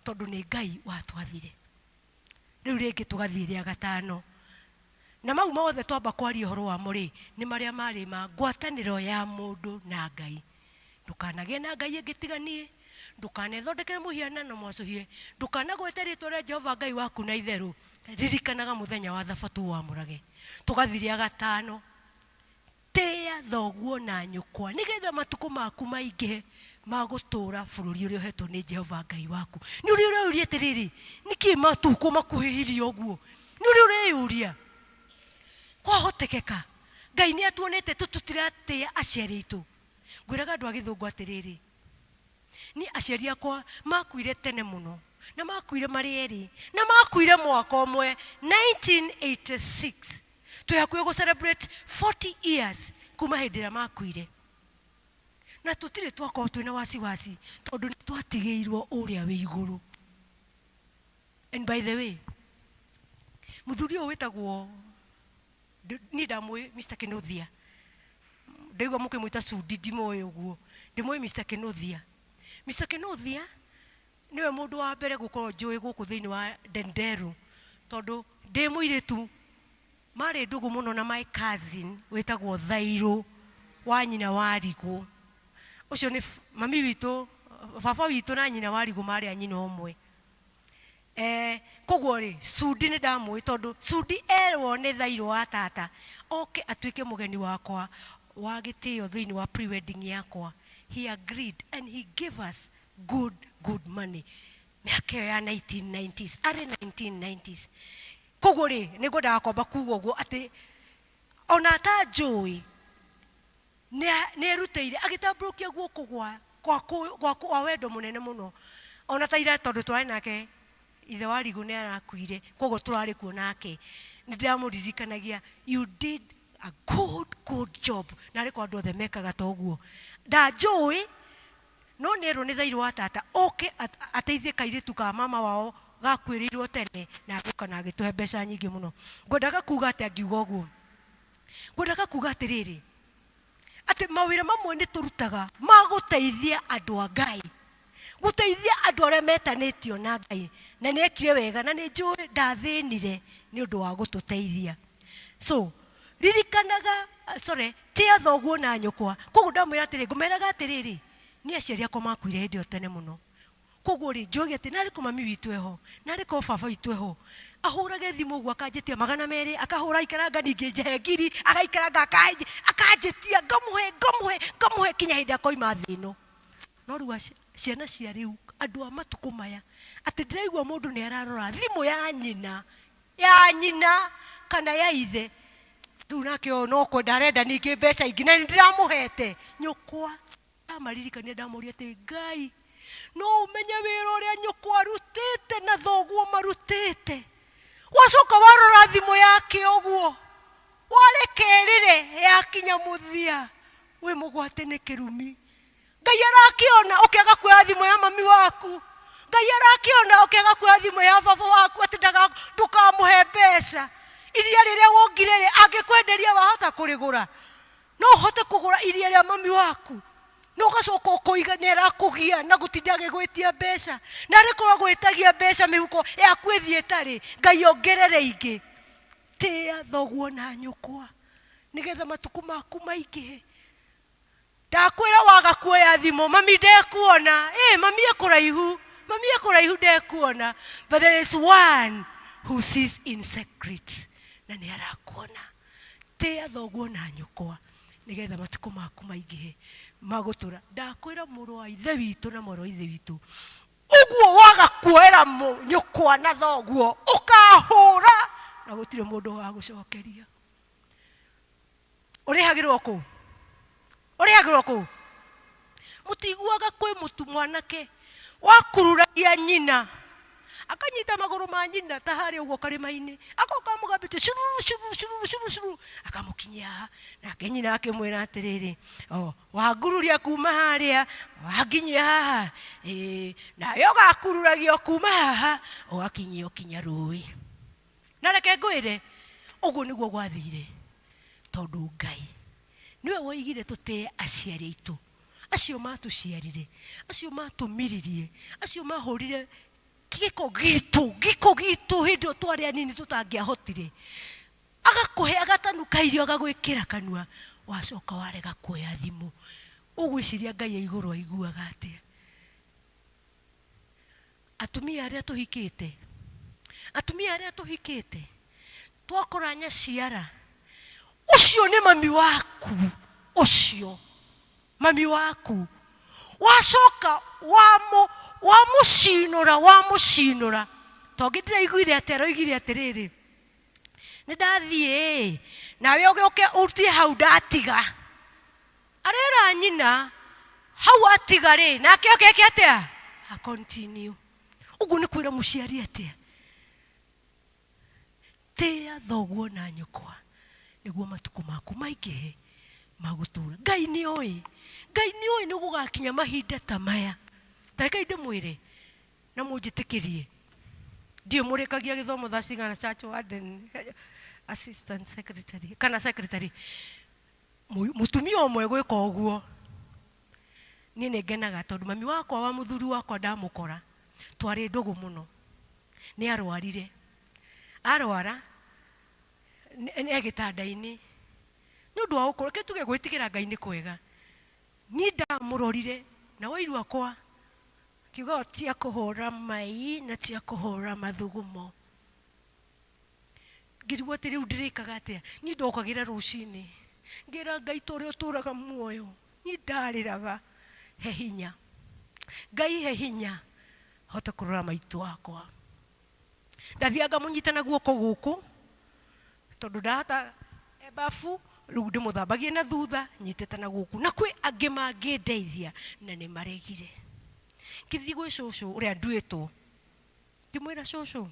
tondũ nĩ Ngai watwathire. Rĩu rĩngĩ tũgathiĩ rĩa gatano. Na mau mothe twamba kwaria ũhoro wamo rĩ, nĩ marĩa marĩ ma ngwatanĩro ya mũndũ na Ngai. Ndũkanagĩe na ngai ĩngĩ tiga niĩ, ndũkanethondekere mũhianano mwacũhie, ndũkanagwete rĩĩtwa rĩa Jehova Ngai waku na itherũ, ririkanaga mũthenya wa thabatũ ũwamũrage. Tũgathiĩ rĩa gatano, tĩa thoguo na nyũkwa, nĩgetha matukũ maku maingĩhe ma gũtũũra bũrũri ũrĩa ũhetwo nĩ Jehova Ngai waku. Nĩ ũrĩ ũreyũria atĩrĩrĩ, nĩkĩ matukũ makuhĩhĩirie ũguo? Nĩ ũrĩ ũreyũria? Kwahotekeka Ngai nĩ atuonete tũtiratĩa aciari aitũ. Ngwĩraga andũ a gĩthũngũ atĩrĩrĩ, niĩ aciari akwa makuire tene mũno, na makuire marĩ erĩ, na makuire mwaka ũmwe 1986. Twĩ hakuhĩ gũ celebrate 40 years kuma hĩndĩ ĩrĩa makuire. Na tũtirĩ twakorwo twĩna wasiwasi tondũ nĩ twatigĩirwo ũrĩa wĩ igũrũ. And by the way, mũthuri ũyũ wĩtagwo niĩ ndamũĩ Mr. Kinuthia ndaigua mũkĩmwĩta Sudi ndimũĩ ũguo ndĩmũĩ Mr. Kinuthia Mr. Kinuthia nĩwe mũndũ wa mbere gũkorwo njũĩ gũkũ thĩinĩ wa Ndenderu tondũ ndĩ mũirĩtu marĩ ndũgũ mũno na my cousin wĩtagwo Thairũ wa nyina wa Rigũ ũcio nĩ mami witũ baba witũ na nyina wa Rigũ marĩ a nyina ũmwe Eh, koguo rĩ Sudi nĩ ndamũĩ tondũ Sudi erwo nĩ thairũ wa tata oke atuĩke mũgeni wakwa wa gĩtĩo thĩinĩ wa pre-wedding yakwa he agreed and he gave us good good money mĩaka ĩyo ya 1990s arĩ 1990s koguo rĩ nĩ ngwendaga kwamba kuga ũguo atĩ ona atanjũĩ nĩerutĩire agĩtambũrũkia guoko gwa kwa kwa kwa wendo mũnene mũno ona ta ira tondũ twarĩ nake ithe wa rigũ nĩ arakuire koguo tũrarĩ kuo nake nĩ ndĩramũririkanagia you did a good good job na arĩ kwa andũ othe mekaga ta ũguo ndanjũĩ no nĩ erwo nĩ thairũ wa tata oke ateithie kairĩtu ka mama wao gakuĩrĩirwo tene na agĩũka na agĩtũhe mbeca nyingĩ mũno ngwendaga kuga atĩa ngiuga ũguo Ngwendaga kuga atĩrĩrĩ, atĩ mawĩra mamwe nĩ tũrutaga ma gũteithia andũ a Ngai, gũteithia andũ arĩa metanĩtio na Ngai, na nĩ ekire wega na nĩ njũĩ ndathĩnire nĩ ũndũ wa gũtũteithia. So, ririkanaga, sorry, tĩa thoguo na nyũkwa. Koguo ndamwĩra atĩrĩ, ngũmeraga atĩrĩrĩ, niĩ aciari akwa makuire hĩndĩ ĩyo tene mũno. Koguo rĩ, njũĩ atĩ narĩ korwo mami witũ eho, narĩ korwo baba witũ eho, ahũrage thimũ ũguo akanjĩtia magana merĩ, akahũra aikaranga ningĩ njehe ngiri, agaikaranga akanjĩtia, ngamũhe, ngamũhe, ngamũhe kinya hĩndĩ akoima thĩ ĩno. No rĩu ciana cia rĩu, andũ a matukũ maya, atĩ ndĩraigua mũndũ nĩ ararora thimũ ya nyina, ya nyina kana ya ithe, rĩu nake ũyũ no kwenda arenda ningĩ mbeca ingĩ na nĩ ndĩramũhete nyũkwa. Ndamaririkania ndamũria atĩ Ngai no ũmenye wĩra ũrĩa nyũkwa arutĩte na thoguo marutĩte. Wacoka warora thimũ yake ũguo wareka ĩrĩre yakinya mũthia wĩ mũgwate nĩ kĩrumi. Ngai arakĩona ũkĩaga kuoya thimũ ya mami waku. Ngai arakĩona ũkĩaga kuoya thimũ ya baba waku atĩ ndũkamũhe mbeca. Iria rĩrĩa wongire rĩ, angĩkwenderia wahota kũrĩgũra? No ũhote kũgũra iria rĩa mami waku na ũgacoka ũkoiga nĩ arakũgia na gũtinda agĩgwĩtia mbeca na arĩ korwo agwĩtagia mbeca mĩhuko yaku ĩthiĩ ĩtarĩ ngai ongerere ingĩ tĩa thoguo na nyũkwa nĩgetha matukũ maku maingĩhe ndakwĩra waga kuoya thimũ mami ndekuona ĩ mami e kũraihu mami e kũraihu ndekuona but there is one who sees in secret na nĩ arakuona Tĩa thoguo na nyũkwa, nĩgetha matukũ maku maingĩhe ma gũtũra. Ndakwĩra mũrũ wa ithe witũ na mwarĩ wa ithe witũ, ũguo waga kuoera nyũkwa na thoguo, ũkahũra na gũtirĩ mũndũ ũgagũcokeria. Ũrĩhagĩrwo kũ? Ũrĩhagĩrwo kũ? Mũtiguaga kwĩ mũtu mwanake wakururagia nyina. Akanyita magũrũ ma nyina ta harĩa ũguo karĩma-inĩ, agoka amũgambĩtie cururu cururu cururu cururu cururu, akamũkinyia haha. Nake nyina akĩmwĩra atĩrĩrĩ, o, wangururia kuma harĩa, wanginyia haha, ĩĩ, nawe ũgakururagio kuma haha, ũgakinyio kinya rũĩ. Na reke ngwĩre, ũguo nĩguo gwathire, tondũ Ngai nĩwe woigire tũtĩe aciari aitũ. Acio matũciarire, acio matũmiririe, acio mahũrire gĩko gitũ, gĩko gitũ hĩndĩ ĩyo twarĩ anini tũtangĩahotire. Agakũhe agatanuka irio agagwĩkĩra kanua, wacoka warega kuoya thimũ. Ũgwĩciria Ngai e igũrũ aiguaga atĩa? Atumia arĩa tũhikĩte, atumia arĩa tũhikĩte, twakora nyaciara, ũcio nĩ mami waku, ũcio mami waku. Wacoka wamũ wamũcinũra wamũcinũra, tongĩ ndĩraiguire atĩ aroigire atĩrĩrĩ, nĩ ndathiĩ nawe ũgĩũke ũtie hau ndatiga. Arera nyina hau atiga rĩ, nake oke eke atĩa? A continue. Ũguo nĩ kwĩra mũciari atĩa? Tĩa thoguo na nyũkwa nĩguo matukũ maku maingĩhe ma gũtũũra. Ngai nĩ oĩ, Ngai nĩ oĩ nĩ gũgakinya mahinda ta maya. Ta rekei ndĩmwĩre na mũnjĩtĩkĩrie, ndiũĩ mũrĩkagia gĩthomo thaa cigana church warden, assistant secretary kana secretary. Mũtumia ũmwe gwĩka ũguo, niĩ nĩ ngenaga tondũ mami wakwa wa mũthuri wakwa ndamũkora, twarĩ ndũgũ mũno. Nĩ arwarire, arwara e gĩtanda-inĩ, nĩ ũndũ wa gũkorwo, reke tuge gwĩtigĩra Ngai nĩ kwega. Niĩ ndamũrorire na ũiru wakwa, ngiuga o ti a kũhũra mai na ti a kũhũra mathugumo. Ngĩrigwo atĩ rĩu ndĩrĩkaga atĩa. Niĩ ndokagĩra rũcinĩ, ngera Ngai ta ũrĩa ũtũraga muoyo, niĩ ndarĩraga, he hinya. Ngai he hinya, hote kũrora maitũ wakwa. Ndathiaga ngamũnyita na guoko gũkũ, tondũ ndahota e bafu, rĩu ndĩmũthambagie na thutha, nyitĩte na gũkũ. Na kwĩ angĩ mangĩndeithia, na nĩ maregire. Ngĩthiĩ gwĩ cũcũ ũrĩa nduĩtwo, ngĩmwĩra cũcũ,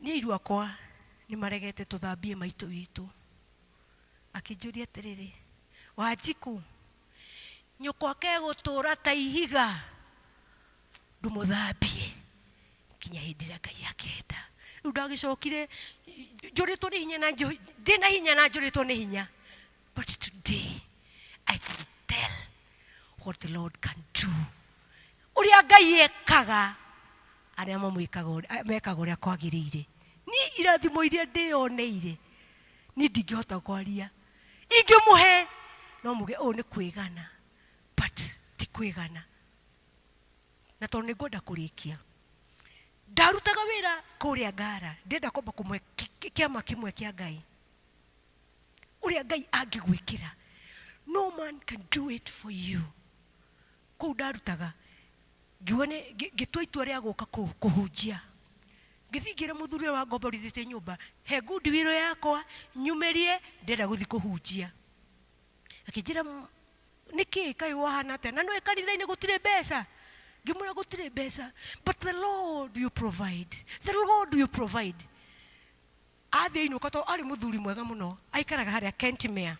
Niĩ airu akwa nĩ maregete tũthambie maitũ witũ. Akĩnjũria atĩrĩrĩ, Wanjikũ, nyũkwa kegũtũra ta ihiga ndũmũthambie nginya hĩndĩ ĩrĩa Ngai akenda. Rĩu ndagĩcokire njũrĩtwo nĩ hinya na ndĩna hinya na njũrĩtwo nĩ hinya. But today I can tell what the Lord can do. Ũrĩa Ngai ekaga arĩa mamwĩkaga ũrĩa- mekaga ũrĩa kwagĩrĩire. Niĩ irathimo iria ndĩyoneire, niĩ ndingĩhota kwaria. Ingĩmũhe, no muge ũũ nĩ kwĩgana, but ti kwĩgana. Na tondũ nĩ ngwenda kũrĩkia, ndarutaga wĩra kũrĩa Ngara, ndĩrenda kwamba kũmũhe kĩama kĩmwe kĩa Ngai. Ũrĩa Ngai angĩgwĩkĩra. No man can do it for you. Kũu ndarutaga, ngiuga nĩ ngĩtua itua rĩa gũka kũhunjia. Ngĩthiĩ ngĩra mũthuri ũrĩa wangomborithĩtie nyũmba, he ngundi wiro yakwa, nyumĩrie, ndĩrenda gũthiĩ kũhunjia. Akĩnjĩra, nĩkĩ kaĩ wahana atĩa? Na nĩũĩ kanitha-inĩ gũtirĩ mbeca? Ngĩmwĩra gũtirĩ mbeca, but the Lord will provide. The Lord will provide. Athiĩ ainũka tondũ arĩ mũthuri mwega mũno, aikaraga harĩa Kentmere.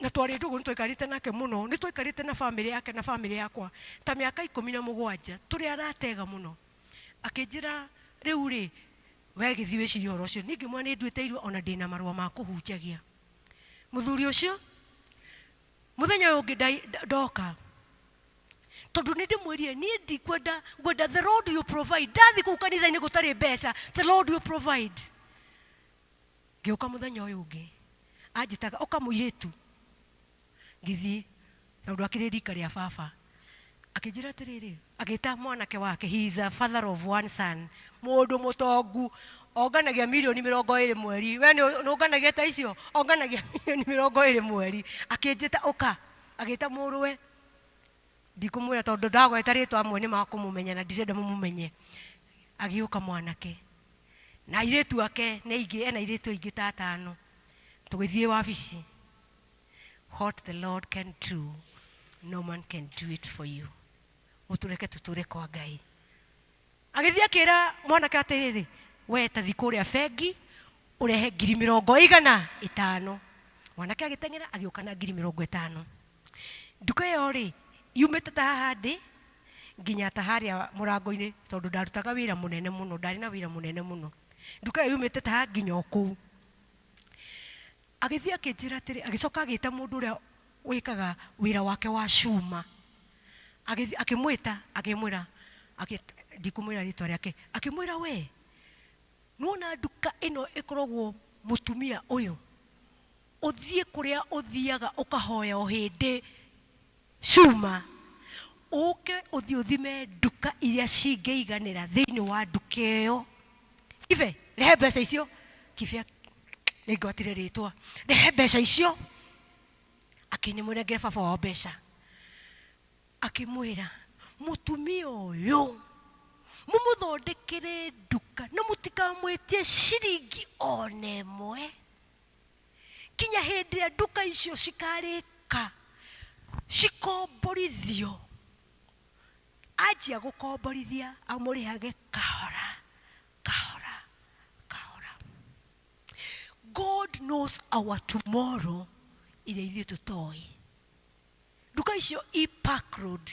Na twarĩ ndũgũ nĩ twaikarĩte nake mũno, nĩ twaikarĩte na bamĩrĩ yake na bamĩrĩ yakwa ta mĩaka 17, tũrĩ arata ega mũno. Akĩnjĩra, rĩu rĩ, we gĩthiĩ wĩcirie ũhoro ũcio. Niĩ ngĩmwĩra nĩ nduĩte itua ona ndĩna marũa ma kũhunjagia. Mũthuri ũcio, mũthenya ũyũ ũngĩ ndoka, tondũ nĩ ndĩmwĩrire niĩ ndikwenda, ngwenda the Lord will provide. Ndathiĩ kũu kanitha-inĩ gũtarĩ mbeca, the Lord will provide. Ngĩũka mũthenya ũyũ ũngĩ, anjĩtaga, ũka mũirĩtu. Ngĩthiĩ, tondũ akĩrĩ rika rĩa baba. Akĩnjĩra atĩrĩrĩ, agĩta mwanake wake, he is a father of one son, mũndũ mũtongu, onganagia mirioni 20 mweri. We nĩ ũnganagia ta icio? Onganagia mirioni 20 mweri. Akĩnjĩta, ũka. Agĩta mũrũwe, ndikũmwĩra tondũ ndagweta rĩtwa amwe nĩ makũmũmenya na ndirenda mũmũmenye. Agĩũka mwanake. Na airĩtu ake nĩ aingĩ, ena airĩtu aingĩ ta atano. Tũgĩthiĩ wabici. What the Lord can do, no man can do it for you. Mũtũreke tũtũre kwa Ngai. Agĩthiĩ akĩra mwanake atĩrĩrĩ, we ta thiĩ kũrĩa bengi ũrehe ngiri mĩrongo ĩigana ĩtano. Mwanake agĩteng'era agĩũka na ngiri mĩrongo ĩtano. Nduka ĩyo rĩ, yumĩte ta haha ndĩ nginya ta harĩa mũrango-inĩ tondũ ndarutaga wĩra mũnene mũno, ndarĩ na wĩra mũnene mũno. Nduka ĩyo yumĩte ta haha nginya o kũu. Agĩthiĩ akĩnjĩra atĩrĩ, agĩcoka agĩta mũndũ ũrĩa wĩkaga wĩra wake wa cuma. Agĩthiĩ akĩmwĩta akĩmwĩra, ndikũmwĩra rĩtwa rĩake, akĩmwĩra we, nĩwona nduka ĩno ĩkoragwo mũtumia ũyũ, ũthiĩ kũrĩa ũthiaga ũkahoya o hĩndĩ cuma, ũke ũthiĩ ũthime nduka iria cingĩiganĩra thĩinĩ wa nduka ĩyo. Kibe, rehe mbeca icio. Kibe, nĩngwatire rĩtwa, rehe mbeca icio. Akĩmũnengera baba wao mbeca. Akĩmwĩra, mũtumia ũyũ, mũmũthondekere nduka na mũtikamwĩtie ciringi ona ĩmwe. Kinya hĩndĩ ĩrĩa nduka icio cikarĩka, cikomborithio. Anjia gũkomborithia, amũrĩhage kahora, kahora, kahora. God knows our tomorrow ĩrĩa ithuĩ tũtoĩ. Nduka icio i Park Road.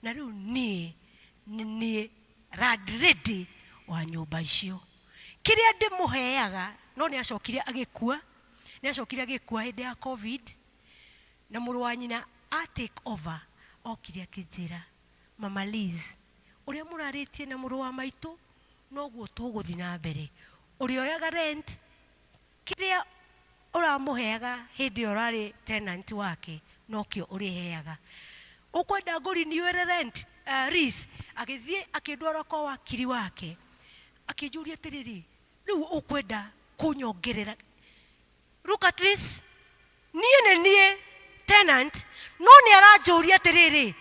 Na rĩu niĩ nĩ niĩ landlady wa nyũmba icio. Kĩrĩa ndĩmũheaga, no nĩ acokire agĩkua, nĩ acokire agĩkua hĩndĩ ya Covid, na mũrũ wa nyina a take over, okire akĩnjĩra, Mama Liz, ũrĩa mũrarĩtie na mũrũ wa maitũ, noguo tũgũthiĩ na mbere. Ũrĩoyaga rent, kĩrĩa ũramũheaga hĩndĩ ĩyo ũrarĩ tenant wake, nokĩo ũrĩheaga. Ũkwenda ngũ renew rent, lease? Agĩthiĩ akĩndwara kwa wakiri wake, akĩnjũria atĩrĩrĩ, rĩu ũkwenda kũnyongerera? Look at this. Niĩ nĩ niĩ tenant, no nĩ aranjũria atĩrĩrĩ,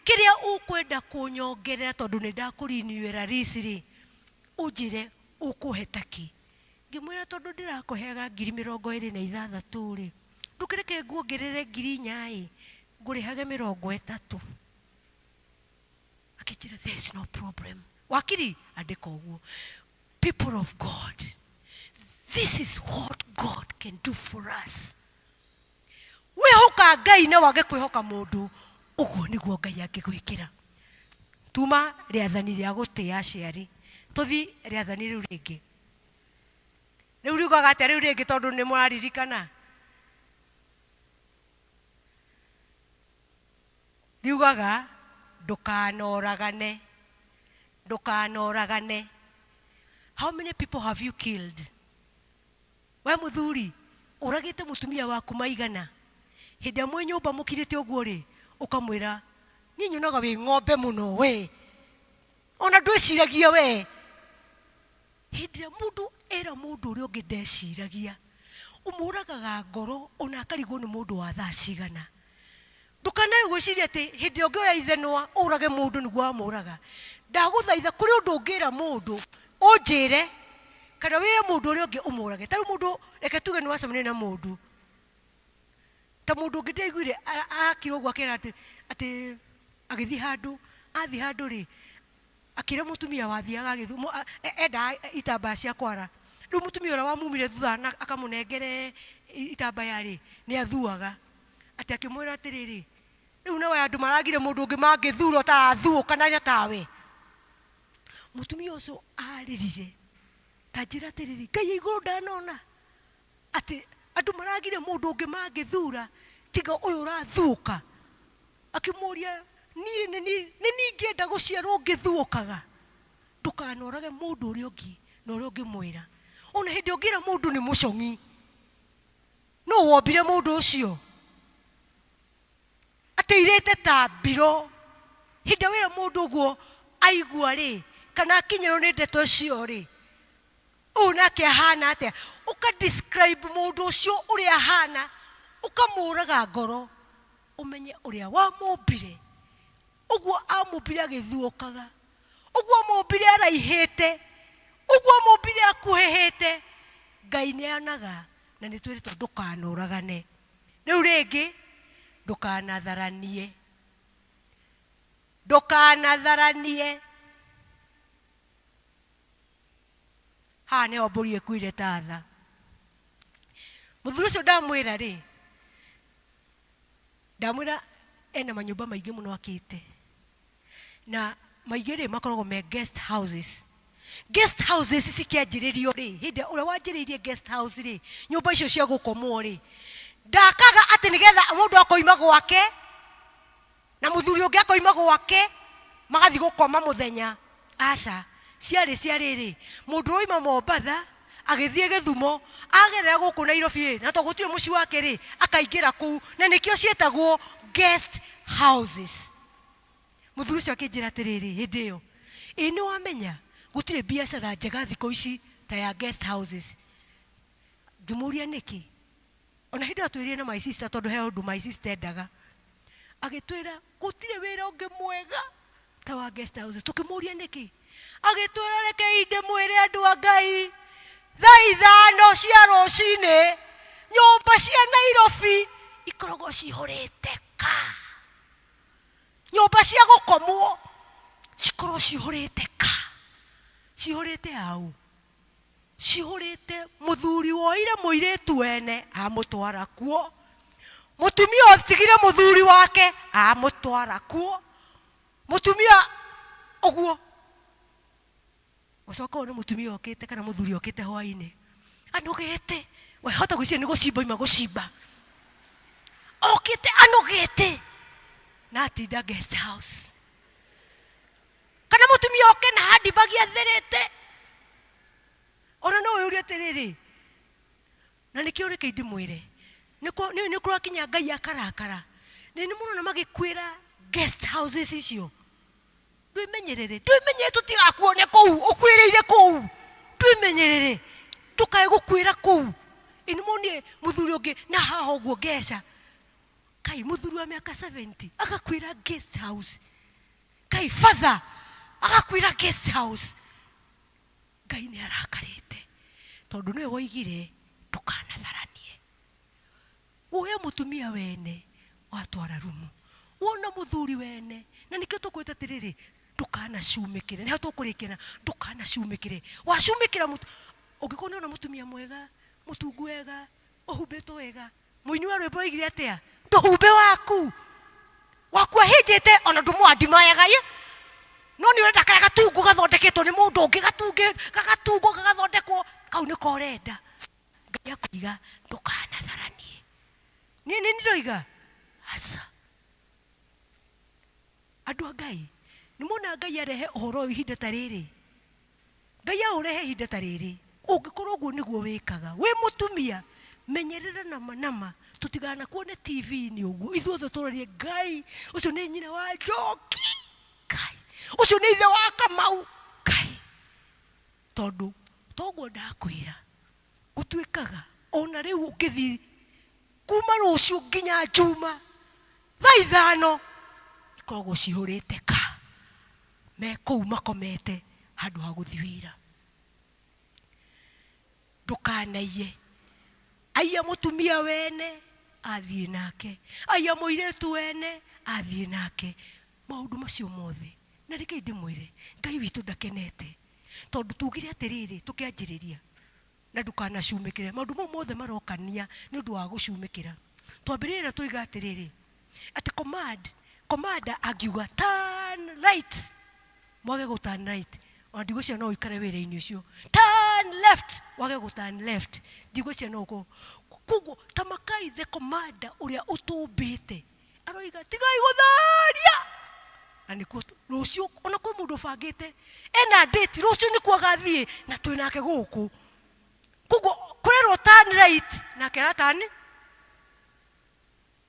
kĩrĩa ũkwenda kũnyongerera tondũ nĩ ndakũrinewĩra lease rĩ, ũnjĩre ũkũhe ta kĩ? Ngĩmwĩra tondũ ndĩrakũheaga ngiri mĩrongo ĩrĩ na ithathatũ rĩ, ndũkĩreke nguongerere ngiri inya ĩ, ngũrĩhage mĩrongo ĩtatũ. Akĩnjĩra there is no problem. Wakiri, andĩka ũguo. People of God, this is what God can do for us. Wĩhoka Ngai na wage kwĩhoka mũndũ, ũguo nĩguo Ngai angĩgwĩkĩra. Tuma rĩathani rĩa gũtĩa aciari. Tũthi rĩathani rĩu rĩngĩ. Rĩu riugaga atĩa rĩu rĩngĩ tondũ nĩ mũraririkana? Riugaga ndũkanoragane. Ndũkanoragane. How many people have you killed? We mũthuri, ũragĩte mũtumia waku maigana? Hĩndĩ ĩrĩa mwĩ nyũmba mũkirĩte ũguo-rĩ, ũkamwĩra, niĩ nyonaga wĩ ng'ombe mũno we, ona ndwĩciragia we. Hĩndĩ ĩrĩa mũndũ era mũndũ ũrĩa ũngĩ ndeciragia, ũmũragaga ngoro ona akarigwo nĩ mũndũ wa thaa cigana. Ndũkanae gwĩciria atĩ hĩndĩ ĩrĩa ũngĩoya ithenwa ũrage mũndũ nĩguo wamũraga. Ndagũthaitha kũrĩ ũndũ ũngĩra mũndũ ũnjĩre kana wĩre mũndũ ũrĩa ũngĩ ũmũrage. Ta rĩu mũndũ reke tuge nĩ wacemania na mũndũ, ta mũndũ ũngĩ ndĩraiguire arakira ũguo akera atĩ atĩ agĩthiĩ handũ, athiĩ handũ rĩ, akĩra mũtumia wathiaga agĩthu endaga itambaya cia kwara. Rĩu mũtumia ũrĩa wamumire thutha na akamũnengere itambaya rĩ, nĩ athuaga. Atĩ akĩmwĩra atĩrĩrĩ, rĩu nawe andũ maragire mũndũ ũngĩ mangĩthura ũtarathuũka na tawe. Mũtumia ũcio arĩrire, ta njĩra atĩrĩrĩ, Ngai e igũrũ ndanona atĩ andũ maragire mũndũ ũngĩ mangĩthura tiga ũyũ ũrathuũka. Akĩmũria, niĩ nĩ niĩ nĩ niĩ ingĩenda gũciarwo ngĩthuũkaga? Ndũkanorage mũndũ ũrĩa ũngĩ na ũrĩa ũngĩmwĩra. Ona hĩndĩ ũngĩra mũndũ nĩ mũcong'i, nũ wombire mũndũ ũcio? Atĩirĩte ta mbiro. Hĩndĩ ĩrĩa wĩra mũndũ ũguo aigua rĩ, kana akinyĩrwo nĩ ndeto icio rĩ, ũyũ nake ahana atĩa? Ũka describe mũndũ ũcio ũrĩa ahana, ũkamũraga ngoro, ũmenye ũrĩa wamũmbire, ũguo amũmbire agĩthuũkaga, ũguo amũmbire araihĩte, ũguo amũmbire akuhĩhĩte, Ngai nĩ onaga na nĩ twĩrĩtwo ndũkanoragane. Rĩu rĩngĩ ndũkanatharanie. Ndũkanatharanie. Haha nĩho mbũri ĩkuire ta tha. Mũthuri ũcio ndamwĩra rĩ, ndamwĩra ena manyũmba maingĩ mũno akĩte. Na maingĩ rĩ makoragwo me guest houses. Guest houses cikĩanjĩrĩrio rĩ, hĩndĩ ũrĩa wanjĩrĩirie guest house rĩ, nyũmba icio cia gũkomwo rĩ, ndakaga atĩ nĩgetha mũndũ akoima gwake na mũthuri ũngĩ akoima gwake magathiĩ gũkoma mũthenya. Aca, ciarĩ cia rĩrĩ, mũndũ ũroima Mombatha agĩthiĩ Gĩthumo, agerera gũkũ Nairobi rĩ, na tondũ gũtirĩ mũciĩ wake rĩ, akaingĩra kũu, na nĩkĩo ciĩtagwo guest houses. Mũthuri ũcio akĩnjĩra atĩrĩrĩ, hĩndĩ ĩyo, ĩ nĩ wamenya gũtirĩ biacara njega thikũ ici ta ya guest houses. Ngĩmũria nĩkĩ? Ona hĩndĩ ĩyo atwĩrire na my sister tondũ he ũndũ my sister endaga. Agĩtwĩra gũtirĩ wĩra ũngĩ mwega ta wa guest houses. Tũkĩmũria nĩkĩ? Agĩtwĩra rekei ndĩmwĩre andũ a Ngai, thaa ithano cia rũcinĩ nyũmba cia Nairobi ikoragwo cihũrĩte ka. Nyũmba cia gũkomwo cikorwo cihũrĩte ka? Cihũrĩte aũ? Cihũrĩte mũthuri woire mũirĩtu wene amũtwara kuo, mũtumia ũtigire mũthuri wake amũtwara kuo, mũtumia ũguo. Ũcoke wone mũtumia okĩte kana mũthuri okĩte hwainĩ anogete, we hota gwĩciria nĩ gũcimba oima gũcimba, okĩte anogete na atinda guest house. Kana mũtumia oke na handbag athĩrĩte, ona no wĩyũrie atĩrĩrĩ, na nĩkĩo reke ndĩmwĩre, nĩ kũrakinya Ngai akarakara, nĩ mũrona magĩkuĩra guest houses icio. Ndwĩmenyerere, ndwĩmenyerere tũtigakuone kũu ũkuĩrĩire kũu, ndwĩmenyerere ndũkae gũkuĩra kũu. Ĩ nĩ muonire mũthuri ũngĩ na haha ũguo ngeca, kai mũthuri wa mĩaka 70 agakuĩra guest house, kai father agakuĩra guest house. Ngai nĩ arakarĩte tondũ nĩwe woigire ndũkanatharanie. Woya mũtumia wene watwara rumu, wona mũthuri wene, na nĩkĩo tũkwĩte atĩrĩrĩ, ndũkanacumĩkĩre, nĩho tũkũrĩkia na ndũkanacumĩkĩre. Wacumĩkĩra mũtu, ũngĩkorwo nĩ wona mũtumia mwega, mũtungu wega, ũhumbĩtwo wega, mũini wa rwĩmbo oigire atĩa? Ndũhumbe waku, waku ahĩnjĩte ona ndũmũandimayaga ĩ, no nĩ ũrenda karĩa gatungu gathondeketwo nĩ mũndũ ũngĩ, gatungu gagatungwo gagathondekwo, kau nĩko ũrenda. Ngai akoiga ndũkanatharanie. Niĩ nĩ ndoiga aca. Andũ a Ngai, nĩ mona Ngai arehe ũhoro ũyũ ihinda ta rĩrĩ? Ngai aũrehe ihinda ta rĩrĩ, ũngĩkorwo ũguo nĩguo wĩkaga wĩ mũtumia, menyerera nama nama tũtiganakuone TV-inĩ ũguo, ithuothe tũrorie Ngai ũcio nĩ nyina wa Njoki, Ngai ũcio nĩ ithe wa Kamau, Ngai Tondũ toguo ndakwĩra, gũtuĩkaga ona rĩu ũngĩthiĩ kuma rũciũ nginya njuma thaa ithano ikoragwo cihũrĩte ka me kũu makomete handũ ha gũthiĩ wĩra. Ndũkanaiye. Aiya mũtumia wene athiĩ nake, aiya mũirĩtu wene athiĩ nake. Maũndũ macio mothe, na rekei ndĩmwĩre, Ngai witũ ndakenete. Tondũ tugire atĩrĩrĩ tũkĩanjĩrĩria, na ndũkanacumĩkĩre. Maũndũ mau mothe marokania nĩ ũndũ wa gũcumĩkĩra. Twambĩrĩria na twoiga atĩrĩrĩ, atĩ command, commander angiuga turn right, mwage gũ turn right, ona ndigwĩciria no ũikare wĩra-inĩ ũcio. Turn left, wage gũ turn left, ndigwĩciria no ũkorwo. Koguo ta makai the commander ũrĩa ũtũmbĩte aroiga tigai gũtharia. Na nĩkuo rũciũ ona kwĩ mũndũ ũbangĩte ena date rũciũ nĩkuo agathiĩ na twĩ nake gũkũ. Koguo kũrerwo turn right nake ara turn.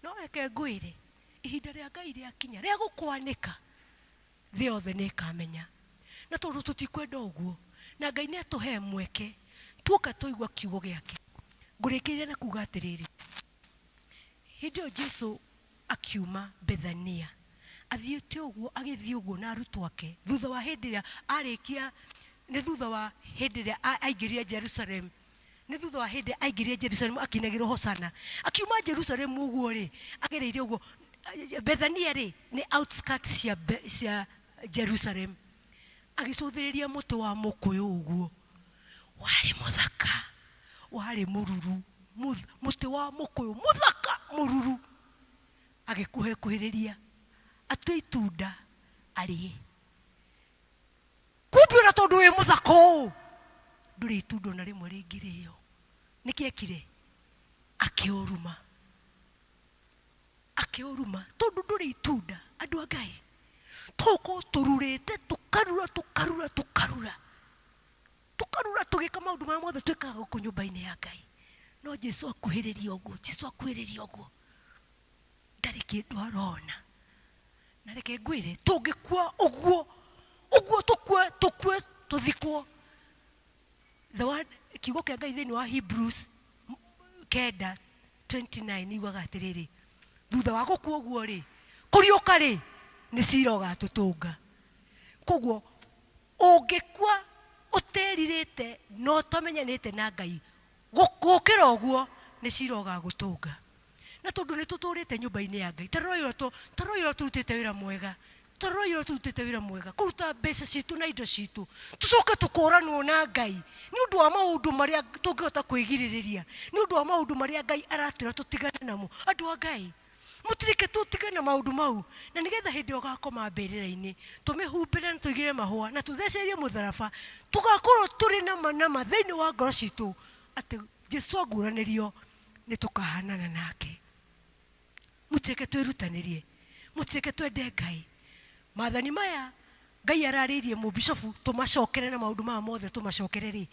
No reke ngwĩre ihinda rĩa Ngai rĩakinya rĩa gũkwanĩka thĩ yothe nĩ ĩkamenya. Na tondũ tũtikwenda ũguo na Ngai nĩ atũhe mweke tuoka twaigua kiugo gĩake. Ngũrĩkĩrĩria na kuga atĩrĩrĩ, hĩndĩ ĩyo Jesu akiuma Bethania athiĩte ũguo, agĩthiĩ ũguo na arutwo ake, thutha wa hĩndĩ ĩrĩa arĩkia, nĩ thutha wa hĩndĩ ĩrĩa aingĩrire Jerusalem, nĩ thutha wa hĩndĩ aingĩrire Jerusalem akinagĩrwo Hosana, akiuma Jerusalem ũguo rĩ, agereire ũguo, Bethania rĩ nĩ outskirts cia, cia Jerusalem. Agĩcũthĩrĩria mũtĩ wa mũkũyũ ũguo warĩ mũthaka, warĩ mũruru, mũtĩ wa mũkũyũ mũthaka mũruru. Agĩkuhĩkuhĩrĩria atue itunda arĩe. Kumbe ona tondũ wĩ mũthaka ũũ ndũrĩ itunda ona rĩmwe rĩngĩrĩo. Nĩkĩ ekire? Akĩũruma. Akĩũruma tondũ ndũrĩ itunda. Andũ a Ngai, tũgũkorwo tũrurĩte tũkarura tũkarura tũkarura tũkarura tũgĩka maũndũ marĩa mothe twĩkaga gũkũ nyũmba-inĩ ya Ngai. No Jesu akuhĩrĩria ũguo, Jesu akuhĩrĩria ũguo, ndarĩ kĩndũ arona. Na reke ngwĩre, tũngĩkua ũguo ũguo, tũkue tũkue tũthikwo, the word, kiugo kĩa Ngai thĩinĩ wa Hebrews 9:29 yugaga atĩrĩrĩ, thutha wa gũkua ũguo rĩ, kũriũka rĩ, nĩ cira ũgatũtũnga. Koguo ũngĩkua ũterirĩte na ũtamenyanĩte na Ngai, gũkĩra ũguo nĩ cira ũgagũtũnga. Na tondũ nĩ tũtũrĩte nyũmba-inĩ ya Ngai, ta rorai ũrĩa ta rorai ũrĩa tũrutĩte wĩra mwega, ta rorai ũrĩa tũrutĩte wĩra mwega, kũruta mbeca citũ na indo citũ, tũcoke tũkũranwo na Ngai nĩ ũndũ wa maũndũ marĩa tũngĩhota kwĩgirĩrĩria, nĩ ũndũ wa maũndũ marĩa Ngai aratwĩra tũtigane namo. Andũ a Ngai, mũtireke tũtigane na maũndũ mau, na nĩgetha hĩndĩ ĩyo ũgakoma mbĩrĩra-inĩ, tũmĩhumbĩre na tũigĩrĩre mahũa na tũthecererie mũtharaba, tũgakorwo tũrĩ na ma na ma thĩinĩ wa ngoro citũ atĩ Jesu anguũranĩrio nĩ tũkahanana nake. Mũtireke twĩrutanĩrie, mũtireke twende Ngai. Maathani maya Ngai ararĩirie mũbicobu tũmacokere na maũndũ maya mothe tũmacokere rĩ,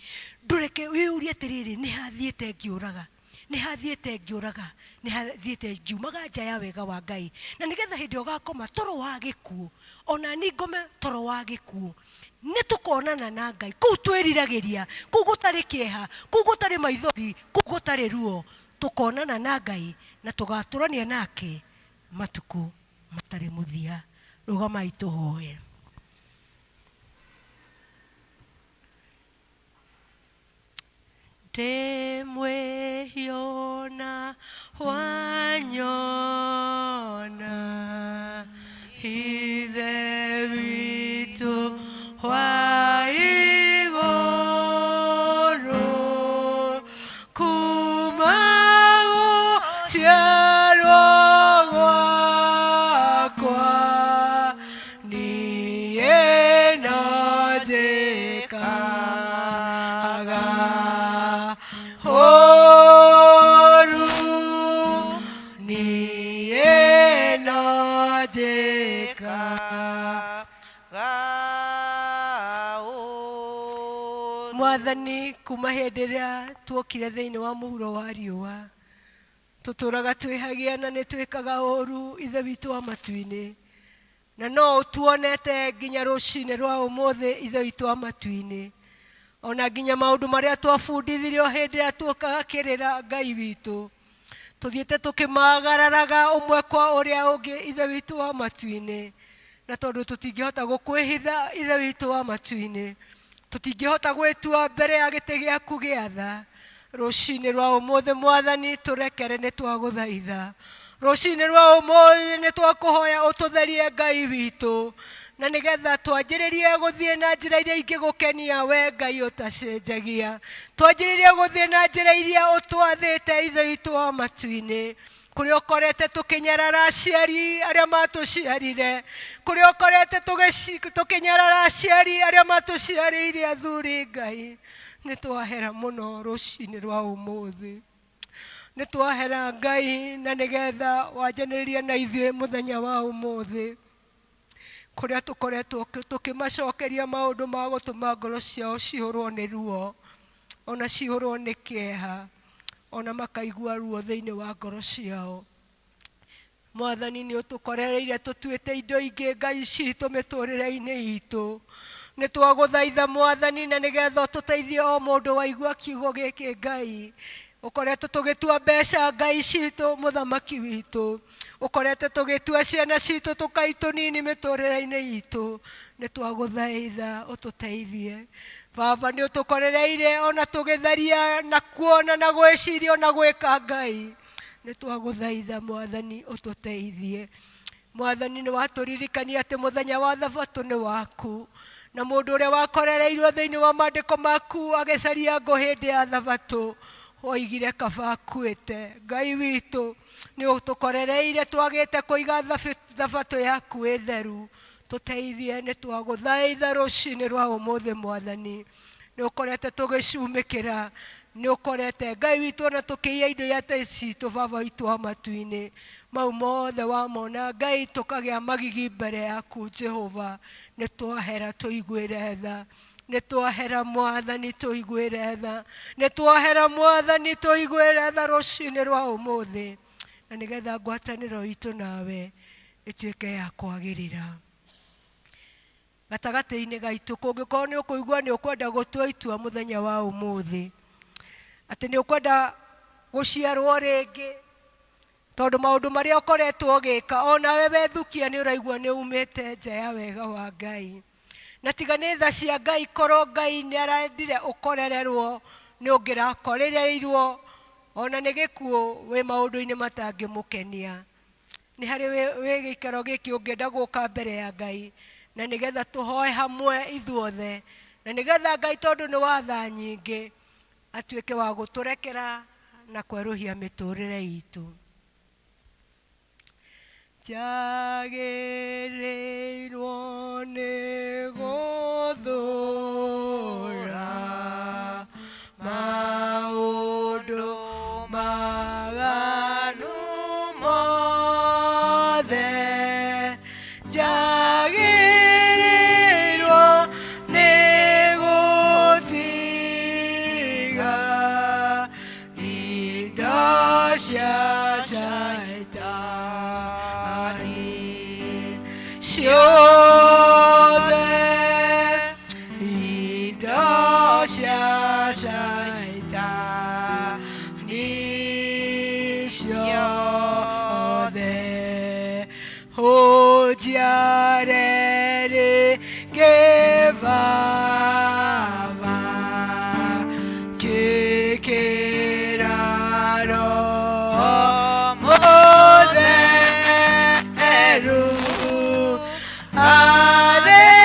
ndũreke wĩyũrie atĩrĩrĩ, nĩ hathiĩte ngĩũraga, nĩ hathiĩte ngĩũraga, nĩ hathiĩte ngiumaga nja ya wega wa Ngai. Na nĩgetha hĩndĩ ĩrĩa ũgakoma toro wa gĩkuũ, ona ni ngome toro wa gĩkuũ, nĩ tũkonana na Ngai kũu twĩriragĩria, kũu gũtarĩ kĩeha, kũu gũtarĩ maithori, kũu gũtarĩ ruo. Tũkonana na Ngai na tũgatũrania nake matukũ matarĩ mũthia. Rũgamai tũhoe. Ndĩ mwĩhia ona wanyona, Ithe witũ wa igũrũ, kuma gũciarwo gwakwa, niĩ no njĩkaga ũũru, niĩ no njĩkaga ũũru. Mwathani, kuma hĩndĩ ĩrĩa tuokire thĩinĩ wa mũhuro wa riũa, tũtũraga twĩhagia na nĩ twĩkaga ũũru, Ithe witũ wa matu-inĩ. Na no ũtuonete nginya rũcinĩ rwa ũmũthĩ, Ithe witũ wa matu-inĩ. Ona nginya maũndũ marĩa twabundithirio hĩndĩ ĩrĩa tuokaga kĩrĩra, Ngai witũ. Tũthiĩte tũkĩmagararaga ũmwe kwa ũrĩa ũngĩ, Ithe witũ wa matu-inĩ. Na tondũ tũtingĩhota gũkwĩhitha, Ithe witũ wa matu-inĩ, tũtingĩhota gwĩtua mbere ya gĩtĩ gĩaku gĩa tha. Rũcinĩ rwa ũmũthĩ, Mwathani, tũrekere, nĩ twagũthaitha. Rũcinĩ rwa ũmũthĩ nĩ twakũhoya ũtũtherie, Ngai witũ, na nĩgetha twanjĩrĩrie gũthiĩ na njĩra iria ingĩgũkenia we, Ngai ũtacenjagia. Twanjĩrĩrie gũthiĩ na njĩra iria ũtwathĩte, Ithe witũ wa matu-inĩ. Kũrĩa ũkorete tũkĩnyarara aciari arĩa matũciarire, kũrĩa ũkorete tũkĩnyarara aciari arĩa matũciarĩire athuri, Ngai, nĩ twahera mũno rũcinĩ rwa ũmũthĩ. Nĩ twahera, Ngai, na nĩgetha wanjanĩrĩrie na ithuĩ mũthenya wa ũmũthĩ. Kũrĩa tũkoretwo tũkĩmacokeria maũndũ ma gũtũma ngoro ciao cihũrwo nĩ ruo, ona cihũrwo nĩ kĩeha, ona makaigua ruo thĩinĩ wa ngoro ciao. Mwathani, nĩ ũtũkorereire tũtuĩte indo ingĩ ngai citũ mĩtũrĩre-inĩ itũ. Nĩ twagũthaitha, Mwathani, na nĩgetha ũtũteithie o mũndũ waigua kiugo gĩkĩ, Ngai. Ũkoretwo tũgĩtua mbeca ngai citũ, mũthamaki witũ. Ũkoretwo tũgĩtua ciana citũ tũkai tũnini mĩtũrĩre-inĩ itũ. Nĩ twagũthaitha ũtũteithie. Baba, nĩ ũtũkorereire ona tũgĩtharia na kuona na gwĩciria ona gwĩka, Ngai. Nĩ twagũthaitha Mwathani ũtũteithie. Mwathani nĩ watũririkania atĩ mũthenya wa thabatũ nĩ waku, na mũndũ ũrĩa wakorereirwo thĩinĩ wa maandĩko maku agĩcaria ngũ hĩndĩ ya thabatũ oigire kaba akuĩte. Ngai witũ, nĩ ũtũkorereire twagĩte kũiga thabatũ yaku ĩtheru. Tũteithie, nĩ twagũthaitha rũcinĩ rwa ũmũthĩ Mwathani. Nĩ ũkorete tũgĩcumĩkĩra, nĩ ũkorete Ngai witũ ona tũkĩiya indo iria itarĩ citũ, Baba witũ wa matu-inĩ. Mau mothe wamona Ngai, tũkagĩa magigi mbere yaku Jehova. Nĩ twahera tũiguĩre tha, nĩ twahera Mwathani tũiguĩre tha, nĩ twahera Mwathani tũiguĩre tha rũcinĩ rwa ũmũthĩ, na nĩgetha ngwatanĩro itũ nawe ĩtuĩke ya kwagĩrĩra gatagatĩ-inĩ gaitũ. Kũngĩkorwo nĩ ũkũigua nĩ ũkwenda gũtua itua mũthenya wa ũmũthĩ atĩ nĩ ũkwenda gũciarwo rĩngĩ, tondũ maũndũ marĩa ũkoretwo ũgĩka onawe wethukia nĩ ũraigua nĩ umĩte nja ya wega wa Ngai, na tiga nĩ tha cia Ngai, korwo Ngai nĩ arendire ũkorererwo nĩ ũngĩrakorereirwo ona nĩ gĩkuũ wĩ maũndũ-inĩ matangĩmũkenia. Nĩ harĩ wĩ gĩikaro gĩkĩ ũngĩenda gũka mbere ya Ngai, na nĩgetha tũhoe hamwe ithuothe, na nĩgetha Ngai tondũ nĩ wa tha nyingĩ atuĩke wa gũtũrekera na kwerũhia mĩtũrĩre itũ. Njagĩrĩirwo nĩ gũthũra maũndũ maganu mothe, njagĩrĩirwo nĩ gũtiga indo cia Shaitani ciothe, indo cia Shaitani ciothe, ũnjiare rĩngĩ Baba, njĩkĩra Roho Mũtheru,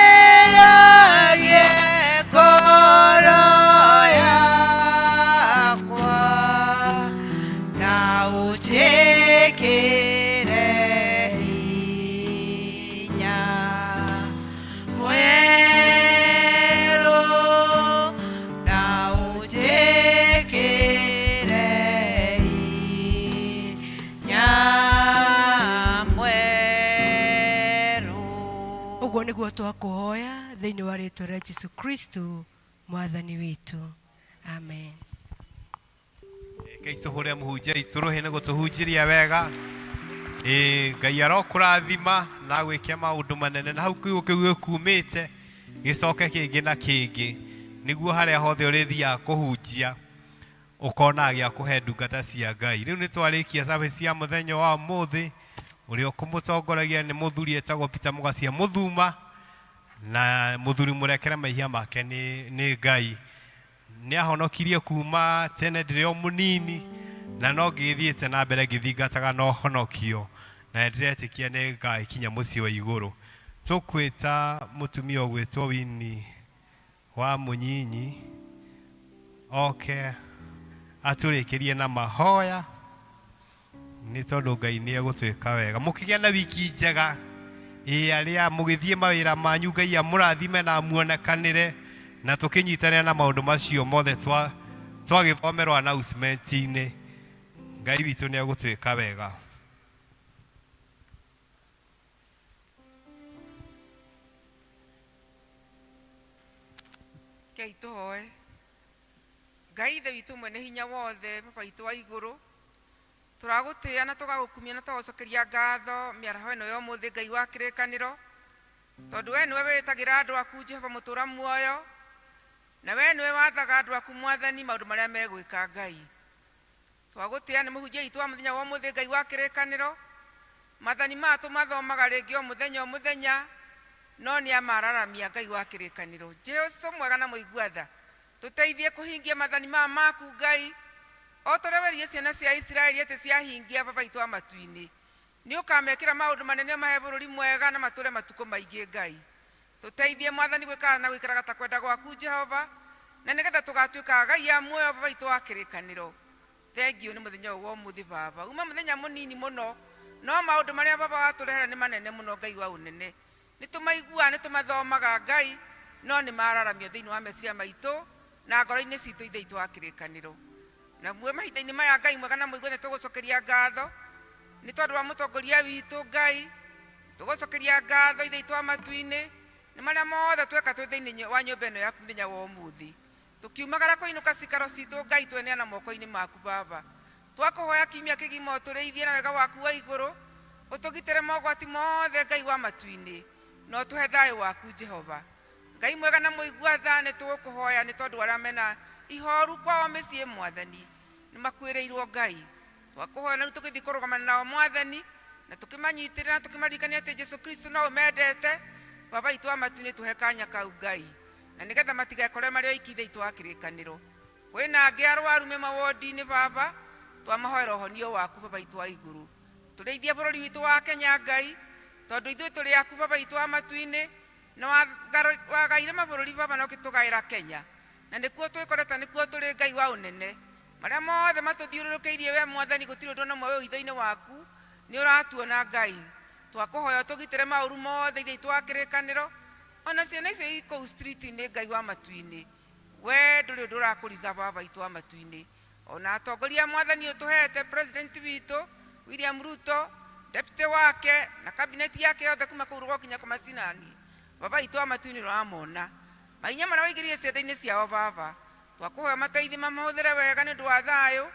atheragie ngoro yakwa na ũnjĩkĩre hinya mwerũ, na ũnjĩkĩre hinya mwerũ. Ũguo nĩguo twakũhoya thĩinĩ wa rĩtwa rĩa Jesu Kristo Mwathani witũ, amen. Rekei tũhũre mũhunjia witũ rũhĩ nĩ gũtũhunjĩria wega. Ĩĩ, Ngai arokũrathima na agwĩke maũndũ manene, na hau kiugo kĩu gĩkumĩte gĩcoke kĩngĩ na kĩngĩ, nĩguo harĩa hothe ũrĩthiaga kũhunjia ũkonaga gĩa kũhe ndungata cia Ngai. Rĩu nĩ twarĩkia service ya mũthenya wa ũmũthĩ. Ũrĩa ũkũmũtongoragia nĩ mũthuri etagwo Peter Mũgacia Mũthuma, na mũthuri mũrekere mehia make nĩ Ngai. Nĩ ahonokirie kuma tene ndĩrĩ o mũnini, na no ngĩgĩthiĩte na mbere ngĩthingataga na ũhonokio, na nĩ ndĩretĩkia nĩ ngagĩkinya mũciĩ wa igũrũ. Tũkwĩta mũtumia ũgwĩtwo Winnie wa Mũnyinyi oke atũrĩkĩrie na mahoya, nĩ tondũ Ngai nĩ egũtwĩka wega. Mũkĩgĩa na wiki njega. Ĩĩ, arĩa mũgĩthiĩ mawĩra manyu, Ngai amũrathime na amuonekanĩre, na tũkĩnyitanĩra na maũndũ macio mothe twagĩthomerwo announcement-inĩ. Ngai witũ nĩ egũtwĩka wega. Rekei tũhoe. Ngai Ithe witũ mwene hinya wothe, Baba witũ wa igũrũ, tũragũtĩĩa na tũgagũkumia na tũgagũcokeria ngatho mĩaraho ĩno ya ũmũthĩ, Ngai wa kĩrĩkanĩro, tondũ we nĩwe wĩtagĩra andũ aku Jehova mũtũra muoyo, na we nĩwe wathaga andũ aku Mwathani maũndũ marĩa megwĩka Ngai. Twagũtĩĩa nĩ mũhunjia witũ wa mũthenya wa ũmũthĩ, Ngai wa kĩrĩkanĩro. Maathani maya tũmathomaga rĩngĩ o mũthenya o mũthenya, no nĩ amararamia, Ngai wa kĩrĩkanĩro. Jesu mwega na mũigua tha, tũteithie kũhingia maathani maya maku, Ngai, O ta ũrĩa werire ciana cia Isiraeli atĩ ciahingia Baba witũ wa matu-inĩ, nĩ ũkamekĩra maũndũ manene ũmahe bũrũri mwega na matũũre matukũ maingĩ Ngai. Tũteithie Mwathani gwĩkaga na gũikaraga ta kwenda gwaku Jehova, na nĩgetha tũgatuĩka agai a muoyo Baba witũ wa kĩrĩkanĩro. Thengiũ nĩ mũthenya ũyũ wa ũmũthĩ Baba. Uma mũthenya mũnini mũno, no maũndũ marĩa Baba watũrehera nĩ manene mũno Ngai wa ũnene. Nĩ tũmaiguaga, nĩ tũmathomaga Ngai, no nĩ mararamio thĩinĩ wa meciria maitũ na ngoro-inĩ citũ Ithe witũ wa kĩrĩkanĩro. Naguo mahinda-inĩ maya Ngai mwega na mũigua nĩ tũgũcokeria ngatho nĩ tondũ wa mũtongoria witũ Ngai, tũgũcokeria ngatho Ithe witũ wa matu-inĩ nĩ marĩa mothe tweka twĩ thĩinĩ wa nyũmba ĩno yaku mũthenya wa ũmũthĩ. Tũkiumagara kũinũka cikaro citũ Ngai tweneana moko-inĩ maku Baba. Twakũhoya kiumia kĩgima ũtũrĩithie na wega waku wa igũrũ, ũtũgitĩre mogwati mothe Ngai wa matu-inĩ, na ũtũhe thayũ waku Jehova. Ngai mwega na mũigua tha nĩ tũgũkũhoya nĩ tondũ arĩa mena ihoru kwao mĩciĩ Mwathani nĩ makuĩrĩirwo Ngai. Twakũhoya na rĩu tũgĩthiĩ kũrũgamana nao Mwathani na tũkĩmanyitĩrĩra na tũkĩmaririkania atĩ Jesu Kristo no ũmendete. Baba witũ wa matu-inĩ tũhe kanya kau Ngai, na nĩgetha matigekore marĩ oiki Ithe witũ wa kĩrĩkanĩro. Kwĩna angĩ arwaru me mawondi-inĩ Baba, twamahoera ũhonio waku Baba witũ wa igũrũ. Tũrĩithie bũrũri witũ wa Kenya Ngai, tondũ ithuĩ tũrĩ aku Baba witũ wa matu-inĩ, na wagaire mabũrũri Baba na ũgĩtũgaĩra Kenya, na nĩkuo twĩkorete, nĩkuo tũrĩ Ngai wa ũnene. Marĩa mothe matũthiũrũrũkĩirie we Mwathani, gũtirĩ ũndũ ona ũmwe wĩ hitho-inĩ waku, nĩ ũratuona Ngai. Twakũhoya ũtũgitĩre maũru mothe Ithe witũ wa kĩrĩkanĩro, ona ciana icio i kũu street-inĩ Ngai wa matu-inĩ. We ndũrĩ ũndũ ũrakũriga Baba witũ wa matu-inĩ. Ona atongoria Mwathani ũtũhete, president witũ William Ruto, deputy wake na cabinet yake yothe kuma kũu rũgongo kinya kũ macinani, Baba witũ wa matu-inĩ ũramona. Mahinya marĩa waigĩrĩire ciande-inĩ ciao Baba, twakũhoya ũmateithie mamahũthĩre wega nĩ ũndũ wa thayũ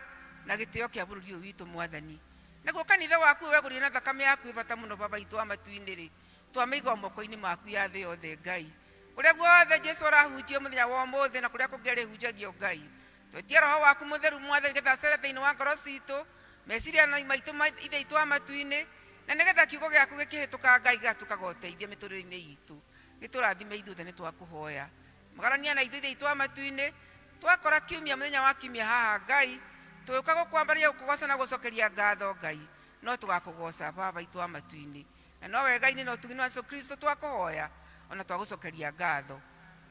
na gĩtĩo kĩa bũrũri ũyũ witũ Mwathani. Naguo kanitha waku ũyũ wegũrire na thakame yaku ĩ bata mũno Baba witũ wa matu-inĩ rĩ, twamĩiga o moko-inĩ maku ya thĩ yothe Ngai. Kũrĩa guothe Jesu arahunjia mũthenya wa ũmũthĩ na kũrĩa kũngĩ arĩhunjagio Ngai, twetie Roho waku Mũtheru Mwathani nĩgetha acere thĩinĩ wa ngoro citũ, meciria maitũ Ithe witũ wa matu-inĩ, na nĩgetha kiugo gĩaku gĩkĩhĩtũka Ngai gĩgatuĩkaga ũteithio mĩtũrĩre-inĩ itũ. Gĩtũrathime ithuothe nĩ twakũhoya. Magarania na ithuĩ Ithe witũ wa matu-inĩ, twakora kiumia mũthenya wa kiumia haha Ngai, tũgĩũka gũkwambaria gũkũgoca na gũcokeria ngatho Ngai, no tũgakũgoca Baba witũ wa matu-inĩ. Na no wega-inĩ na ũtugi-inĩ wa Jesu Kristo twakũhoya ona twagũcokeria ngatho.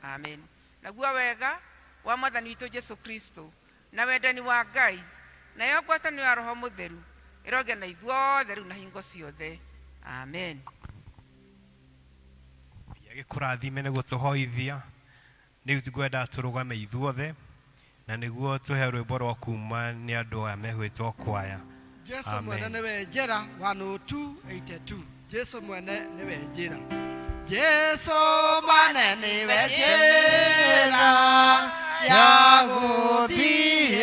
Amen. Naguo wega wa Mwathani witũ Jesu Kristo na wendani wa Ngai nayo ngwatanĩro ya Roho Mũtheru ĩrogĩa na ithuothe rĩu na hingo ciothe. Amen. Gĩkũrathime nĩ gũtũhoithia. Rĩu ngwenda tũrũgame ithuothe na nĩguo tũhe rwĩmbo rwa kuma nĩ andũ aya megwĩtwo kwaya. Jesu mwene Amen. nĩwe njĩra 10282 Jesu mwene nĩwe njĩra Jesu mwene nĩwe njĩra ya gũthiĩ